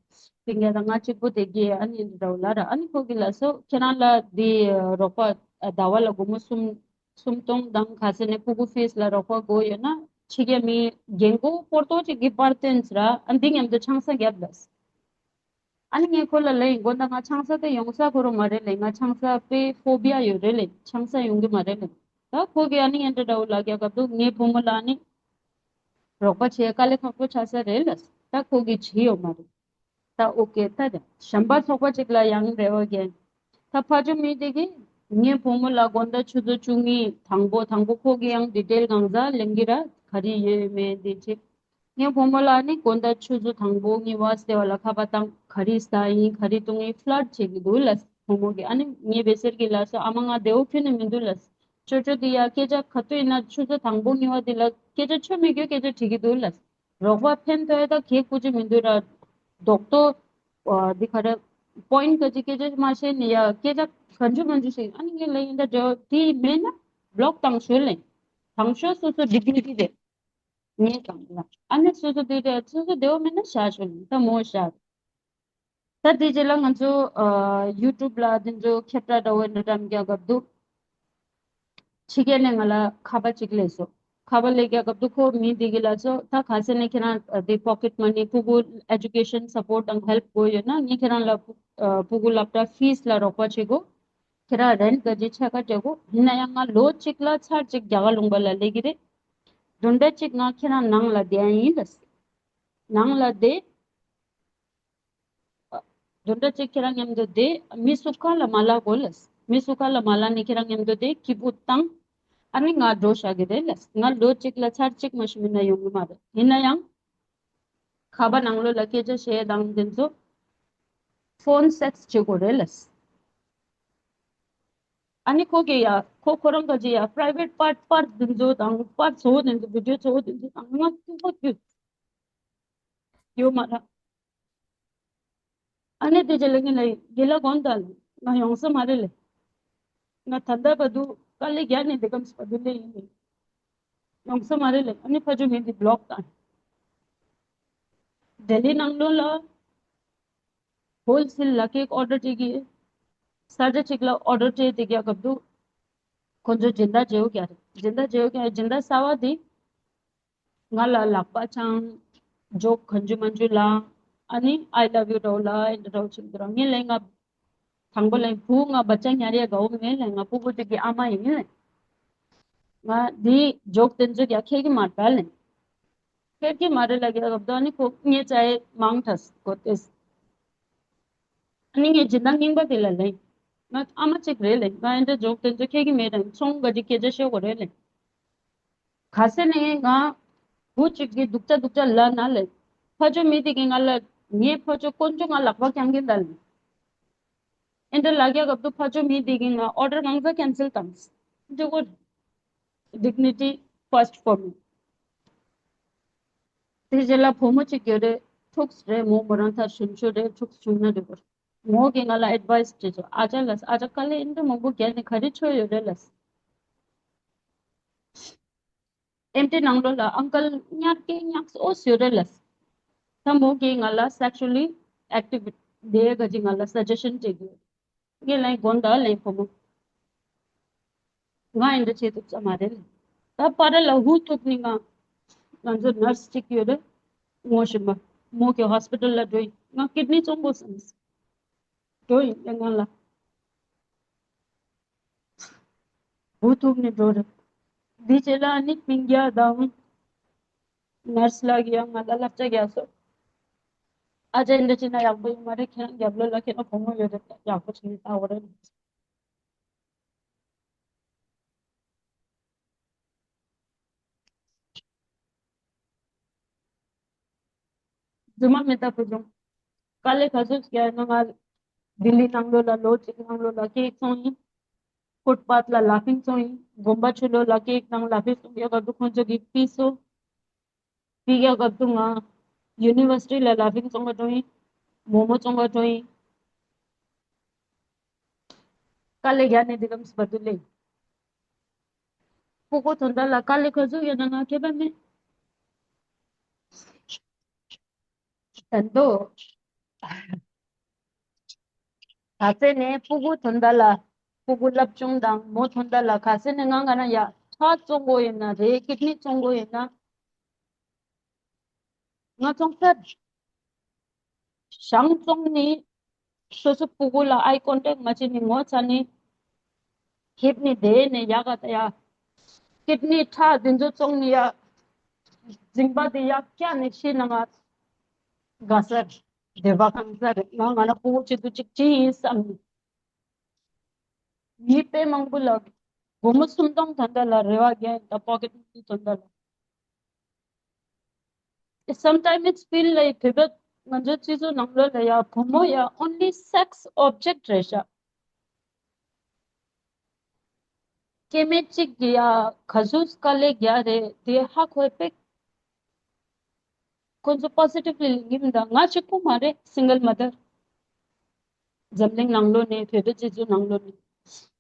དེ་གས་ད་ང་གཅིག་པུ་དེ་གས། ཨ་ནི་འདྲ་བོ་ལབ་ར། ཨ་ནི་ཁོ་གི་ལ་སོ་ཁྱེད་རང་ལ་དེ་རོགས་པ་ཟླ་བ་ལ་སྒོར་མོ་གསུམ་སུམ་སྟོང་དང་ཁ་སང་ནས་ཕྲུ་གུ་ཕིས་ལ་རོགས་པ་དགོས་ཡོད་ན་ཕྱི་རྒྱལ་མི་རྒན་གོག་པོ་ཏོ་གཅིག་གིས་པར་བཏོན་ཟེར་ར། ཨ་འདི་མཉམ་དུ་ཆང་ས་བརྒྱབ་ལབ། ཨ་ནི་ངས་ཁོ་ལ་ལབ་ཡིན། དགོངས་དག་ང་ཆང་ས་དེ་ཡོང་ས་ཁོ་རང་མ་རེད་ལབ། ང་ཆང་ས་དཔེ་ཕོ་བི་ཡ་ཡོད་རེད་ལབ། ཆང་ས་ཡོང་གི་མ་རེད་ལབ། ད་ཁོ་གིས་ཨ་ནི་ངན་འདྲ་འདྲ་བོ་ལབ་རྒྱུ་སྐབས་དུས་ངའི་བུ་མོ་ལ་ཨ་ནི་རོགས་པ་བྱེད་དཀའ་ལས་ཁག་པོ་ཆགས་ས་རེད་ལབ། ད་ཁོ་གིས་བྱས་ཡོད་མ་རེད། ད་ཨོ་ཀེ། ད་ད་གཞན་པ་ཚོགས་པ་གཅིག་ལ་ཡང་རེ་བ་རྒྱག་ད་ཕ་ཇོ་མི་དེ་གིས་ངའི་བུ་མོ་ལ་དགོང་དག་ཆུ་ཚོད་བཅུ་གཉིས་དང་པོ་དང་པོ་ཁོ་གིས་ཡང་ཌི་ཊེལ་གང་ཟག་ལེན་གྱི་ར། ག་རེ་ཡོད་མེད་དེ་བྱེད། ངའི་བུ་མོ་ལ་ནི་དགོང་དག་ཆུ་ཚོད་དང་པོ་གཉིས་པ་ཟེར་བ་ལ་ཁ་པར་བཏང་། ག་རེ་ཟ་ཡིན་ག་རེ་བཏུང་ཡིན་ཕླཊ་བྱེད་ཀྱི་འདུག་ལབ། བུ་མོ་གིས། ཨ་ནི་ངའི་བེ་སེར་གྱིས་ལབ་སོང་། ཨ་མ་ང་བདེ་བོ་ཁྱོན་ནས་མི་འདུག་ལབ། ཅོ་ཅོ་འདི་ཡ་སྐད་ཆ་ག་དུས་ཡིན་ན་ཆུ་ཚོད་དང་པོ་གཉིས་པ་འདི་ལ་སྐད་ཆ་ཆོ་མེད་རྒྱུ་སྐད་ཆ་དྲིས་ཀྱི་འདུག་ལབ། རོགས་པ་ཕན་ཐོགས་ད་གས་ཁུ་ཅི་མི་འདུག་ར། རྡོག་ཏོ་འདི་ག་རེ་པོ་ཡིན་ག་ཅི་སྐད་ཆ་མ་བཤད་ནས་ཡ་སྐད་ཆ་ག་འཇུ་མ་འཇུ་ཞིག་ཨ་ནི་ངས་ལབ་ཡིན། ད་འབྲེལ་བ་དེ་མེད་ན་བློག་བཏང་ཤོག་ལབ། བཏང་ཤོག་སོ་སོ་ཌིག་ནི་ཊི་རེད། ངས་ཀྱང་ལ་ཨ་ནི་སོ་སོ་དེ་རེད། སོ་སོ་བདེ་བོ་མེད་ན་བཞག་ཤོག་ལབ། ད་མོ་བཞག་ད་དེ་རྗེས་ལ་ང་ཚོ་ཨ་ཡུ་ཊུབ་ལ་དེ་ཚོ་ཁྱབ་བསྒྲགས་འདྲ་བོ་འདྲ་འདྲ་མི་རྒྱག་སྐབས་དུས་ཕྱི་རྒྱལ་ནས་ང་ལ་ཁ་པར་གཅིག་སླེབས་སོང་། ཁ་པར་སླེབས་རྒྱག་སྐབས་དུས་ཁོ་མི་དེ་གིས་ལབ་སོང་། ད་ག་ཚོད་ནས་ཁྱེད་རང་ཨ་དེ་པོ་ཀེཊ་མ་ནི་ཕྲུ་གུ་ཨེ་ཌུ་ཀེ་ཤན་སཔོརཊ་དང་ཧེལཔ་དགོས་ཡོད་ན་ངས་ཁྱེད་རང་ལ་ཕྲུ་ཨ་ཕྲུ་གུ་སློབ་གྲྭ་ཕིས་ལ་རོགས་པ་བྱེད་དགོས། ཁྱེད་རང་རེནཊ་ག་ཅིག་ཕྱེད་ཀ་སྤྲད་དགོས། ཡིན་ན་ཡང་ང་ལོ་གཅིག་ལ་ཚར་གཅིག་རྒྱ་གར་ལུང་པ་ལ་སླེབས་ཀྱི་རེད། བདུན་ཕྲག་གཅིག་ང་ཁྱེད་རང་ནང་ལ་བསྡད་ཡ་ཡིན་ལབ། ནང་ལ་བསྡད། བདུན་ཕྲག་གཅིག་ཁྱེད་རང་མཉམ་དུ་བསྡད། མི་སུ་གང་ལ་མ་ལབ་དགོས་ལབ། མི་སུ་གང་ལ་མ་ལབ་ནས་ཁྱེད་རང་མཉམ་དུ་བསྡད། སྐྱིད་པོ་བཏང་། ཨ་ནི་ང་འགྲོ་བཞག་གི་རེད་ལབ། ང་ལོ་གཅིག་ལ་ཚར་གཅིག་མ་གཏོགས་མིན་ན་ཡོང་གི་མ་རེད། ཡིན་ན་ཡང་ཁ་པར་ནང་ལོགས་ལ་སྐད་ཆ་བཤད་དང་དེ་ཚོ་ཕོན་སེག་སི་བྱེད་དགོས་རེད་ལབ། ཨ་ནི་ཁོ་གིས་ཡ་ཁོ་ཁོ་རང་ག་ཅིག་ཡ་པ་རའི་ཝེཊ་པར་པར་དེ་ཚོ་དང་པར་གཙོ་བོ་དེ་ཚོ་བི་ཌི་ཡོ་གཙོ་བོ་དེ་ཚོ་དང་ང་ཐུག་པ་ཁྱོད་ཡོད་མ་རེད། ཨ་ནི་དེ་རྗེས་ལ་ངས་ལབ་ཡིན། རྒན་ལགས་དགོངས་དག་ང་ཡོང་ས་མ་རེད་ལབ། ང་ད་ལྟ་བར་དུ་དཀའ་ལས་རྒྱག་ནས་འདི་གམ་སྤ་རྡུལ་ལས་ཡིན་ནས་ཡོང་ས་མ་རེད་ལབ། ཨ་ནི་ཕ་ཇོ་མི་འདི་བློག་བཏང་། ལྡི་ལི་ནང་ལོགས་ལ་ཧོལ་སེལ་ལ་ཀེག་ཨོ་ཌར་སྤྲད་ཀྱི། ས་ཆ་གཅིག་ལ་ཨོ་ཌར་སྤྲད་དེ་རྒྱག་སྐབས་དུས་ཁོ་ཚོ་སྦྱིན་བདག་བརྗེ་པོ་རྒྱག་རེད། སྦྱིན་བདག་བརྗེ་པོ་རྒྱག་སྦྱིན་བདག་གསར་པ་དེ་ང་ལ་ལག་པ་འཆང་ ཇོག་གང་བྱུང་མང་བྱུང་ལ། ཨ་ནི་I love you འདྲ་བོ་ལ་ཨེ་འདྲ་འདྲ་བོ་ཅིག་འདུག་ར། ངས་ལབ་ང་དང་པོ་ལབ་བུ་ང་བ་ཅག་ཉར་ཡས་དགའ་བོ་མེད་ལབ། ང་སྤུ་གུ་དེ་གི་ཨ་མ་ཡིན་ལབ། ང་འདི་ཇོག་དེ་ཚོ་ཡ་ཁྱེད་ཀྱི་མ་རེད་ལབ། ཁྱེད་ཀྱི་མ་རེད་ལབ་ཡ་སྐབས་དུ་ཨ་ནི་ཁོ་ངའི་ཅག་ཡས་མང་ཐལ་གོ་ཏེ། ཨ་ནི་ངས་སྦྱིན་བདག་རྙིང་པ་དེ་ལ་ལབ། ང་ཨ་མ་གཅིག་རེད་ལབ། ང་ཨེ་འདྲ་ཇོག་དེ་ཚོ་ཁྱེད་ཀྱི་མེད་དང་ཚོང་ག་ཅིག་སྐད་ཆ་བཤད་དགོས་རེད་ལབ། ག་ས་ནས་ང་བུ་གཅིག་གིས་སྡུག་ཅག་སྡུག་ཅག་ལབ་ན་ལབ། ཕ་ཇོ་མི་དེ་གིས་ང་ལ་ངའི་ཕ་ཇོ་དཀོན་མཆོག་ང་ལག་པ་བརྐྱང་གིན་ད་ལབ། ཨེ་འདྲ་ལབ་ཡ་སྐབས་དུ་ཕ་ཇོ་མི་དེ་གིས་ང་ཨོ་ཌར་གང་ག་ཁེན་སེལ་བཏང་། འདི་གོ་dignity first for me. དེ་རྗེས་ལ་བུ་མོ་གཅིག་ཡོད་རེད། ཕྲུགས་རེད། མོ་མོ་རང་ཐག་ཞུན་ཆུ་རེད། ཕྲུགས་བྱུང་ན་འགྲིག་གོ། མོ་གིས་ང་ལ་ཨེཌ་ཝའི་སི་བྱེད་ཆོག་ཨ་ཅག་ལགས། ཨ་ཅག་དཀའ་ལས་ཨེ་འདྲ་མང་པོ་བརྒྱབ་ནས་ག་རེ་བྱས་ཡོད་རེད་ལགས། ཨེམ་ཊི་ནང་ལོགས་ལ་ཨང་ཀལ་ཉག་གེ་ཉག་ཨོ་ཟེར་རེད་ལགས། ད་མོ་གིས་ང་ལ་སེག་ཤུ་ལི་ཨེག་ཊིབ་དེ་ག་ཅིག་ང་ལ་སཱ་ཇེ་ཤན་སྤྲད་ཀྱི་ཡོད། ངས་ལབ་དགོངས་དག་ལབ་བུ་མོ། ང་ཨེ་འདྲ་བྱེད་ཐུབ་ས་མ་རེད། ད་པར་ལ་ཧུ་ཐུག་ནི་ང་ང་ཚོ་ནར་སི་གཅིག་ཡོད་རེད། ངོ་ཤེས་པ། མོ་གི་ཧོ་སི་པི་ཊལ་ལ་འགྲོ་ཡིན། ང་ཀིཌ་ནི་བཙོང་དགོས་བསམ། འགྲོ་ཡིན་ལས་ང་ལ། བུ་ཐུག་ནས་འགྲོ་རེད། འདི་རྗེས་ལ་ནི་སྤུན་ཀྱག་དང་ནར་སི་ལགས་ཀྱིས་ཡང་ང་ལ་བསླབ་བྱ་རྒྱག་སོང་། ཨ་ཅག་འདི་བྱས་ན་ཡག་པོ་ཡོད་མ་རེད། ཁྱེད་རང་རྒྱབ་ལོགས་ལ་ཁྱེད་རང་བུ་མོ་ཡོད་རེད། ཡག་པོ་བྱས་ནས་ལྟ་དགོས་རེད། རྫུན་མ་མེད་ད་བུ་ཆུང་། དཀའ་ལས་ག་ཚོད་བརྒྱབ་ན། ང་ལྡི་ལི་ནང་ལོགས་ལ་ལོ་གཅིག་ནང་ལོགས་ལ་ཀེག་བཙོང་ཡིན། ཕུཊ་པཱཐ་ལ་ལ་ཕིང་བཙོང་ཡིན། དགོན་པ་ཕྱི་ལོགས་ལ་ཀེག་དང་ལ་ཕིང་བཙོང་ཡག་སྐབས་དུ་ཁོང་ཚོ་གིས་ཕུད་སོང་། ཕུད་ཡག་སྐབས་དུ་ང་ཡུ་ནི་ཝར་སི་ཊི་ལ་ལ་ཕིང་བཙོང་ག་འགྲོ་ཡིན། མོག་མོག་བཙོང་ག་འགྲོ་ཡིན། དཀའ་ལས་རྒྱག་ནས་འདི་གམ་སི་བར་དུ་ལས། སྤུ་གུ་དོན་དག་ལ་དཀའ་ལས་ག་ཚོད་ཡོད་ན་ང་ཁྱད་པར་མེད། ད་འདོད། ག་ཚད་ནས་སྤུ་གུ་དོན་དག་ལ། སྤུ་གུ་བསླབ་སྦྱོང་དང་མོ་དོན་དག་ལ་ག་ཚད་ནས་ང་ག་ན་ཡ་ཁྲག་བཙོང་དགོས་ཡིན་ན་རེད། ཀིཌ་ནི་བཙོང་དགོས་ཡིན་ན། ང་བཙོང་ཚར། ཞང་བཙོང་ནི། སོ་སོ་སྤུ་གུ་ལ་ཨའི་ཀོན་ཊེག་མ་བྱེད་ནི་ངོ་ཚ་ནི། ཧིབ་ནི་བསྡད་ནས་ཡག་ག་ད་ཡ། ཀིཌ་ནི་ཁྲག་འདི་ཚོ་བཙོང་ནི་ཡ། རྫིང་པ་འདི་ཡག་བཀྱག་ནི་ཤི་ན་ང་དགའ་ས་རེད། བདེ་བ་གང་ས་རེད། ང་ང་ན་སྤུ་གུ་ཆེད་དུ་ཅིག་ཅི་ཡིན་བསམ་ནི། མི་དཔེ་མང་པོ་ལ་སྒོར་མོ་སུམ་སྟོང་ད་ལྟ་ལ་རེ་བ་རྒྱག་ཡིན། ད་པོ་ཀེཊ་མ་ནི་ད་ལྟ་ལ། Sometimes it's feel like བོད་པ་ང་ཚོའི་སྤྱི་ཚོགས་ནང་ལོགས་ལ་ཡ་བུ་མོ་ཡ་only sex object རེད་ཤག་སྐྱེ་དམན་གཅིག་གིས་ཡ་ག་ཚོད་དཀའ་ལས་རྒྱག་རེད་དེ་ཧ་གོ་བས། ཁོ་ཚོ་པོ་སི་ཊིབ་ལི་ལེན་གྱི་མི་འདུག་ང་གཅིག་པུ་མ་རེད། སིང་གལ་མ་དར། འཛམ་གླིང་ནང་ལོགས་ནས་བོད་པའི་སྤྱི་ཚོགས་ནང་ལོགས་ནས།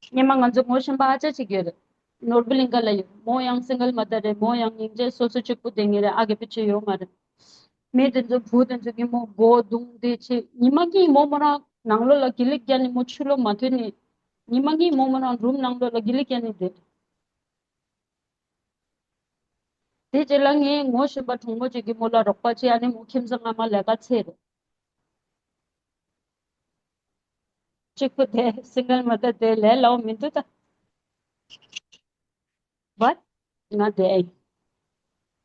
སྔོན་མ་ང་ཚོ་ངོ་ཤེས་པ་ཨ་ཅག་ཅིག་ཡོད་རེད། ནོར་བུ་གླིང་ག་ལ་ཡོད། མོ་ཡང་སིང་གལ་མ་དར་རེད། མོ་ཡང་སྙིང་རྗེ་སོ་སོ་གཅིག་པུ་བསྡད་མཁན་རེད། ཨ་རྒས་པོ་ཅིག་ཡོད་མ་རེད། མི་དེ་ཚོ་བུ་དེ་ཚོ་གིས་མོ་སྒོ་རྡུང་དེ་བྱེད། ཉི་མ་གཉིས་མོ་མོ་རང་ནང་ལོགས་ལ་གི་ལིག་བརྒྱབ་ནས་མོ་ཕྱི་ལོགས་མ་ཐོན་ནས། ཉི་མ་གཉིས་མོ་མོ་རང་རུམ་ནང་ལོགས་ལ་གི་ལིག་བརྒྱབ་ནས་བསྡད། དེ་རྗེས་ལ་ངའི་ངོ་ཤེས་པ་གྲོགས་མོ་གཅིག་གིས་མོ་ལ་རོགས་པ་བྱས། ཨ་ནི་མོ་ཁྱིམ་ཚང་སྔ་མ་ལས་ཀ་ཚར་རེད། གཅིག་པུ་དེ་སིང་གལ་མ་དར་དེ་ལས་སླ་བོ་མི་འདུག་ད། བ། ང་དེ་ཨེ།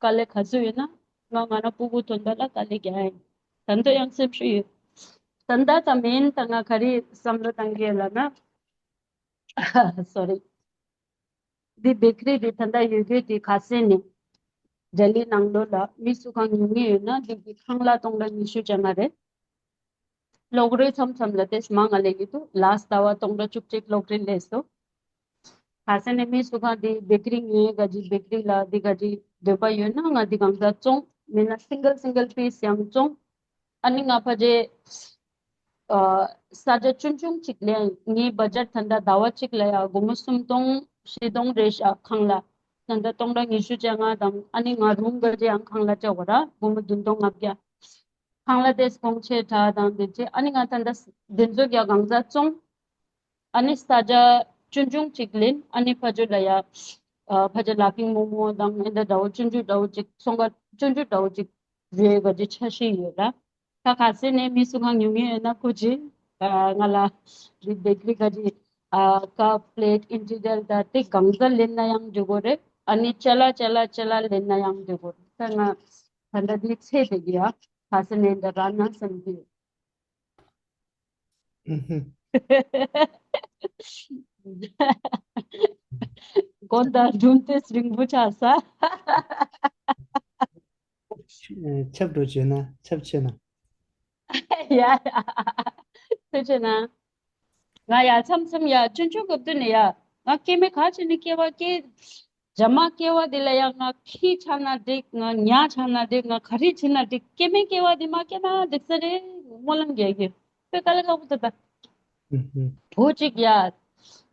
དཀའ་ལས་ག་ཚོད་ཡོད་ན། ང་ང་ན་སྤུ་གུ་དོན་དག་ལ་དཀའ་ལས་རྒྱག་ཡིན། ད་འདོད་ཡང་སེམས་ཤུགས་ཡོད། ད་ལྟ་ད་མེན་ད་ང་ག་རེ་བསམ་བློ་བཏང་གི་ཡོད་ལབ་ན། སོ་རི། འདི་བེ་ཀ་རི་འདི་ད་ལྟ་ཡོད་རྒྱུ་འདི་ག་ས་ནས། ལྡི་ལི་ནང་ལོགས་ལ་མི་སུ་གང་ཉོ་མཁན་ཡོད་ན་འདི་གི་ཁང་གླ་སྟོང་ཕྲག་ཉི་ཤུ་བྱ་ལྔ་རེད། གློག་རིན་མཚམས་མཚམས་ལ་ཏོག་ཙམ་མང་ང་ལེན་གྱི་འདུག་ལཱསྚ་ཟླ་བ་སྟོང་ཕྲག་བཅུ་གཅིག་གློག་རིན་སླེབས་སོང་། ག་ས་ནས་མི་སུ་གང་འདི་བེ་ཀ་རི་ངའི་ག་ཅིག་བེ་ཀ་རི་ལ་འདི་ག་ཅིག་འདོད་པ་ཡོད་ན་ང་འདི་གང་ཟག་བཙོང་། མིན་ན་སིང་གལ་སིང་གལ་པིས་ཡང་བཙོང་། ཨ་ནི་ང་ཕ་ཇེ། ཨ། ས་ཆ་ཆུང་ཆུང་ཅིག་ལེན། ངའི་བ་ཇེཊ་ད་ལྟ་ཟླ་བ་གཅིག་ལ་ཡ་སྒོར་མོ་སུམ་སྟོང་བཞི་སྟོང་རེད་ཤག་ཁང་གླ། ད་ལྟ་སྟོང་ཕྲག་ཉི་ཤུ་བྱ་ལྔ་དང་ཨ་ནི་ང་རུམ་ག་ཅིག་ཡང་ཁང་གླ་བྱ་དགོས་ར་སྒོར་མོ་བདུན་སྟོང་ལྔ་བརྒྱ། ཁང་གླ་དེ་སྤོང་ཆེད་དྲ་དང་དེ་ཅི་ཨ་ནི་ང་ད་ལྟ་དེ་ཚོ་ཡ་གང་ཟག་བཙོང་། ཨ་ནི་ས་ཆ་ཆུང་ཆུང་ཅིག་ལེན། ཨ་ནི་ཕ་ཇོ་ལ་ཡ། ཨ། ཕ་ཇོ་ལ་ཕིང་མོག་མོག་དང་ཨེ་འདྲ་འདྲ་བོ་ཆུང་ཆུང་འདྲ་བོ་ཅིག་ཚོང་ཁང་ཆུང་ཆུང་འདྲ་བོ་ཅིག་ བཟོས་ག་ཅི་འཆར་གཞི་ཡོད་ལ། ད་ག་ཚོད་ནས་མི་སུ་གང་ཉུང་ཉུང་ཡོད་ན་ཁོ་ཅི་ང་ལ་རི་བེ་ཀ་རི་ག་ཅི་ཀབ་པི་ལེཊ་ཨིན་ཊི་རི་ཡལ་ད་དེ་གང་ཚ་ལེན་ན་ཡང་འགྲིག་གོ་རེད། ཨ་ནི་ཅ་ལག་ཅ་ལག་ཅ་ལག་ལེན་ན་ཡང་འགྲིག་གོ་རེད། ད་ང་ད་ལྟ་དེ་ཚེ་དེ་གི་ཡ་ག་ཚོད་ནས་འདི་ར་ན་བསམ་གི་ཡོད། དགོན་དང་སྒྲུང་དེ་རིང་པོ་ཆགས་ས། ཆབ་འགྲོ་བྱོས་ན་ཆབ་ཆོད་ན། ཡ་ཡ། ཐུགས་རྗེ་གནང་། ང་ཡ་མཚམས་མཚམས་ཡ་ཆུང་ཆུང་སྐབས་དུས་ནས་ཡ་ང་སྐྱེ་དམན་ག་ཅི་ནས་སྐྱེ་བ་སྐྱེ། རྒྱ་མ་སྐྱེ་བ་འདི་ལ་ཡང་ང་ཁྱི་ཆགས་ན་འགྲིག་ང་ཉ་ཆགས་ན་འགྲིག་ང་ག་རེ་བྱེད་ན་འགྲིག་སྐྱེ་དམན་སྐྱེ་བ་འདི་མ་སྐྱེ་ན་འགྲིག་ས་རེད། སྨོན་ལམ་རྒྱག་གི་དཔེ་དཀའ་ལས་ཁག་པོ་འདུག་ད། བུ་གཅིག་ཡ།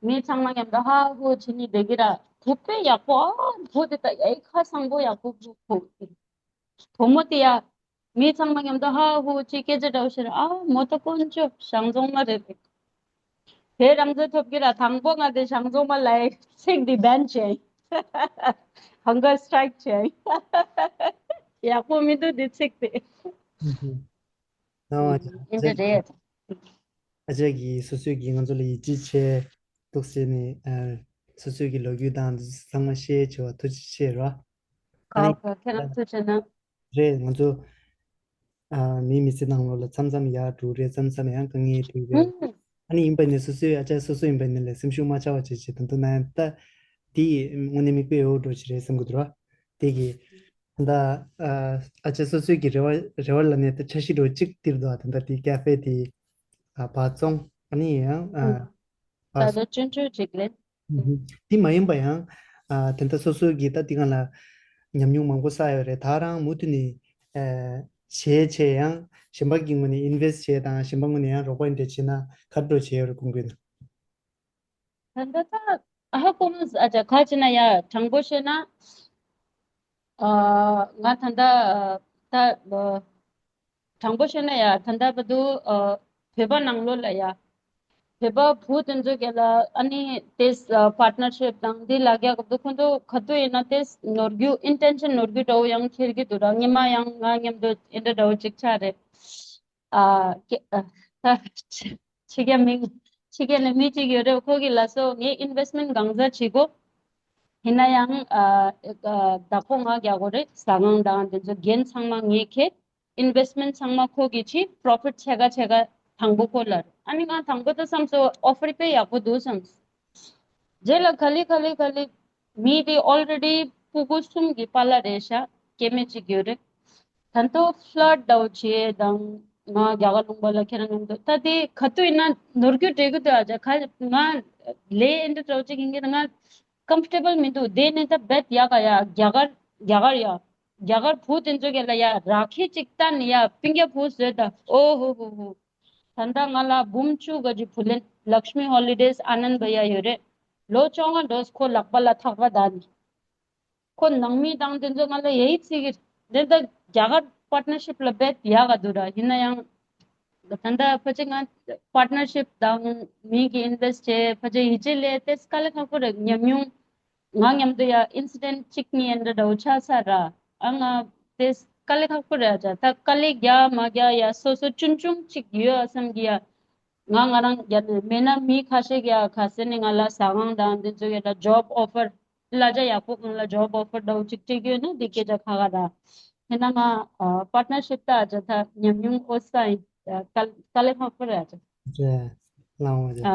མི་ཚང་མ་མཉམ་དུ་ཧ་ཧུ་བྱེད་ནི་བསྡད་གི་ར་བུ་དཔེ་ཡག་པོ་ཨ་བུ་དེ་ད་ཡ་ཁ་བཟང་པོ་ཡག་པོ་བུ་བུ། བུ་མོ་དེ་ཡ། མི་ཚང་མ་མཉམ་དུ་ཧ་ཧུ་ཅིག་སྐད་ཆ་འདྲ་བོ་བཤད་ར་ཨ་མོ་ད་དཀོན་མཆོག་བྱང་རྫོང་མ་རེད། དེ་རང་བཙན་ཐོབ་ཀྱི་ར་དང་པོ་ང་དེ་བྱང་རྫོང་མ་ལ་ཚིག་འདི་བན་བྱས། ཧང་གར་སི་ཊི་རའིཀ་བྱས། ཡག་པོ་མི་འདུག་འདི་ཚིག་དེ། ནང་བ་ཨིན་འདྲ་རེད། ཨ་ཅག་གིས་སོ་སོས་ཀྱིས་ང་ཚོ་ལ་ཡིད་ཆེས་བྱས་འདུག་ཟེར་ནས་སོ་སོས་ཀྱི་ལོ་རྒྱུས་དང་འདི་ཚོ་ཚང་མ་ཤེར་བྱས་པ་ཐུགས་རྗེ་ཆེ་རོ། ཨ་ནི་ཁྱེད་རང་ཐུགས་རྗེ་གནང་། རེད་ང་ཚོ། ཨ། མིའི་མི་ཚེ་ནང་ལོགས་ལ་མཚམས་མཚམས་ཡག་འགྲོ་རེད། མཚམས་མཚམས་ཡང་དཀའ་ངལ་འཕྲད་རེད། ཨ་ནི་ཡིན་པ་ནི་སོ་སོའི་ཨ་ཅག་སོ་སོ་ཡིན་པ་ནི་ལས་སེམས་ཤུགས་མ་ཆག་པ་བྱེད་བྱེད་དང་དུ་ན་ཡང་ད་དེ་དངོས་གནས་མིག་དཔེ་ཡོད་འགྲོ་ཞིག་རེད་བསམ་གི་འདུག་ར། དེ་གི་ད་ཨ་ཅག་སོ་སོའི་གི་རེ་བ་རེ་བ་ལ་ནས་ད་འཆར་གཞི་འགྲོ་གཅིག་དེར་འདུག་ད་ད་དེ་ཀ་ཧྥེ་དེ་ཨ་བ་བཙོང་ཨ་ནི་ཡང་ཨ་ད་ལོ་ཆུང་ཆུང་ཅིག་ལས། དེ་མ་ཡིན་པ་ཡང་། ཨ། དེ་འདྲ་སོ་སོའི་གི་ད་དེ་ག་ལ་ཉམས་མྱོང་མང་པོ་བསགས་ཡོད་རེད། ད་རང་མུ་མཐུད་ནས་བྱས་བྱས་ཡང་གཞན་པ་གི་ངོས་ནས་ཨིན་ཝེ་སི་ཊི་བྱས་དང་གཞན་པ་ངོས་ནས་ཡང་རོགས་པ་འདྲ་བྱས་ན་ག་འདྲ་བྱས་ཡོད་རེད་གོང་གུན། ད་ལྟ་ད་ཧ་གོ་མ་ཨ་ཅག་ག་ཅི་ན་ཡ་དྲང་པོ་བཤད་ན། ཨ། ང་ད་ལྟ་ད་དྲང་པོ་བཤད་ན་ཡ་ད་ལྟ་བར་དུ་ཨ། བོད་པ་ནང་ལོགས་ལ་ཡ། བོད་པ་བུ་དེ་ཚོ་ག་ལ་ཨ་ནི་དེ་ཨ་པར་ཊི་ནར་ཤིབ་དང་འདི་ལ་རྒྱག་གི་འདུག་ཁོང་ཚོ་ག་དུས་ཡིན་ན་དེ་ནོར་རྒྱུ་ཨིན་ཊེན་ཤན་ནོར་རྒྱུ་འདྲ་བོ་ཡང་འཁྱེར་གྱི་འདུག་ར། སྔོན་མ་ཡང་ང་མཉམ་དུ་ཨེ་འདྲ་འདྲ་བོ་ཅིག་ཆགས་རེད། ཨ། ཀེ་ཨ། ད་ཕྱི་རྒྱལ་མི་ཕྱི་རྒྱལ་ནས་མི་གཅིག་ཡོད་རེད། ཁོ་གི་ལ་སོ་ངས་ཨིན་ཝེ་སི་མེན་ཊི་གང་ཟག་བྱེད་གོ། ཡིན་ན་ཡང་ཨ་ཨ་བདག་པོ་ང་རྒྱག་གོ་རེད། ཟ་ཁང་དང་དེ་ཚོ་འགན་ཚང་མ་ངས་འཁྱེར། ཨིན་ཝེ་སི་མེན་ཊི་ཚང་མ་ཁོ་གིས་བྱས། པོ་རོ་ཕིཊ་ཕྱེད་ཀ་ཕྱེད་ཀ་དང་པོ་ཁོ་ལ་རེད། ཨ་ནི་ང་དང་པོ་ད་བསམ་སོང་ཨོ་ཕར་དཔེ་ཡག་པོ་འདུག་བསམ། རྗེས་ལ་ག་ལེ་ག་ལེ་ག་ལེ་མི་དེ་ཨོལ་རེ་ཌི་ཕྲུ་གུ་གསུམ་གྱི་པཱ་ལགས་རེད་ཤག་སྐྱེ་དམན་གཅིག་ཡོད་རེད། ད་ལྟ་ཕི་ལཊ་འདྲ་བོ་བྱས་དང་ང་རྒྱ་གར་ལུང་པ་ལ་ཁྱེད་རང་མཉམ་དུ་ད་དེ་ག་དུས་ཡིན་ན་ནོར་རྒྱུ་འདྲ་གི་འདུག་ཨ་ཅག་ཁ་ང་ལས་ཨེ་འདྲ་འདྲ་བོ་ཅིག་ཡིན་གྱི་ང་ཀམ་ཕོར་ཊེ་བལ་མི་འདུག་དེ་ནས་ད་རྦད་ཡག་ག་ཡ་རྒྱ་གར་རྒྱ་གར་ཡ་རྒྱ་གར་བུ་དེ་ཚོ་ག་ལ་ཡ་ར་ཁེ་ཅིག་བཏང་ནས་ཡ་སྤུན་ཀྱག་བུ་བཟོས་ད་ཨོ་ཧོ་ཧོ་ཧོ། ད་ལྟ་ང་ལ་འབུམ་བཅུ་ག་ཅིག་བུ་ལོན་ལཀྵྨི་ཧོ་ལི་ཌེས་ཨ་ནན་བྷ་ཡ་ཡོད་རེད། ལོ་བཅོ་ལྔ་འགྲོ་ཁོ་ལག་པ་ལ་ཐག་པ་བསྡད་ནས། ཁོ་ནང་མི་དང་དེ་ཚོ་ང་ལ་ཡ་ཡིད་ཆེས་ཀྱི་རེད། ད་རྒྱ་གར་པར་ཊི་ནར་ཤིབ་ལ་རྦད་ཡག་ག་འདུག་ར། ཡིན་ན་ཡང་ད་ལྟ་ཕལ་ཆེར་ང་པར་ཊི་ནར་ཤིབ་དང་མི་གི་ཨིན་ཝེ་སི་ཊི་བྱས་ཕལ་ཆེར་ཡིད་ཆེས་ལས་དེ་དཀའ་ལས་ཁག་པོ་རེད། ཉམས་མྱོང་ང་མཉམ་དུ་ཡ་ཨིན་སི་ཌེན་ཊི་གཅིག་གཉིས་ཨེ་འདྲ་འདྲ་བོ་ཆགས་ཚར་ར། ཨ་ང་དེ་དཀའ་ལས་ཁག་པོ་རེད་ཨ་ཅག་ད་དཀའ་ལས་རྒྱག་མ་རྒྱག་ཡ་སོ་སོ་ཆུང་ཆུང་གཅིག་ཡོད་ཨ་བསམ་གྱི་ཡ། ང་ང་རང་རྒྱ་ནས་མེད་ན་མི་ཁ་ཤས་ཀྱི་ཡ་ཁ་སེ་ནས་ང་ལ་ཟ་ཁང་དང་འདི་ཚོ་ཡ་ད་ཇོབ་ཨོ་ཕར་གླ་ཆ་ཡག་པོ་གང་ལ་ཇོབ་ཨོ་ཕར་འདྲ་བོ་གཅིག་སྤྲད་ཀྱི་ཡོད་ན་འདི་སྐད་ཆ་ཁ་ཁ་ར། དེ་ན་ང་ཨ་པར་ཊི་ནར་ཤིབ་ད་ཨ་ཅག་ད་ཉམས་མྱོང་ཨོ་ས་ཡིན་དཀའ་དཀའ་ལས་ཁག་པོ་རེད་ཨ་ཅག་རེད། ལའོ་རེད། ཨ་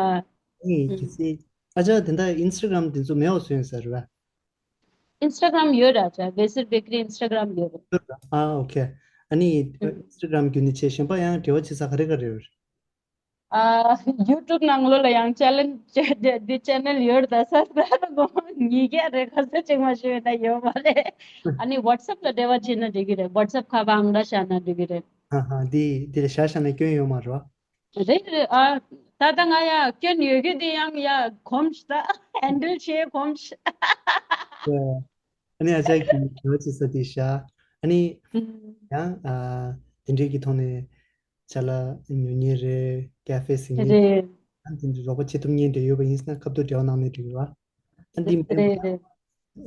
ཨེ་གི་སི་ཨ་ཅག་དེ་འདྲ་ཨིན་སི་ཊ་གྷ་རམ་དེ་ཚོ་མེད་པ་བཟོས་ཡིན་ཟེར་རེད་པ། ཨིན་སི་ཊ་གྷ་རམ་ཡོད་ར་ཅག་བེ་སིར་བེ་ཀ་རི་ཨིན་སི་ཊ་གྷ་རམ་ཡོད་རེད། ཨ་ཨོ་ཁེ། ཨ་ནི་ཨིན་སི་ཊ་གྷ་རམ་བརྒྱུད་ནས་ཆེ་གཞན་པ་ཡང་འབྲེལ་བ་བྱེད་ས་ག་རེ་ག་རེ་ཡོད་རེད། ཨ་ཡུ་ཊུབ་ནང་ལོགས་ལ་ཡང་ཅེ་ནལ་འདི་ཅེ་ནལ་ཡོད་རེད་ད་ས་ད་ལོ་ཉིས་བརྒྱ་རེད་ག་ས་ཅིག་མ་ཤེས་ན་ཡོད་མ་རེད། ཨ་ནི་ཝ་ཊི་སི་ཨེབ་ལ་འབྲེལ་བ་བྱེད་ན་འགྲིག་གི་རེད། ཝ་ཊི་སི་ཨེབ་ཁ་པར་ཨང་གྲངས་བཞག་ན་འགྲིག་གི་རེད། ཧ་ཧ་འདི་འདི་ལ་བཞག་བཞག་ན་སྐྱོན་ཡོད་མ་རེད་བ། རེད་རེད། ཨ་ད་ལྟ་ང་ཡ་སྐྱོན་ཡོད་རྒྱུ་དེ་ཡང་ཡ་གོམས་ཤིག་ད་ཧེན་ཌལ་བྱེད་གོམས་ཤིག་ཨ་ནི་ཨ་ཅག་གིས་ཡོད་ཅེས་ས་དེ་བཞག་ཨ་ནི་ཡང་ཨ་དེ་འདྲའི་གི་ཐོག་ནས་ཅ་ལག་ཉོ་མཁན་རེད། ཀ་ཧྥེ་ཟིན་མཁན་རེད། ཨ་ནི་དེ་འདྲའི་རོགས་པ་བྱེད་ཐུབ་མཁན་འདྲ་ཡོད་པ་ཡིན་ན་ཁ་ཐུག་འབྲེལ་བ་གནང་ནས་འགྲིག་གི་རེད་བ། ཨ་འདི་མིན་པ་རེད་རེད།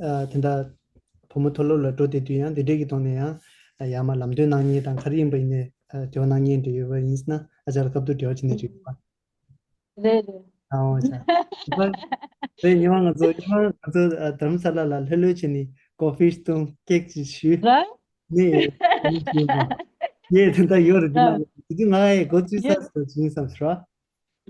ཨ་དེ་འདྲ་བུ་མོ་མཐོ་སློབ་ལ་འགྲོ་བསྡད་དུས་ཡང་དེ་འདྲའི་གི་ཐོག་ནས་ཡང་ ཡར་མར་ལམ་སྟོན་གནང་མཁན་དང་ག་རེ་ཡིན་པ་ཡིན་ནའི་འབྲེལ་བ་གནང་མཁན་འདྲ་ཡོད་པ་ཡིན་ན་ཨ་ཅག་ལ་སྐབས་ཐོག་འབྲེལ་བ་བྱེད་ནས་འགྲིག་གི་རེད་པ། རེད་རེད། ཨོ་ཅག་རེད། ཉི་མ་ང་ཚོ་ཉི་མ་ང་ཚོ་རྡ་རམ་ས་ལ་ལ་ལྷོད་ལྷོད་བྱས་ནས་ཀོ་ཧྥི་བཏུང་ཀེག་ཅིག་ཞུས། ར། ནས་ཡིན་ཞུས་པ། ངས་དེ་འདྲ་ཡོད་རེད། དེ་ན་དེ་དུས་ང་ཡི་འགོ་བཙུགས་ས་སུ་ཡིན་བསམ་སོང་།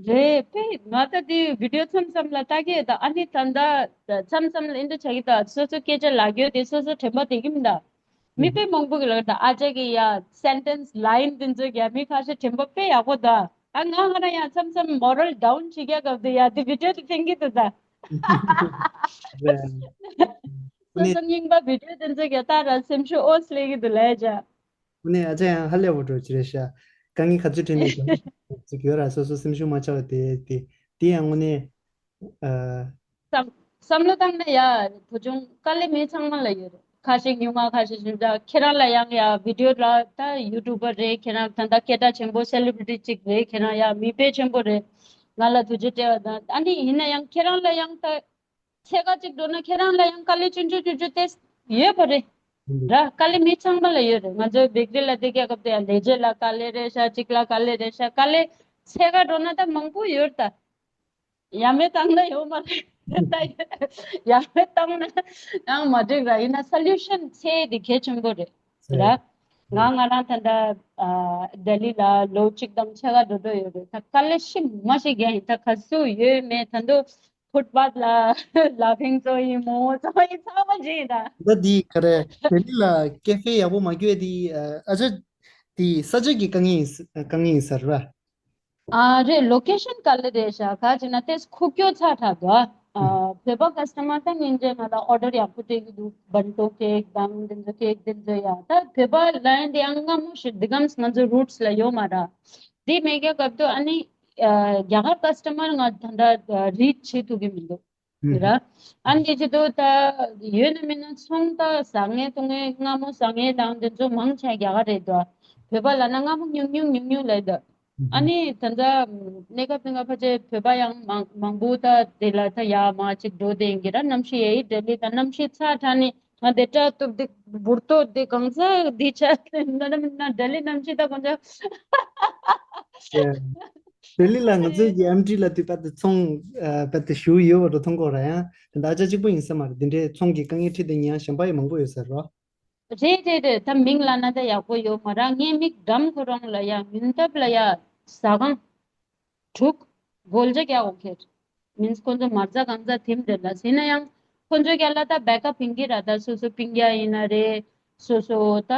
རེད་པས། ང་ད་དེ་བི་ཌིའོ་མཚམས་མཚམས་ལ་ལྟ་གི་ད་ཨ་ནི་ད་ད་མཚམས་མཚམས་ལ་ཨིན་དུ་ཆགས་ཀྱི་ད་སོ་སོ་སྐད་ཆ་ལབ་རྒྱུ་དེ་སོ་སོ་དྲན་པ་བསྡད་ཀྱི་མི་འདུག་མི་དཔེ་མང་པོ་གི་ལ་ད་ཨ་ཅག་གི་ཡ་སེན་ཊེན་སི་ལའིན་དེ་ཚོ་ཡ་མི་ཁ་ཤས་དྲན་པ་དཔེ་ཡག་པོ་ད། ཨ་ང་ང་རང་ཡ་མཚམས་མཚམས་མོ་རལ་ཌའུན་བྱེད་རྒྱུ་སྐབས་དེ་ཡ་དེ་བི་ཌིའོ་དེ་ཕན་གྱི་འདུག་ད། སོ་སོ་རྙིང་པ་བི་ཌིའོ་དེ་ཚོ་གི་ལྟ་ར་སེམས་ཤུགས་ཨོ་སླེབས་ཀྱི་འདུག་ལས་ཅག་དངོས་གནས་ཨ་ཅག་ཡང་ཧ་ལས་པོ་འགྲོ་གི་རེད་ཤག་དཀའ་ངལ་ག་ཚོད་འཕྲད་ནས་ཅིག་ཡོད་ར། སོ་སོ་སེམས་ཤུགས་མ་ཆག་པ་དེ་དེ་དེ་ཡང་དངོས་གནས་ཨ། བསམ་བསམ་བློ་བཏང་ན་ཡ་བུ་ཆུང་དཀའ་ལས་མི་ཚང་མ་ལ་ཡོད་རེད། ཁ་ཤས་ཉུང་ང་ཁ་ཤས་ཞིབ་ཆ་ཁྱེད་རང་ལ་ཡང་ཡ་བི་ཌིའོ་ལ་ད་ཡུ་ཊུབ་པར་རེད། ཁྱེད་རང་ད་ལྟ་སྐད་གྲགས་ཆེན་པོ་སེ་ལི་བི་རི་ཊི་ཅིག་རེད། ཁྱེད་རང་ཡ་མི་དཔེ་ཆེན་པོ་རེད། ང་ལ་ཐུགས་རྗེ་སྤྲད་པ་དང་ཨ་ནི་ཡིན་ན་ཡང་ཁྱེད་རང་ལ་ཡང་ད། ཕྱེད་ཀ་གཅིག་འགྲོ་ན་ཁྱེད་རང་ལ་ཡང་དཀའ་ལས་ཆུང་ཆུང་ཆུང་ཆུང་དེ་ཡོད་པ་རེད། ར་དཀའ་ལས་མི་ཚང་མ་ལ་ཡོད་རེད། ང་ཚོའི་བེག་རི་ལ་བསྡད་རྒྱུ་སྐབས་དེ་ཡང་ལས་བྱེད་ལ་དཀའ་ལས་རེད་ཤག་གཅིག་ལ་དཀའ་ལས་རེད་ཤག་དཀའ་ལས་ཕྱེད་ཀ་འགྲོ་ན་ད་མང་པོ་ཡོད་ད། ཡ་མེད་བཏང་ན་ཡོད་མ་རེད་ད། ཡ་མེད་བཏང་ན་ཡང་མ་འགྲིག་ར། ཡིན་ན་སོ་ལུ་ཤན་ཚད་དེ་གལ་ཆེན་པོ་རེད། ར་ང་ང་རང་ད་ལྟ་ལྡི་ལི་ལ་ལོ་གཅིག་དང་ཕྱེད་ཀ་འགྲོ་འགྲོ་ཡོད་རེད། ད་དཀའ་ལས་ཤི་མ་ཤི་རྒྱག་ཡིན། ད་ག་སུ་ཡོད་མེད་ད་དུང་། ཕུཊ་པཱཐ་ལ་ལ་ཕིང་བཙོང་ཡིན། མོ་མོ་བཙོང་ཡིན། ཚང་མ་བྱེད་ཡིན་ད། ད་འདི་ག་རེ་ལྡི་ལི་ལ་ཀེ་ཧྥེ་ཡག་པོ་མ་གྱོད་དེ་ཨ་ཅག་དེ་ས་ཆ་གི་དཀའ་ངལ་ཡིན་ས་དཀའ་ངལ་ཡིན་ས་རེད་པ། ཨ་རེད། ལོ་ཀེ་ཤན་དཀའ་ལས་རེད་ཤག་ག་ཅི་ན་ཏེས་ཁུག་ཀྱོག་ཚ་དྲག་འདུག་ཨ་བོད་པ་ཀ་སི་ཊ་མར་ད་སྙིང་རྗེ་ང་ལ་ཨོ་ཌར་ཡག་པོ་སྤྲད་ཀྱི་འདུག་བན་ཏོ་ཀེག་དང་དེ་ཚོ་ཀེག་དེ་ཚོ་ཡ་ད་བོད་པ་ལ་ཡིན་དེ་ཡང་སྔ་མོ་ཞིག་འདི་གམ་ང་ཚོ་རུ་ཊི་སི་ལ་ཡོད་མ་ར། དེ་མེད་རྒྱུ་སྐབས་དུ་ཨ་ནི་རྒྱ་གར་ཀ་སི་ཊ་མར་ང་ད་ལྟ་རིཆ་བྱེད་ཐུབ་ཀྱི་མི་འདུག་ར། ཨ་ནི་ཅི་དུ་ད་ཡོད་ན་མིན་ན་ཚོང་ད་ཟ་ངེ་བཏུང་ངེ་སྔ་མོ་ཟ་ངེ་དང་དེ་ཚོ་མང་ཆེ་རྒྱ་གར་རེད་དོ། བོད་པ་ལ་ན་སྔ་མོ་ཉུང་ཉུང་ཉུང་ཉུང་ལས་དོ། ཨ་ནི་ད་ལྟ་གནས་སྐབས་དེ་ང་ཕལ་ཆེར་བོད་པ་ཡང་མང་མང་པོ་ད་དེ་ལ་ད་ཡ་མ་ཅིག་འགྲོ་དེ་ཡིན་གྱི་ར། གནམ་གཤིས་ཡ་ཡི་ལྡི་ལི་ད་གནམ་གཤིས་ཚ་དྲགས་ནི་ང་དེ་སྐྲ་གཏུབ་དེ་འབུར་ཏོ་དེ་གང་ཚ་དེ་ཆ་ན་ན་ལྡི་ལི་གནམ་གཤིས་ད་གང་ཚ། ལྡི་ལི་ལ་ང་ཚོའི་གི་ཨེམ་ཊི་ལ་དུས་པ་དེ་ཚོང་པ་དེ་ཞུ་ཡོད་བ་རུ་མཐོང་གོ་ར། ཡང་དེ་འདྲ་ཨ་ཅག་གཅིག་པུ་ཡིན་ས་མ་རེད། དེ་འདྲའི་ཚོང་གི་དཀའ་ངལ་འཕྲད་དེ་ཉིན་ཡང་གཞན་པ་ཡང་མང་པོ་ཡོད་ས་རེད། རེད་རེད་རེད། ད་མིང་ལ་ན་ད་ཡག་པོ་ཡོད་མ་ར། ངའི་མིག་འགྲམ་ཁོ་རང་ལ་ཡ་ཉུན་ཐབ་ལ་ཡ་ཟ་ཁང་དྲུག་སྒོ་ལྕགས་ཡག་འོ་ཁེར། མིན་ཁོ་ཚོ་མ་རྩ་གང་ཚ་ཐིམ་རེད་ལ། ཟིན་ན་ཡང་ཁོ་ཚོ་རྒྱ་ལ་ད་བེ་ཀ་ཕིང་གི་ར། ད་སོ་སོ་པིང་རྒྱ་ཡིན་ན་རེད། སོ་སོ་ད་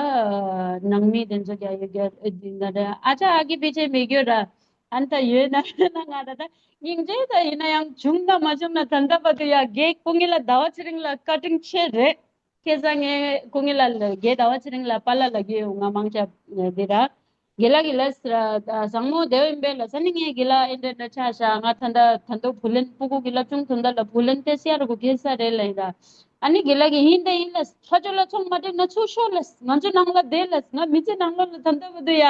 ནང་མི་དེ་ཚོ་རྒྱ་ཡོད་རྒྱ་ཡིན་ན་རེད། ཨ་ཅག་ཨ་གི་པི་ཆེ་མེད་གྱོད་ར། ཨན་ད་ཡོད་ན་ན་ང་ད་ད་སྙིང་རྗེ་ད་ཡིན་ན་ཡང་བྱུང་ན་མ་བྱུང་ན་ད་ལྟ་བར་དུ་ཡ་རྒྱའི་སྐུ་ངལ་ལ་ཟླ་བ་ཚེ་རིང་ལ་བཀའ་དྲིན་ཆེ་རེད། ཁ་སང་ངས་སྐུ་ངལ་ལ་རྒྱའི་ཟླ་བ་ཚེ་རིང་ལ་པཱ་ལགས་ལ་གི་ང་མང་ཆ་འདི་ར། དགེ་ལགས་ཀྱི་ལས་བཟང་མོ་བདེ་བ་ཡིན་པས་ལ་ས་ནི་ངས་དགེ་ལགས་ཨེ་འདྲ་འདྲ་ཆ་བཞག་ང་ད་ལྟ་ད་ལྟ་བུ་ལོན་སྤུ་གུ་གི་སློབ་ཆུང་ད་ལྟ་ལ་བུ་ལོན་ཏེ་སི་ཡ་རུ་གུ་ཁེ་ས་རེད་ལ་ཡིན་ར། ཨ་ནི་དགེ་ལགས་ཀྱི་ཡིན་ད་ཡིན་ལ་ཁ་ཆོ་ལ་ཚོང་མ་སྤྲད་ན་ཚུར་ཤོག་ལ་ང་ཚོ་ནང་ལ་བསྡད་ལ་ང་མི་ཚེ་ནང་ལོགས་ལ་ད་ལྟ་བར་དུ་ཡ།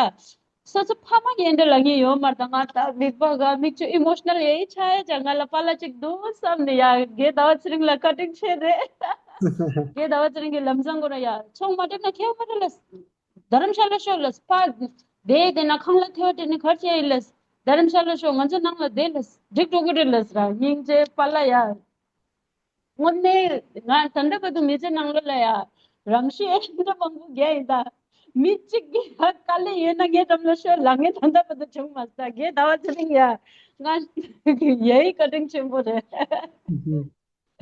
སོ་སོ་ཕ་མ་ཡིན་འདྲ་ལ་ངས་ཡོད་མ་རེད། ད་ང་ད་མིག་པ་ག་མིག་ཆུ་ཨི་མོ་ཤི་ནལ་ཡེ་ཆ་ཡ་ཅག་ང་ལ་པཱ་ལགས་ཅིག་འདུག་བསམ་ནས་ཡ་དགེ་ཟླ་བ་ཚེ་རིང་ལ་བཀའ་དྲིན་ཆེ་རེད། དགེ་ཟླ་བ་ཚེ་རིང་གི་ལམ་སང་གོ་ར་ཡ་ཚོང་མ་སྤྲད་ན་ཁྱེད་མ་རེད་ལ། རྡ་རམ་ཤ་ལ་ཤོག་ལ་ཕ་དེ་དེ་ན་ཁང་ལ་ཐེ་བ་དེ་ནི་གར་ཆེ་ཡིན་ལ། རྡ་རམ་ཤ་ལ་ཤོག་ང་ཚོ་ནང་ལ་བསྡད་ལ་འགྲིག་འགྲོ་གི་རེད་ལ་ར་སྙིང་རྗེ་པཱ་ལགས་ཡ། དངོས་གནས་ང་ད་ལྟ་བར་དུ་མི་ཚེ་ནང་ལོགས་ལ་ཡ་རང་ཤི་ཨེ་འདྲ་མང་པོ་རྒྱག་ཡིན་ད། མི་གཅིག་གིས་ཡ་དཀའ་ལས་ཡོད་ན་ངའི་འགྲམ་ལ་ཤོད་ལ་ངས་ད་ལྟ་བར་དུ་བྱུང་མ་སོང་། དགེ་ཟླ་བ་ཚེ་རིང་ཡ་ང་ཡ་ཡི་བཀའ་དྲིན་ཆེན་པོ་རེད།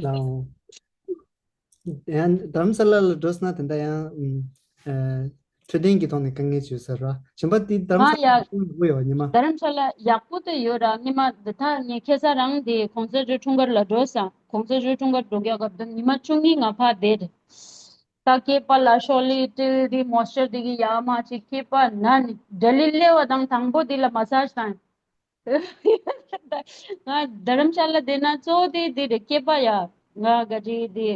ལའོ། ཡང་རྡ་རམ་ས་ལ་ལ་འགྲོ་སོང་ན་དེ་འདྲ་ཡང་ཨ་འཕྲོད་བསྟེན་གྱི་ཐོག་ནས་དཀའ་ངལ་ཅིག་ཡོད་ས་རེད་བ། གཞན་པ་དེ་རྡ་རམ་ང་ས་ལ་ཡ་ཡག་པོ་ཡོད་ཉི་མ། རྡ་རམ་ས་ལ་ཡག་པོ་དེ་ཡོད་ར། ཉི་མ་འདི་ད་ངས་ཁ་སང་རང་དེ་གོང་ས་མཆོག་འཁྲུངས་སྐར་ལ་འགྲོ་སོང་། གོང་ས་མཆོག་འཁྲུངས་སྐར་འགྲོ་རྒྱུ་སྐབས་དུ་ཉི་མ་བཅུ་གཉིས་ང་ཕར་བསྡད་རེད། ད་སྐེད་པ་ལ་ཤོག་ལེ་ཏི་དེ་མོ་སི་ཅར་དེ་གི་ཡག་མ་ཅིག་སྐེད་པ་ན་ནི་ལྡི་ལི་སླེབས་པ་དང་དང་པོ་དེ་ལ་མ་སཱ་ཇི་དང་། ང་རྡ་རམ་ཤ་ལ་བསྡད་ན་གཙོ་བོ་དེ་དེ་རེད། སྐེད་པ་ཡ། ང་ག་ཅི་དེ།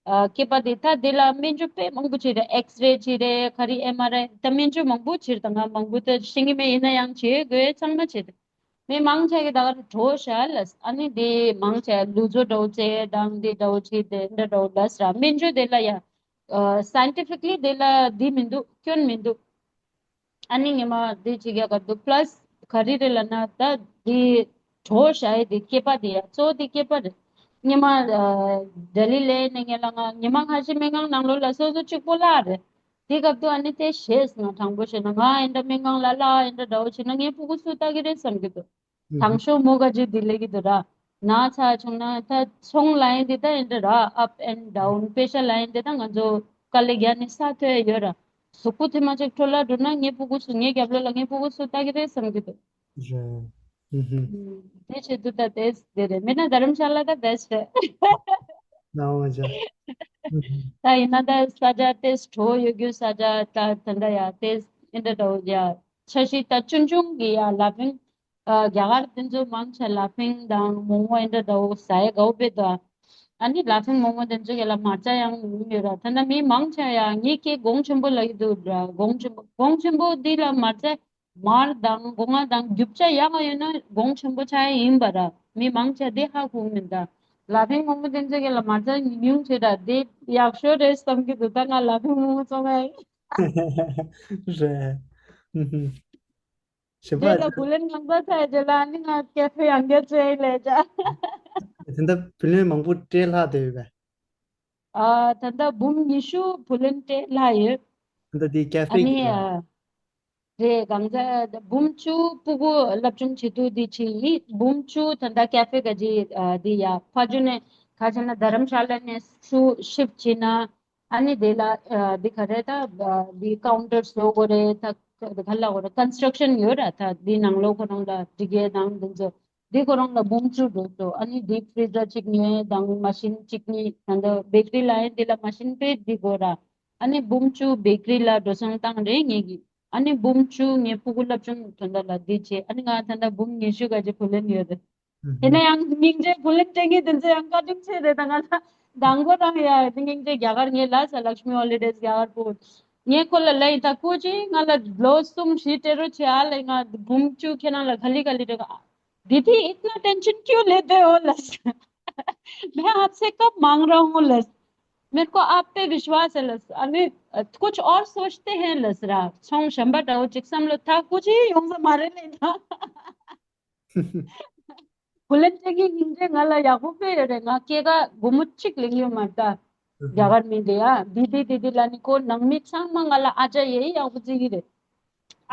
ཨ་སྐེད་པ་དེ་ད་དེ་ལ་སྨན་བཅོས་དཔེ་མང་པོ་བྱས་རེད། ཨེགས་རེ་བྱས་རེད། ག་རེ་ཨེམ་ཨར་ཨའི་ད་སྨན་བཅོས་མང་པོ་བྱས་རེད། ད་ང་མང་པོ་ད་ཤེས་ཀྱི་མེད། ཡིན་ན་ཡང་བྱེད་དགོས་ཚང་མ་བྱས་རེད། མི་མང་ཆེ་གི་ད་ག་རུ་གྲོ་ཤ་ལ་ཨ་ནི་དེ་མང་ཆེ་ལུ་ཛོ་འདྲ་བོ་བྱས་དང་དེ་འདྲ་བོ་བྱས་དེ་འདྲ་འདྲ་བོ་ལ་སྲ་སྨན་བཅོས་དེ་ལ་ཡ། ཨ་སའིན་ཊི་ཕིག་ལི་དེ་ལ་འདི་མི་འདུག་སྐྱོན་མི་འདུག་ཨ་ནི་ཉི་མ་འདི་བྱེད་ཡག་ག་འདུག་པ་ལ་སི་ག་རེ་རེད་ལབ་ན་ད་འདི་གྲོ་ཞ་ཡི་འདི་སྐྱེས་པ་འདི་ཡ་གཙོ་བོ་འདི་སྐྱེས་པ་རེད། ཉི་མ་ཨ་ལྡི་ལི་ལ་ནས་ངས་ལ་ང་ཉི་མ་ཁ་ཤས་སྨན་ཁང་ནང་ལོགས་ལ་སོ་སོ་གཅིག་པོ་ལ་རེད། དེ་སྐབས་དུ་ཨ་ནི་དེ་ཞེས་ང་དྲང་པོ་བཤད་ན་ང་ཨེ་འདྲ་སྨན་ཁང་ལ་ལ་ཨེ་འདྲ་འདྲ་བོ་བྱེད་ན་ངའི་ཕྲུ་གུ་སུ་ལྟ་གི་རེད་བསམ་གི་འདུག་དང་ཤོག་མོ་ག་ཅིག་དེ་ལས་ཀྱི་འདུག་ར། ན་ཚ་བྱུང་ན་ད་ཚོང་ལ་ཡིན་དེ་ད་ཡིན་འདྲ་ར། ཨབ་ཨེན་ཌའུན་པེ་ཤ་ལ་ཡིན་དེ་ད་ང་ཚོ་དཀའ་ལས་རྒྱག་ནས་ས་ཐོས་ཡོད་ར། གཟུགས་པོ་ཐེངས་མ་གཅིག་འཕྲོ་བརླག་འགྲོ་ན་ངའི་ཕྲུ་གུ་སུ་ངའི་རྒྱབ་ལོགས་ལ་ངའི་ཕྲུ་གུ་སུ་ལྟ་གི་རེད་བསམ་གི་འདུག་རེད། ཧུམ་ཧུམ། དེ་བྱེད་དུས་ད་དེ་དེ་རེད། མིན་ན་དྷ་རམ་ཤ་ལ་ད་བེ་སི་ཊི་རེད། ན་འོ་ཅག་ཧུམ་ཧུམ། ད་ཡིན་ན་ད་ས་ཆ་དེ་བྲོ་ཡོད་རྒྱུ་ས་ཆ་ད་ད་འདྲ་ཡ་དེ་ཨེ་འདྲ་འདྲ་བོ་ཡ་འཆར་གཞི་ད་ཆུང་ཆུང་གི་ཡ་ལ་ཕིང་། ཨ་རྒྱ་གར་དེ་ཚོ་མང་ཆེ་ལ་ཕིང་དང་མོག་མོག་ཨེ་འདྲ་འདྲ་བོ་ཟ་ཡ་དགའ་བོ་དཔེ་འདུག་ཨ་ནི་ལ་ཕིང་མོག་མོག་དེ་ཚོ་གི་ལ་མར་ཆ་ཡང་ཡོད་ར། ད་ལྟ་མི་མང་ཆེ་ཡ་ངས་ཁྱེད་གོང་ཆེན་པོ་ལ་ཡི་འདུག་ར། གོང་ཆེན་པོ་གོང་ཆེན་པོ་འདི་ལ་མར་ཆ་མར་དང་སྒོ་ང་དང་རྒྱུ་ཆ་ཡག་ག་ཡོད་ན་གོང་ཆེན་པོ་ཆགས་ཡ་ཡིན་པ་ར། མི་མང་ཆེ་དེ་ཧ་གོ་མི་འདུག་ལ་ཕིང་མོག་མོག་དེ་ཚོ་གི་ལ་མར་ཆ་ཉུང་ཆེ་ར་དེ་ཡག་ཤོས་རེད་བསམ་གི་འདུག་ད་ང་ལ་ཕིང་མོག་མོག་བཙོང་ཡ་ཡིན། རེད། ཧུམ་ཧུམ། ཞིམ་པ། རྗེས་ལ་བུ་ལོན་གང་ཚ་ཚ་རྗེས་ལ་ནི་ང་ཀེ་ཧྥེ་ཡང་བསྐྱར་བཙལ་ལས་བྱ། དེ་འདྲ་བུ་ལོན་མང་པོ་སྤྲད་ལྷག་བསྡད་ཡོད་པས། ཨ་ད་ལྟ་འབུམ་ཉི་ཤུ་བུ་ལོན་སྤྲད་ལྷག་ཡོད། དེ་འདྲ་དེ་ཀེ་ཨ་ཧྥེ་ནི་གི་ཨ་རེད། གང་ཚ་འབུམ་བཅུ་སྤུ་གུ་སློབ་སྦྱོང་བྱེད་དུས་དེ་ཆེ་ཡིན། འབུམ་བཅུ་ད་ལྟ་ཀེ་ཧྥེ་ག་ཅི་ཨ་དེ་ཡ་ཕ་ཇུ་ནས་ག་ཅི་ན་དྷ་རམ་ཤ་ལ་ནས་ཤུ་ཤིབ་བྱེད་ན། ཨ་ནི་དེ་ལ་ཨ་འདི་ག་རེ་ད་ཨ་འདི་ཀའུན་ཊར་བཟོ་དགོས་རེད། ད་ག་ལ་དགོས་རེད། ཀོན་སི་ཊྲག་ཤན་ཡོད་ར། ད་འདི་ནང་ལོགས་ཁོ་རང་ལ་སྒྲིག་ཡས་དང་འདི་ཚོ་འདི་ཁོ་རང་ལ་འབུམ་བཅུ་འགྲོ་འགྲོ། ཨ་ནི་འདི་ཕི་རི་ཛར་གཅིག་ཉོས་དང་མ་ཤིན་གཅིག་གཉིས། ད་ལྟ་བེ་ཀ་རི་ལ་ཡིན་འདི་ལ་མ་ཤིན་དཔེ་འདི་དགོས་ར། ཨ་ནི་འབུམ་བཅུ་བེ་ཀ་རི་ལ་འགྲོ་སོང་བཏང་རེད་ངེད་ཀྱིས། ཨ་ནི་འབུམ་བཅུ་ངའི་ཕྲུ་གུ་སློབ་སྦྱོང་དོན་དག་ལ་འདི་བྱས། ཨ་ནི་ང་ད་ལྟ་འབུམ་ཉི་ཤུ་ག་ཅིག་བུ་ལོན་ཡོད་རེད། ཡིན་ན་ཡང་སྙིང་རྗེ་བུ་ལོན་སྤྲད་མཁན་དེ་ཚོ་ཡང་བཀའ་དྲིན་ཆེ་རེད། ད་ང་ལ་དང་པོ་རང་ཡ་སྙིང་རྗེ་རྒྱ་གར་ངའི་ལ་ས་ལག་ཤ་མི་ཧོ་ལི་ཌེ་སི་རྒྱ་གར་པོ་ངས་ཁོ་ལ་ལབ་ཡིན། ད་ཁོ་ཅིག་ང་ལ་ལོ་གསུམ་བཞི་སྤྲད་རོགས་བྱེད་ཨ་ལས། ང་འབུམ་བཅུ་ཁྱེད་རང་ལ་ག་ལེ་ག་ལེ་སྤྲད། दीदी इतना टेंशन क्यों लेते हो लस। मैं आपसे कब मांग रहा हूँ लस। मेरे को आप पे विश्वास है लस। अरे कुछ और सोचते हैं लस रा। ཚོང་གཞན་པ་འདྲ་བོ་ཅིག་བསམ་བློ་ཐག་ཁོ་ཅིག་ཡོང་ས་མ་རེད་ལས་ད། བུ་ལོན་སྤྲད་མཁན་སྙིང་རྗེ་ང་ལ་ཡག་པོ་དཔེ་ཡོད་རེད། ང་སྐྱེས་སྐར་སྒོར་མོ་གཅིག་ལེན་ཡོད་མ་རེད་ད། རྒྱ་གར་མི་འདི་ཡ་དི་དི་དི་དི་ལ་ནི་ཁོ་ནང་མི་ཚང་མ་ང་ལ་ཨ་ཅག་ཡེ་ཡག་པོ་བརྩི་གི་རེད།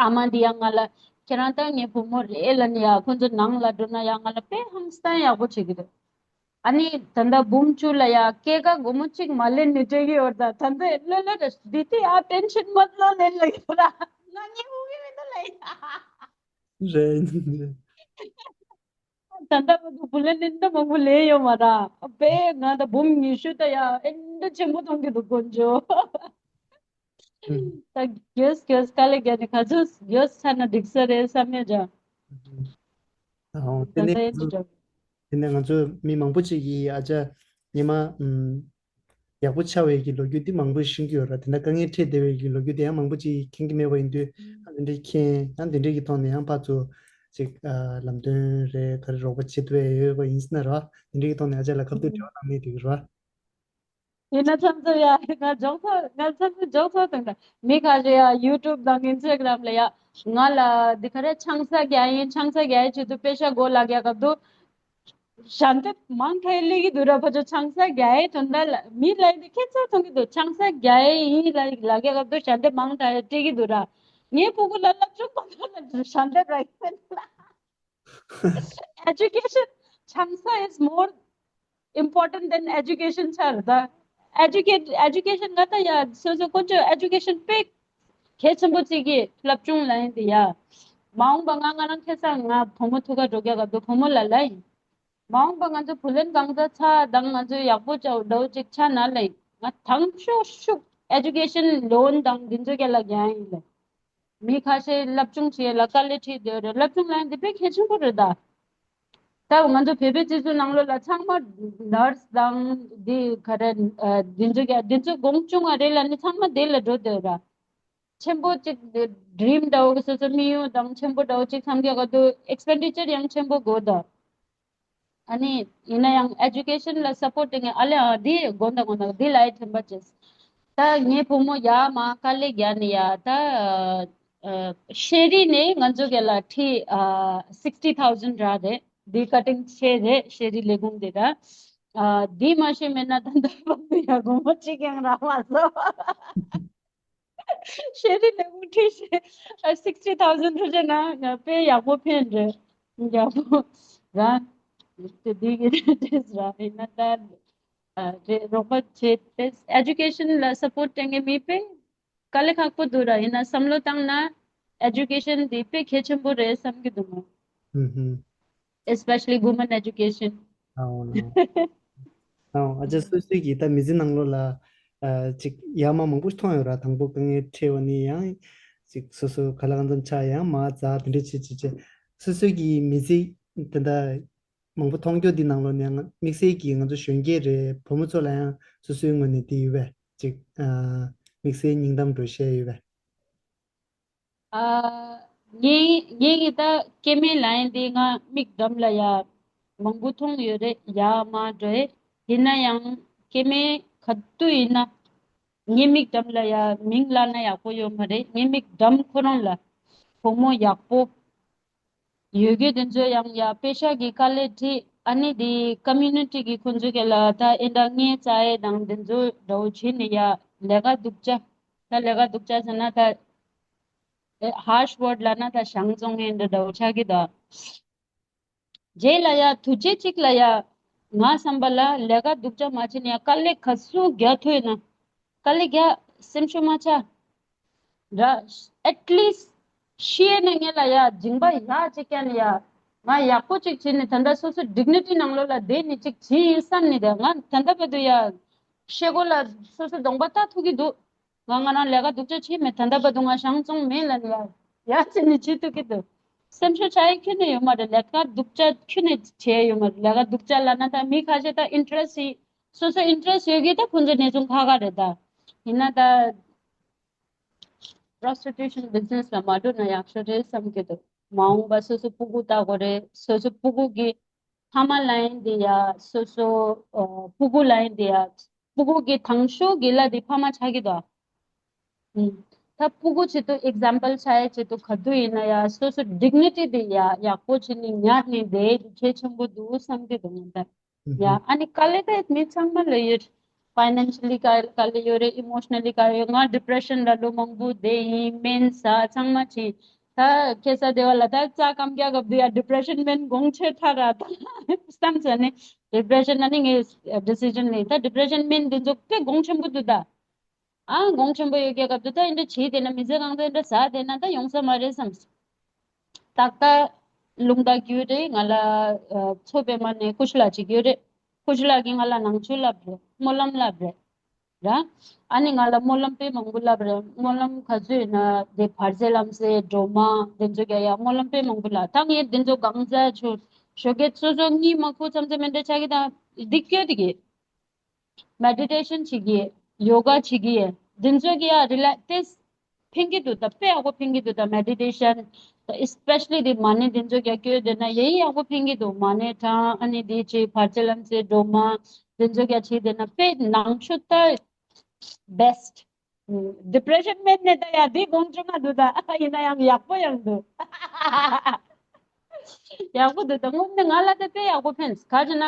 ཨ་མ་འདི་ཡ་ང་ལ་ཁྱེད་རང་ད་ངའི་བུ་མོ་རེད་ལ་ནི་ཡ་ཁོ་ཚོ་ནང་ལ་འགྲོ་ན་ཡ་ང་ལ་དཔེ་ཧང་སང་ཡག་པོ་བྱེད་གི་རེད། ཨ་ནི་ད་ལྟ་འབུམ་བཅུ་ལ་ཡ་སྐྱེས་སྐར་སྒོར་མོ་གཅིག་མ་ལེན་ནི་སྤྲད་གི་ཡོད་ད། ད་ལྟ་ལོ་ལོ་རེད་དི་དི་ཨ་ཊེན་ཤན་མ་ལོ་ལེན་ལ་ཡོད་ར། ང་ངའི་ཧུ་གི་མི་འདུག་ལ་ཡ། རེད། ད་ལྟ་བར་དུ་བུ་ལོན་ནི་འདི་མང་པོ་ལེན་ཡོད་མ་ར། དཔེ་ང་ད་འབུམ་ཉི་ཤུ་ད་ཡ་ཨེ་འདི་ཆེན་པོ་གཏོང་གི་འདུག་དཀོན་མཆོག་ད་གྱོས་གྱོས་དཀའ་ལས་རྒྱག་ནས་ག་ཚོད་གྱོས་ཚར་ན་འགྲིག་ས་རེད་བསམ་ཡོད་ཀྱང་། ཨོ། དེ་ད་ནས་ལྟ་ཡིན་ཅི་འདྲ། དེ་ནས་ང་ཚོ་མི་མང་པོ་ཅིག་གིས་ཨ་ཅག་ཉི་མ་ཨུམ། ཡག་པོ་ཆགས་པའི་གི་ལོ་རྒྱུས་འདི་མང་པོ་ཤེས་ཀྱི་ཡོད་ར། དེ་འདྲ་དཀའ་ངལ་འཕྲད་བསྡད་པའི་གི་ལོ་རྒྱུས་དེ་ཡང་མང་པོ་ཅིག་མཁྱེན་གྱི་མེད་པ་ཡིན་དུས་ཨ་འདི་འདྲའི་མཁྱེན་ཡང་འདི་འདྲའི་གི་ཐོག་ནས་ཡང་ཕར་ཚུར་ཅིག་ཨ་ལམ་སྟོན་རེད་ག་རེ་རོགས་པ་བྱེད་ཐུབ་ཡ་ཡོད་པ་ཡིན་ན་ར། འདི་འདྲའི་གི་ཐོག་ནས་ཨ་ཅག་ལ་ཁ་ཐུག་འབྲེལ་བ་གནང་ནས་འགྲིག་གི་ར། ཡིན་ན་ཚང་ཚང་ཡ་ང་འཇོག་ཚོ་ང་ཚང་ཚང་འཇོག་ཚོ་དང་འདྲ་མི་ཁ་ཤས་ཡ་ཡུ་ཊུབ་དང་ཨིན་སི་ཊ་གྷ་རམ་ལ་ཡ་ང་ལ་འདི་ག་རེ་ཆང་ས་རྒྱག་ཡིན། ཆང་ས་རྒྱག་ཡིན་ཆེད་དུ་པེ་ཤ་སྒོ་ལ་རྒྱག་ག་འདུག་ཞལ་འདེབས་མང་ཁ་ལས་ཀྱི་འདུག་ར། ཕ་ཆོ་ཆང་ས་རྒྱ་ཡའི་དོན་དག་ལ་མི་ལ་ཡི་དེ་ཁྱད་མཚར་མཐོང་གི་འདུག་ཆང་ས་རྒྱ་ཡའི་ཡིན་ལ་ལ་རྒྱ་གབ་འདུག་ཞལ་འདེབས་མང་དྲགས་སྤྲད་ཀྱི་འདུག་ར། ངའི་ཕྲུ་གུ་ལ་སློབ་སྦྱོང་མང་དྲགས་ལ་ཞལ་འདེབས་ར་ཡིན་ལ། Education, ཆང་ས་is more important than education ཆར་ད། Educate, education ང་ད་ཡ་སོ་སོ་ཀུན་སྤྱོད་education དཔེ་གལ་ཆེན་པོ་བརྩི་གི་སློབ་སྦྱོང་ལ་ཡིན་དེ་ཡ། མ་འོངས་པ་ང་ང་རང་ཁ་སང་ང་བུ་མོ་ཐུག་ག་འགྲོ་རྒྱ་གབ་འདུག་བུ་མོ་ལ་ལ་ཡིན། མ་འོངས་པ་ང་ཚོ་བུ་ལོན་གང་ཚ་ཚ་དང་ང་ཚོ་ཡག་པོ་ཅག་འདྲ་བོ་ཅིག་ཆགས་ན་ལ་ཡིན། ང་དང་ཤོག་ཤུགས་education loan དང་འདི་ཚོ་རྒྱ་ལ་རྒྱག་ཡིན་ལ། མི་ཁ་ཤས་སློབ་སྦྱོང་བྱེད་ལ་དཀའ་ལས་འཕྲད་སྡོད་རེད། སློབ་སྦྱོང་ལ་ཡིན་དེ་དཔེ་གལ་ཆེན་པོ་རེད་ད། ད་ང་ཚོ་བོད་པའི་སྤྱི་ཚོགས་ནང་ལོགས་ལ་ཚང་མ་ནར་སི་དང་འདི་ག་རེ་འདི་ཚོ་རྒྱ་འདི་ཚོ་གོང་ཆུང་བ་རེད་ལ་ནི་ཚང་མ་དེ་ལ་འགྲོ་སྡོད་ར། ཆེན་པོ་གཅིག་ཌི་རིམ་འདྲ་བོ་གི་སོ་སོ་དམིགས་ཡུལ་དང་ཆེན་པོ་འདྲ་བོ་གཅིག་འཚམ་རྒྱག་ག་དུ་ཨེག་སི་པེན་ཌི་ཅར་ཡང་ཆེན་པོ་དགོས་ད། ཨ་ནི་ཡིན་ན་ཡང་ཨེ་ཌུ་ཀེ་ཤན་ལ་སབ་པོར་ཊི་ངས་ཨ་ལེ་ཨ་འདི་དགོས་ད་དགོས་ད་འདི་ལ་ཡི་ཐེན་པ་བྱེད། ད་ངའི་བུ་མོ་ཡར་མར་དཀའ་ལས་རྒྱག་ནས་ཡ་ད་ཨ་ཤེས་རིག་ནས་ང་ཚོ་གི་ལ་ཁྲི་ཨ་sixty thousand རག་རེད། འདི་ཀ་ཊིང་ཆེ་རེད་ཤེས་རིག་ལས་ཁུངས་དེ་ད། ཨ་འདི་མ་ཤེས་མེད་ན་ད་ལྟ་བར་དུ་ཡ་སྒོར་མོ་གཅིག་ཀྱང་རག་མ་སོང་། ཤེས་རིག་ལས་ཁུངས་ཁྲི་ཤེས་ཨ་sixty thousand རུ་བྱས་ན་ང་དཔེ་ཡག་པོ་ཕན་རེད། ཡག་པོ་རང་དེ་འདི་གི་ཊེས་ར་ཡིན་ན་ད་ཨ་རེད་རོགས་པ་བྱེད་དེ་ཨེ་ཇུ་ཀེ་ཤན་ལ་སཔོརཊ་སྤྲད་མཁན་མེད་པས། དཀའ་ལས་ཁག་པོ་འདུག་ར། ཡིན་ན་བསམ་བློ་བཏང་ན་ཨེ་ཇུ་ཀེ་ཤན་འདི་དཔེ་གལ་ཆེན་པོ་རེད་བསམ་གྱི་འདུག་མོ། ཧུམ་ཧུམ། Especially women education. ཨའོ་ནོ། ཨའོ་ཨ་ཅག་སོ་སོའི་གི་ད་མི་ཚེ་ནང་ལོགས་ལ་ཨ་ཅིག་ཡར་མར་མང་པོ་མཐོང་ཡོད་ར། དང་པོ་དཀའ་ངལ་འཕྲད་པ་ནས་ཡང་ཅིག་སོ་སོ་ག་ལ་གང་འཚམ་ཆགས་ཡང་མར་འཛེགས་དེ་འདྲ་བྱེད་བྱེད་བྱེད་སོ་སོའི་གི་མི་ཚེ་དེ་འདྲ་མང་པོ་མཐོང་རྒྱུ་འདི་ནང་ལོགས་ནས་ང་དམིགས་བསལ་གྱིས་ང་ཚོ་གཞོན་སྐྱེས་རེད་བུ་མོ་ཚོ་ལ་ཡང་སོ་སོའི་ངོས་ནས་འདི་ཡོད་པས་ཅིག་ཨ་དམིགས་བསལ་སྙིང་གཏམ་འདྲ་བཤད་ཡོད་པས། ཨ་ངའི་ངའི་གི་ད་སྐྱེ་དམན་ལ་ཡིན་དེ་ང་མིག་འགྲམ་ལ་ཡ་མང་པོ་མཐོང་ཡོད་རེད་ཡར་མར་འགྲོ་ཡས། ཡིན་ན་ཡང་སྐྱེ་དམན་ག་དུས་ཡིན་ན་ངའི་མིག་འགྲམ་ལ་ཡ་མིང་ལབ་ན་ཡག་པོ་ཡོད་མ་རེད། ངའི་མིག་འགྲམ་ཁོ་རང་ལ་བུ་མོ་ཡག་པོ་ཡོད་རྒྱུ་དེ་ཚོ་ཡང་ཡ་པེ་ཤག་གི་དཀའ་ལས་འཕྲད། ཨ་ནི་དེ་ཀོ་མུ་ནི་ཊི་གི་ཁོང་ཚོ་གི་ལ་ད་ཨེ་འདྲ་ངའི་རྩ་ཡས་དང་དེ་ཚོ་འདྲ་བོ་བྱས་ནས་ཡ་ལས་ཀ་སྡུག་ཅག་ད་ལས་ཀ་སྡུག་ཅག་ཟེར་ན་ད་ཧར་ཤི་ཝར་ཌི་ལབ་ན་ད་གཞང་བཙོང་མཁན་འདྲ་འདྲ་བོ་ཆགས་ཀྱི་འདུག་རྗེས་ལ་ཡ་དུས་ཚོད་གཅིག་ལ་ཡ་ང་བསམ་པ་ལ་ལས་ཀ་སྡུག་ཅག་མ་བྱས་ནས་ཡ་དཀའ་ལས་ག་ཚོད་རྒྱག་ཐུབ་ན་དཀའ་ལས་རྒྱག་སེམས་ཤུགས་མ་ཆག་ར། ཨེཊ་ལིསྚ་ཤི་ཡས་ནས་ངེད་ལ་ཡ་སྦྱིན་པ་ཡག་ཅིག་བསྐྱལ་ནས་ཡ་ང་ཡག་པོ་ཅིག་བྱས་ནས་ད་ལྟ་སོ་སོ་ཌིག་ནི་ཊི་ནང་ལོགས་ལ་བསྡད་ནས་ཅིག་བྱས་ཡིན་བསམ་ནས་བསྡད། ང་ད་ལྟ་བར་དུ་ཡ་ཤེལ་སྒོ་ལ་སོ་སོ་གདོང་པ་ལྟ་ཐུབ་ཀྱི་འདུག་ང་ང་རང་ལས་ཀ་སྡུག་ཅག་བྱས་མེད། ད་ལྟ་བར་དུ་ང་གཞང་བཙོང་མེད་ལབ་ནས་ཡ་ཡ་བྱས་ནས་བྱེད་ཐུབ་ཀྱི་འདུག་སེམས་ཤུགས་ཆག་ཡས་ཁྱོན་ནས་ཡོད་མ་རེད། ལས་ཀ་སྡུག་ཅག་ཁྱོན་ནས་བྱས་ཡོད་མ་རེད། ལས་ཀ་སྡུག་ཅག་ལབ་ན་ད་མི་ཁ་ཤས་ད་ཨིན་ཊི་རེ་སི་ཊི་སོ་སོ་ཨིན་ཊི་རེ་སི་ཊི་ཡོད་ཀྱི་ད་ཁོང་ཚོ་གནས་ཚུལ་ཁག་ཁག་རེད། ད་ཡིན་ན་ད་པྲོ་སི་ཊི་ཊུ་ཤན་བི་ཛི་ནེ་སི་ལ་མ་འགྲོ་ན་ཡག་ཤོས་རེད་བསམ་གྱི་འདུག་མ་འོངས་པ་སོ་སོ་སྤུ་གུ་ལྟ་དགོས་རེད། སོ་སོ་སྤུ་གུ་གི་ཕ་མ་ལ་ཡིན་དེ་ཡ་སོ་སོ་ཨ་སྤུ་གུ་ལ་ཡིན་དེ་ཡ་སྤུ་གུ་གི་དང་ཤོས་ཀྱི་ལ་དེ་ཕ་མ་ཆགས་ཀྱི་འདུག་ཨུམ། ད་སྤུ་གུ་ཆེད་དུ་ཨེག་ཛམ་པལ་ཆགས་ཡས་ཆེད་དུ་ག་དུས་ཡིན་ན་ཡ་སོ་སོ་ཌིག་ནི་ཊི་དེ་ཡ་ཡག་པོ་བྱས་ནས་ཉར་ནས་བསྡད་དེ་གལ་ཆེན་པོ་འདུག་བསམ་གྱི་འདུག་ང་ད། ཡ་ཨ་ནི་དཀའ་ལས་ད་མི་ཚང་མ་ལ་ཡོད། ཕའི་ནན་ཤལ་ལི་དཀའ་དཀའ་ལས་ཡོད་རེད། ཨི་མོ་ཤ་ནལ་ལི་དཀའ་ཡོད། ང་ཌི་པི་རེ་ཤན་ལ་ལོ་མང་པོ་བསྡད་ཡིན། སྨན་ཟ་ཚང་མ་བྱས། ད་ཁ་སང་དེ་བ་ལ་ད་རྩ་སྐམ་རྒྱག་སྐབས་དུ་ཡ་ཌི་པི་རེ་ཤན་སྨན་དགོངས་ཆེ་ཐག་ར་ད་བསམ་ཚར་ནས་ཌི་པི་རེ་ཤན་ཨ་ནི་ངས་ཌི་སི་ཤན་ལེན། ད་ཌི་པི་རེ་ཤན་སྨན་འདི་ཚོ་དཔེ་དགོངས་ཆེན་པོ་འདུག་ད། ཨ་དགོངས་ཆེན་པོ་ཡོད་རྒྱུ་སྐབས་དུ་ད་ཨེ་འདྲ་བྱས་བསྡད་ན་མི་ཚེ་གང་ཚེ་འདྲ་ཟ་བསྡད་ན་ད་ཡོང་ས་མ་རེད་བསམ། ཏག་ཏག་རླུང་རྟ་རྒྱུག་རེད། ང་ལ་ཨ་མཚོ་པདྨ་ནས་ཀུ་ཤུ་ལགས་གཅིག་ཡོད་རེད། ཀུ་ཤུ་ལགས་ཀྱིས་ང་ལ་ནང་ཆོས་བསླབ་རེད། སྨོན་ལམ་བསླབ་རེད། ར། ཨ་ནི་ང་ལ་སྨོན་ལམ་དཔེ་མང་པོ་བསླབ་རེད། སྨོན་ལམ་ག་ཚོད་ཡིན་ན་དེ་བར་ཆད་ལམ་སེལ་སྒྲོལ་མ་དེ་ཚོ་རྒྱག་ཡ་སྨོན་ལམ་དཔེ་མང་པོ་བསླབ། ད་ངས་དེ་ཚོ་གང་ཟག་ཆོ་ཞོགས་ཀས་སོ་སོ་གཉིད་མ་ཁུག་ཙམ་ཙམ་མེད་འདྲ་ཆགས་ཀྱི་ད་སྡིག་སྐྱོ་དེ་གི་མེ་ཌི་ཊེ་ཤན་བྱེད་ཀྱི། ཡོ་ག་བྱེད་ཀྱི། འདི་ཚོ་གི་ཡ་རི་ལེག་སི་ཕན་གྱི་འདུག་ད་དཔེ་ཡག་པོ་ཕན་གྱི་འདུག་ད་མེ་ཌི་ཊེ་ཤན་ཨེ་སི་པེ་ཤ་ལི་དེ་མ་ཎི་འདི་ཚོ་གི་ཡ་སྐྱོ་དེ་ན་ཡ་ཡི་ཡག་པོ་ཕན་གྱི་འདུག་མ་ཎི་གྲངས་ཨ་ནི་དེ་བྱེད་བར་ཆད་ལམ་སེལ་སྒྲོལ་མ་འདི་ཚོ་གི་ཡ་བྱེད་དེ་ན་དཔེ་ནང་ཆོས་ད་བེ་སི་ཊི། ཌི་པི་རེ་ཤན་མེད་ནས་ད་ཡ་དེ་དགོངས་བྱུང་ང་འདུག་ད་ཡིན་ན་ཡང་ཡག་པོ་ཡང་འདུག་ཡག་པོ་འདུག་ད་ངོ་མ་ང་ལ་ད་དཔེ་ཡག་པོ་ཕན། ག་ཅི་ན།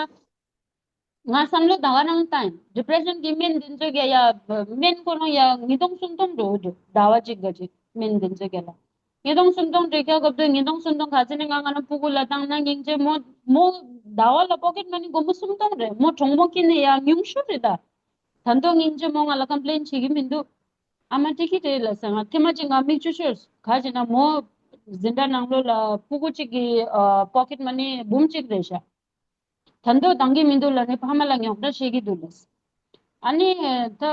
ང་བསམ་བློ་ད་ག་རང་བཏང་། ཌི་པི་རེ་ཤན་གྱི་སྨན་འདི་ཚོ་ག་ཡ་སྨན་ཁོ་རང་ཡ་ཉིས་སྟོང་སུམ་སྟོང་འགྲོ་འདུག་ཟླ་བ་གཅིག་ག་ཅིག་སྨན་འདི་ཚོ་ག་ལ་ཉིས་སྟོང་སུམ་སྟོང་འགྲོ་ཁྱོད་སྐབས་དུ་ཉིས་སྟོང་སུམ་སྟོང་ག་ཚོད་ནི་ང་ང་རང་སྤུ་གུ་ལ་བཏང་ན་སྙིང་རྗེ་མོ་མོ་ཟླ་བ་ལ་པོ་ཀེཊ་མ་ནི་སྒོར་མོ་སུམ་སྟོང་རེད། མོ་གྲོང་མོ་སྐྱིད་ནི་ཡ་ཉུང་ཤོས་རེད་ད། ད་མདོ་སྙིང་རྗེ་མོ་ང་ལ་ཀམ་པི་ལེན་བྱེད་ཀྱི་མི་འདུག་ཨ་མ་ཏི་ཁི་རེད་ལ་ཟེར། ང་ཐེངས་མ་གཅིག་ང་མིག་ཆུ་ཤོར་ག་ཅི་ན་མོ་འཛིན་གྲྭ་ནང་ལོགས་ལ་སྤུ་གུ་གཅིག་གི་པོ་ཀེཊ་མ་ནི་འབུམ་གཅིག་རེད་ཤག་ད་མདོ་འདང་གི་མི་འདུག་ལ་ནི་ཕ་མ་ལ་རྙོག་དྲ་བཤད་ཀྱི་འདུག་ལ། ཨ་ནི་ད་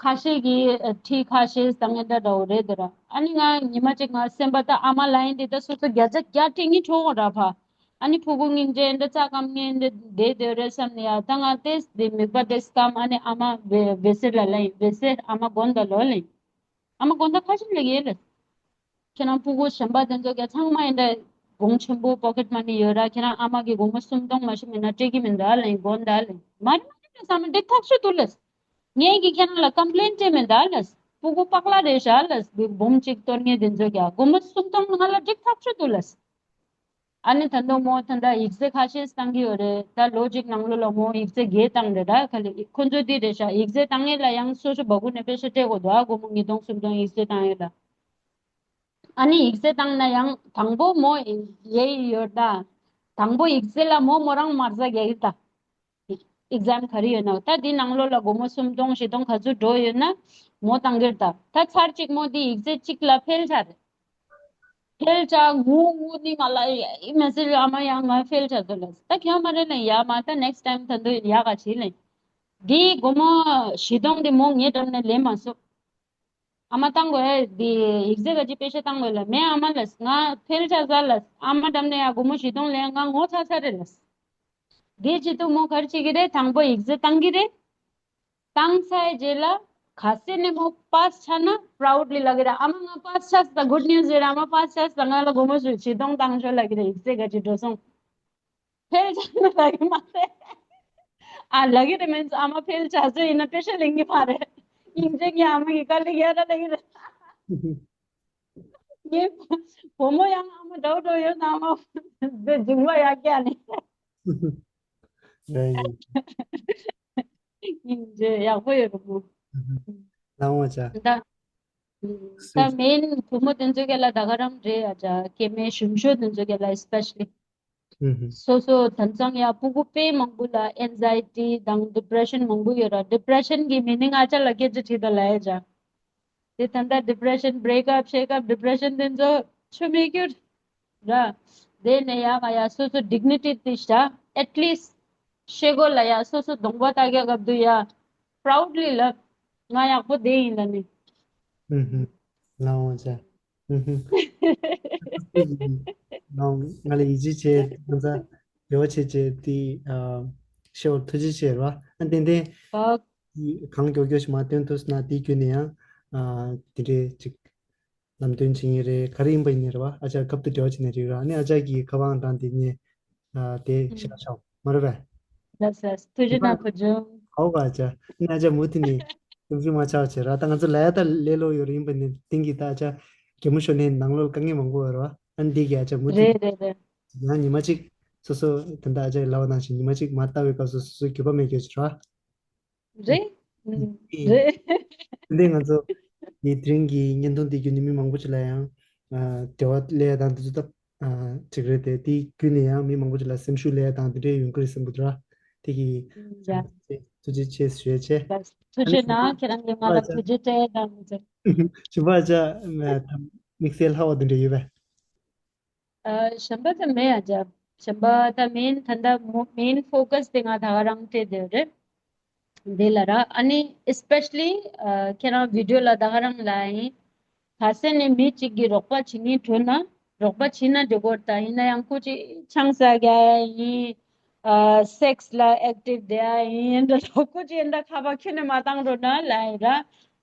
ཁ་ཤས་ཀྱི་ཁྲིད་ཁ་ཤས་བཏང་ངེ་འདྲ་འདྲ་བོ་རེད་དེ་ར། ཨ་ནི་ང་ཉི་མ་གཅིག་ང་སེམས་པ་ད་ཨ་མ་ལ་ཡིན་དེ་ད་སོ་སོ་བརྒྱ་ཆ་བརྒྱ་སྤྲད་ངེ་ཁྲོ་བོ་ར་ཕ། ཨ་ནི་ཕྲུ་གུ་སྙིང་རྗེ་འདྲ་རྩ་སྐམ་ངེ་འདྲ་བསྡད་དེ་རེད་བསམ་ནས་ཡ་ད་ང་ཏེས་དེ་མིག་པ་ཏེས་སྐམ། ཨ་ནི་ཨ་མ་བེ་བེ་སེར་ལ་ལ་ཡིན་བེ་སེར་ཨ་མ་དགོན་ད་ལོ་ལ་ཡིན། ཨ་མ་དགོན་ད་ཁ་ཤས་ལ་ཡེ་ལ། ཁྱེད་རང་ཕྲུ་གུ་གཞན་པ་དེ་ཚོ་ག་ཚང་མ་ཡིན་འདྲ་གོང་ཆེན་པོ་པོ་ཀེཊ་མ་ནི་ཡོད་ར། ཁྱེད་རང་ཨ་མ་གི་སྒོར་མོ་སུམ་སྟོང་མ་ཤི་མེད་ན་སྤྲད་ཀྱི་མི་འདུག་ཨ་ལ་ཡིན་དགོན་ད་ལ་ཡིན་མ་རེད་མ་རེད་བསམ་ན་འགྲིག་ཐག་ཆོད་འདུག་ལ། ངས་ཀྱིས་ཁྱེད་རང་ལ་ཀམ་པི་ལེན་སྤྲད་མེད་ད་ལགས། སྤུ་གུ་པགས་ལ་རེད་ཤག་ལགས། འདི་འབུམ་གཅིག་གཏོར་མཁན་དེ་ཚོས་ཀྱང་སྒོར་མོ་སུམ་སྟོང་ང་ལ་འགྲིག་ཐག་ཆོད་འདུག་ལགས། ཨ་ནི་ད་དུང་མོ་ད་ལྟ་ཡིག་ཚད་ཁ་ཤས་བཏང་གི་ཡོད་རེད། ད་ལོ་གཅིག་ནང་ལོགས་ལ་མོ་ཡིག་ཚད་བརྒྱད་བཏང་རེད། ད་ག་ལེ་ཁོ་ཚོ་འདི་རེད་ཤག། ཡིག་ཚད་བཏང་ཡས་ལ་ཡང་སོ་སོ་སྦ་ཁུག་ནས་པེ་ཤ་སྤྲད་དགོས་འདུག། ཨ་སྒོར་མོ་ཉིས་སྟོང་སུམ་སྟོང་ཡིག་ཚད་བཏང་ཡས་ལ། ཨ་ནི་ཡིག་ཚད་བཏང་ན་ཡང་དང་པོ་མོ་ཡས་ཡོད་ད། དང་པོ་ཡིག་ཚད་ལ་མོ་མོ་རང་མར་ཟ་རྒྱག་གི་ད། ཨེག་ཛམ་ག་རེ་ཡོད་ན་ད་འདི་ནང་ལོགས་ལ་སྒོར་མོ་སུམ་སྟོང་བཞི་སྟོང་ག་ཚོད་འགྲོ་ཡོད་ན་མོ་བཏང་གི་རེད་ད། ད་ཚར་གཅིག་མོ་འདི་ཡིག་ཚད་གཅིག་ལ་ཕེལ་ཆགས་རེད། ཕེལ་ཆགས་ངུ་ངུ་ནི་མ་ལ་ཡ་ཨི་མེ་སེ་ཇི་ཨ་མ་ཡང་ང་ཕེལ་ཆགས་འདུག་ལགས། ད་ཁྱོད་མ་རེད་ལེ། ཡ་མ་ད་ནེགསི་ཊའིམ་ད་འདི་ཡག་ག་བྱེད་ལེ། འདི་སྒོར་མོ་བཞི་སྟོང་འདི་མོ་ངའི་འགྲམ་ནས་ལེན་མ་སོང་། ཨ་མ་བཏང་དགོས་ཨེ། འདི་ཡིག་ཚད་ག་ཅི་པེ་ཤ་བཏང་དགོས་ལ་མེད། ཨ་མ་ལགས་ང་ཕེལ་ཆགས་ལགས། ཨ་མ་འགྲམ་ནས་ཡ་སྒོར་མོ་བཞི་སྟོང་ལེན་ང་ངོ་ཚ་ཚ་རེད་ལགས། དེ་བྱེད་དུས་མོ་ག་རེ་བྱེད་ཀྱི་རེད། དང་པོ་ཡིག་ཚད་བཏང་གི་རེད། བཏང་ཚར་རྗེས་ལ་ག་ཚོད་ནས་མོ་པཱས་ཆགས་ན་པ་རའུ་ཌི་ལི་ལབ་ཀྱི་རེད། ཨ་མ་ང་པཱས་ཆགས་ད་གུཌ་ནིའུ་སི་རེད། ཨ་མ་པཱས་ཆགས་ད་ང་ལ་སྒོར་མོ་བཞི་སྟོང་བཏང་ཤོག་ལབ་ཀྱི་རེད། ཡིག་ཚད་ག་ཅི་འགྲོ་སོང་། ཕེལ་ཆགས་ན་ལབ་ཀྱི་མ་རེད། ཨ་ལབ་ཀྱི་རེད་མིན་ཨ་མ་ཕེལ་ཆགས་ཚོད་ཡིན་ན་པེ་ཤ་ལེན་གྱི་མ་རེད། སྙིང་རྗེ་ངའི་ཨ་མ་གི་དཀའ་ལས་ཡ་ར་ལབ་ཀྱི་རེད། ངའི་བུ་མོ་ཡང་ཨ་མ་འདྲ་བོ་འདྲ་བོ་ཡོད་ན་ཨ་མ་འདི་འཇུག་པ་ཡག་ཀྱག་ནི། རེད། སྙིང་རྗེ་ཡག་པོ་ཡོད་རུ་མོ། ལའོ་ཨ་ཅག། ད་ད་མེན་བུ་མོ་དེ་ཚོ་ག་ལ་ད་ག་རང་རེད། ཨ་ཅག་སྐྱེ་དམན་གཞོན་ཤོས་དེ་ཚོ་ག་ལ་ཨེ་སི་པེ་ཤ་ལི་སོ་སོ་དེང་སང་ཡ་སྤུ་གུ་དཔེ་མང་པོ་ལ་ཨེན་ཛའི་ཊི་དང་ཌི་པི་རེ་ཤན་མང་པོ་ཡོད་ར། ཌི་པི་རེ་ཤན་གི་མི་ནིང་ཨ་ཅག་ལ་སྐད་ཆ་དྲིས་ད་ལ་ཨ་ཅག། དེ་ད་ལྟ་ཌི་པི་རེ་ཤན་བྷི་རེག་ཨབ་ཤེག་ཨབ་ཌི་པི་རེ་ཤན་དེ་ཚོ་ཆུ་མེད་རྒྱུ་ར། དེ་ནས་ཡ་ང་ཡ་སོ་སོ་ཌིག་ནི་ཊི་དེ་ཤ་ཨེཊ་ལིསྚ་ཤེ་གོ་ལ་ཡ་སོ་སོ་གདོང་པ་ལྟ་རྒྱག་སྐབས་དུ་ཡ་པ་རའུ་ཌི་ལི་ལབ། ང་ཡག་པོ་བསྡད་ཡིན་ལ་ནི། ཧུམ་ཧུམ། ལའོ་ཨ་ཅག། ཧུམ་ཧུམ། ང་ལ་ཡིད་ཆེས་བྱས་ང་ཚ་དེ་བ་བྱས་བྱས་དེ་ཨ་ཤེས་པར་ཐུགས་རྗེ་ཆེ་ར། ཨ་ཏན་ཏན་ཨ་གང་མགྱོགས་མགྱོགས་ཤིག་མ་སྟོན་ཐུབ་སོང་ན་དེ་བརྒྱུད་ནས་ཡང་ཨ་དེ་འདྲའི་ཅིག་ལམ་སྟོན་བྱེད་ངེས་རེད། ག་རེ་ཡིན་པ་ཡིན་ནའི་རེད་བ། ཨ་ཅག་སྐབས་དུ་འབྲེལ་བ་བྱེད་ནས་རིགས་ར། ཨ་ནི་ཨ་ཅག་གིས་ཁ་པར་ཨང་གྲངས་དེ་ངས་ཨ་དེ་ཤེས་ཀ་ཤོག་མ་རེད་པས། ལགས་སོ། ཐུགས་རྗེ་གནང་། བུ་ཆུང་། ཧའོ་ག་ཨ་ཅག། ཨ་ནི་ཨ་ཅག་མུ་མཐུད་ནས་སེམས་ཤུགས་མ་ཆག་བྱེད་ར། ད་ང་ཚོ་ལ་ཡ་ད་ལས་སླ་པོ་ཡོད་རེད། ཡིན་པ་ནི་དེང་གི་ད་ཨ་ཅག་གད་མོ་ཤོར་ནས་ནང་ལོགས་དཀའ་ངལ་མང་པོ་ཡོད་རེད་བ། ཨ་ནི་འདི་གི་ཨ་ཅག་མུ་མཐུད་རེད་རེད་རེད། ཡང་ཉི་མ་གཅིག་སོ་སོ་དེ་འདྲ་ཨ་ཅག་ལབ་པ་ནང་བཞིན་ཉི་མ་གཅིག་མ་ལྟ་བའི་སྐབས་སུ་སོ་སོ་འགྱོད་པ་མེད་སྐྱོ་བྱེད་ར། རེད། ཨུམ། ཨེ། རེད། དེ་ང་ཚོ་ཡི་དེ་རིང་གི་བརྙན་ཐུང་འདི་བརྒྱུད་ནས་མི་མང་པོ་ཅིག་ལ་ཡང་ཨ་འབྲེལ་བ་སླེབས་ཡ་དང་དེ་ཚོ་ད་ཨ་ཅིག་རེད་དེ། དེ་བརྒྱུད་ནས་ཡང་མི་མང་པོ་ཅིག་ལ་སེམས་ཤུགས་སླེབས་ཡ་དང་དེ་འདྲས་ཡོང་གི་རེད་བསམ་གྱི་འདུག་ར། དེ་གི་ཡ། ཐུགས་རྗེ་ཆེ་ཞུ་ཡ་ཆེ། ཐུགས་རྗེ་གནང་། ཁྱེད་རང་གིས་ང་ལ་ཐུགས་རྗེ་སྤྲད་དང་མི་ཚེ། ཞུ་བ་ཅག་དམིགས་བསལ་ལྷག་པ་དེ་འདྲས་ཡོད་པས། ཨ་གཞན་པ་ད་མེད་ཨ་ཅག། གཞན་པ་ད་མེན་ད་ལྟ་མོ་མེན་ཕོ་ཀ་སི་དེ་ང་ད་ག་རང་སྤྲད་དེ་རེད། དེ་ལ་ར་ཨ་ནི་ཨེ་སི་པེ་ཤ་ལི་ཨ་ཁྱེད་རང་བི་ཌི་ཡོ་ལ་ད་ག་རང་ལ་ཡིན། ག་ས་ནས་མི་གཅིག་གིས་རོགས་པ་བྱེད་སྙིང་བྲོ་ན་རོགས་པ་བྱེད་ན་འགྲིག་གོ། ད་ཡིན་ན་ཡང་ཁོ་ཅིག་ཆང་ས་རྒྱག་ཡ་ཡིན། ཨ་སེག་སི་ལ་ཨེག་ཊིབ་བསྡད་ཡ་ཡིན། འདྲ་ལོ་ཁོ་ཅིག་འདྲ་ཁ་པར་ཁྱོན་ནས་མ་བཏང་རོགས་གནང་ལབ་ཡིན་ར།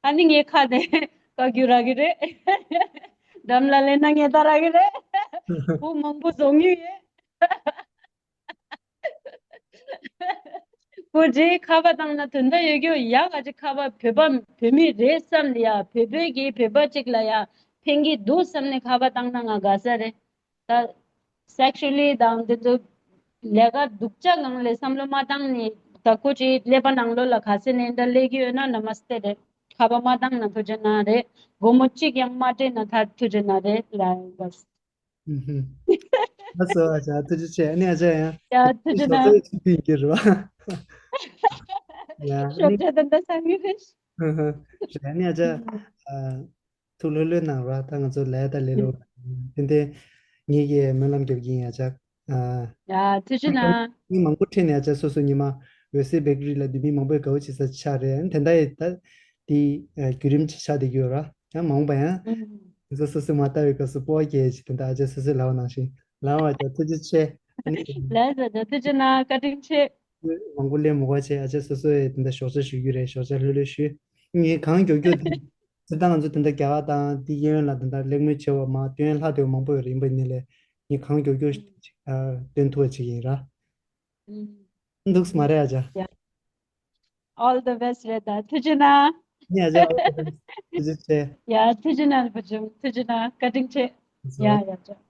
ཨ་ནི་ངའི་ཁ་ནས་བཀའ་བཀྱོན་རག་གི་རེད། འགྲམ་ལ་སླེབས་ན་ངས་ད་རག་གི་རེད། བུ་མང་པོ་བཟོ་མྱོང་ཡོད། ཁོ་རྗེས་ཁ་པར་བཏང་ན་དོན་དག་ཡོད་རྒྱུ་ཡག་ག་ཅིག་ཁ་པར་བོད་པ་བོད་མི་རེད་བསམ་ལ་ཡ། བོད་པའི་གི་བོད་པ་ཅིག་ལ་ཡ་ཕན་གི་འདུག་བསམ་ནས་ཁ་པར་བཏང་ན་ང་དགའ་ས་རེད། ད་སེག་ཤུ་ལི་དང་འདི་ཚོ་ལས་ཀ་སྡུག་ཅག་སྒང་ལས་བསམ་བློ་མ་བཏང་ནས་ད་ཁོ་ཅིག་ཀླད་པ་ནང་ལོགས་ལ་ག་ཚད་ནས་འདྲ་སླེབས་ཀྱི་ཡོད་ན་ན་མ་སྟེ་རེད། ཁ་པར་མ་བཏང་ན་ཐུགས་རྗེ་གནང་རེད། སྒོར་མོ་གཅིག་ཀྱང་མ་སྤྲད་ན་ད་ཐུགས་རྗེ་གནང་རེད་ལ་ཡིན་པ། ལགས་སོ་ཨ་ཅག་ཐུགས་རྗེ་ཆེ། ཨ་ནི་ཨ་ཅག་ཡང་ཡ་ཐུགས་རྗེ་ཞོགས་ཇ་གནང་། ཞིག་ཕུལ་གྱི་རེད་བ། ཡ་ཨ་ཞོགས་ནི་ཇ་ད་ལྟ་ཚང་གི་རེད། ཨ་ནི་ཨ་ཅག་ཨ་ཐུགས་ལྷོད་ལྷོད་གནང་རོགས། ད་ང་ཚོ་ལས་ད་ལས་ལོ་ཏན་ཏན་ངེད་ཀྱིས་སྨོན་ལམ་རྒྱབ་ཀྱི་ཡིན་ཨ་ཅག། ཨ་ཡ་ཐུགས་རྗེ་གནང་། མི་མང་པོ་ཁྲིད་ནས་ཨ་ཅག་སོ་སོ་ཉི་མ་འོད་གསལ་བེ་ཀ་རི་ལ་འདི་མི་མང་པོས་དགའ་བོ་བྱེད་ས་ཆགས་རེད། ཨ་ནི་དེ་འདྲ་ཡི་ད་དེ་བརྒྱུད་རིམ་ཆགས་བསྡད་ཀྱི་ཡོད་ར། ཡང་མ་འོངས་པ་ཡང་། ཨུམ། ང་ཚོ་སོ་སོས་མ་ལྟ་བའི་སྐབས་སུ་སྤོ་བོ་སྐྱེས་ཤིག་དེ་འདྲ་ཨ་ཅག་སོ་སོས་ལབ་པ་ནང་བཞིན་ལབ་པ་ཅག་ཐུགས་རྗེ་ཆེ། ཨ་ནི་ལགས་སོ་ད་ཐུགས་རྗེ་གནང་། བཀའ་དྲིན་ཆེ། མང་པོ་སླེབས་མི་དགོས་བྱས་ཨ་ཅག་སོ་སོས་དེ་འདྲ་ཞོགས་ཇ་ཞུ་རྒྱུ་རེད། ཞོགས་ཇ་ལྷོད་ལྷོད་ཞུས། ངས་གང་མགྱོགས་མགྱོགས་དེ་སྤྱིར་བཏང་ང་ཚོ་དེ་འདྲ་རྒྱ་གར་དང་དེ་གཡས་གཡོན་ལ་དེ་འདྲ་གླེང་མོལ་བྱེད་པ་མ་སྟོན་ལྷག་བསྡད་པ་མང་པོ་ཡོད་རེད། ཡིན་པ་ཡིན་ནའི་ལས་ངས་གང་མགྱོགས་མགྱོགས་ཨུམ། ཨ་སྟོན་ཐུབ་པ་བྱེད་ཀྱི་ཡིན་ར། ཨུམ། འདུག་སེ་མ་རེད་ཨ་ཅག། ཡ། all the best རེད་ད། ཐུགས་རྗེ་གནང་། ཉེ་ཞའོ། ཐུགས་རྗེ་ཆེ། ཡ་ཐུགས་རྗེ་གནང་བུ་ཆུང་། ཐུགས་རྗེ་གནང་། བཀའ་དྲིན་ཆེ། ཡ་ཡ་ཅོ།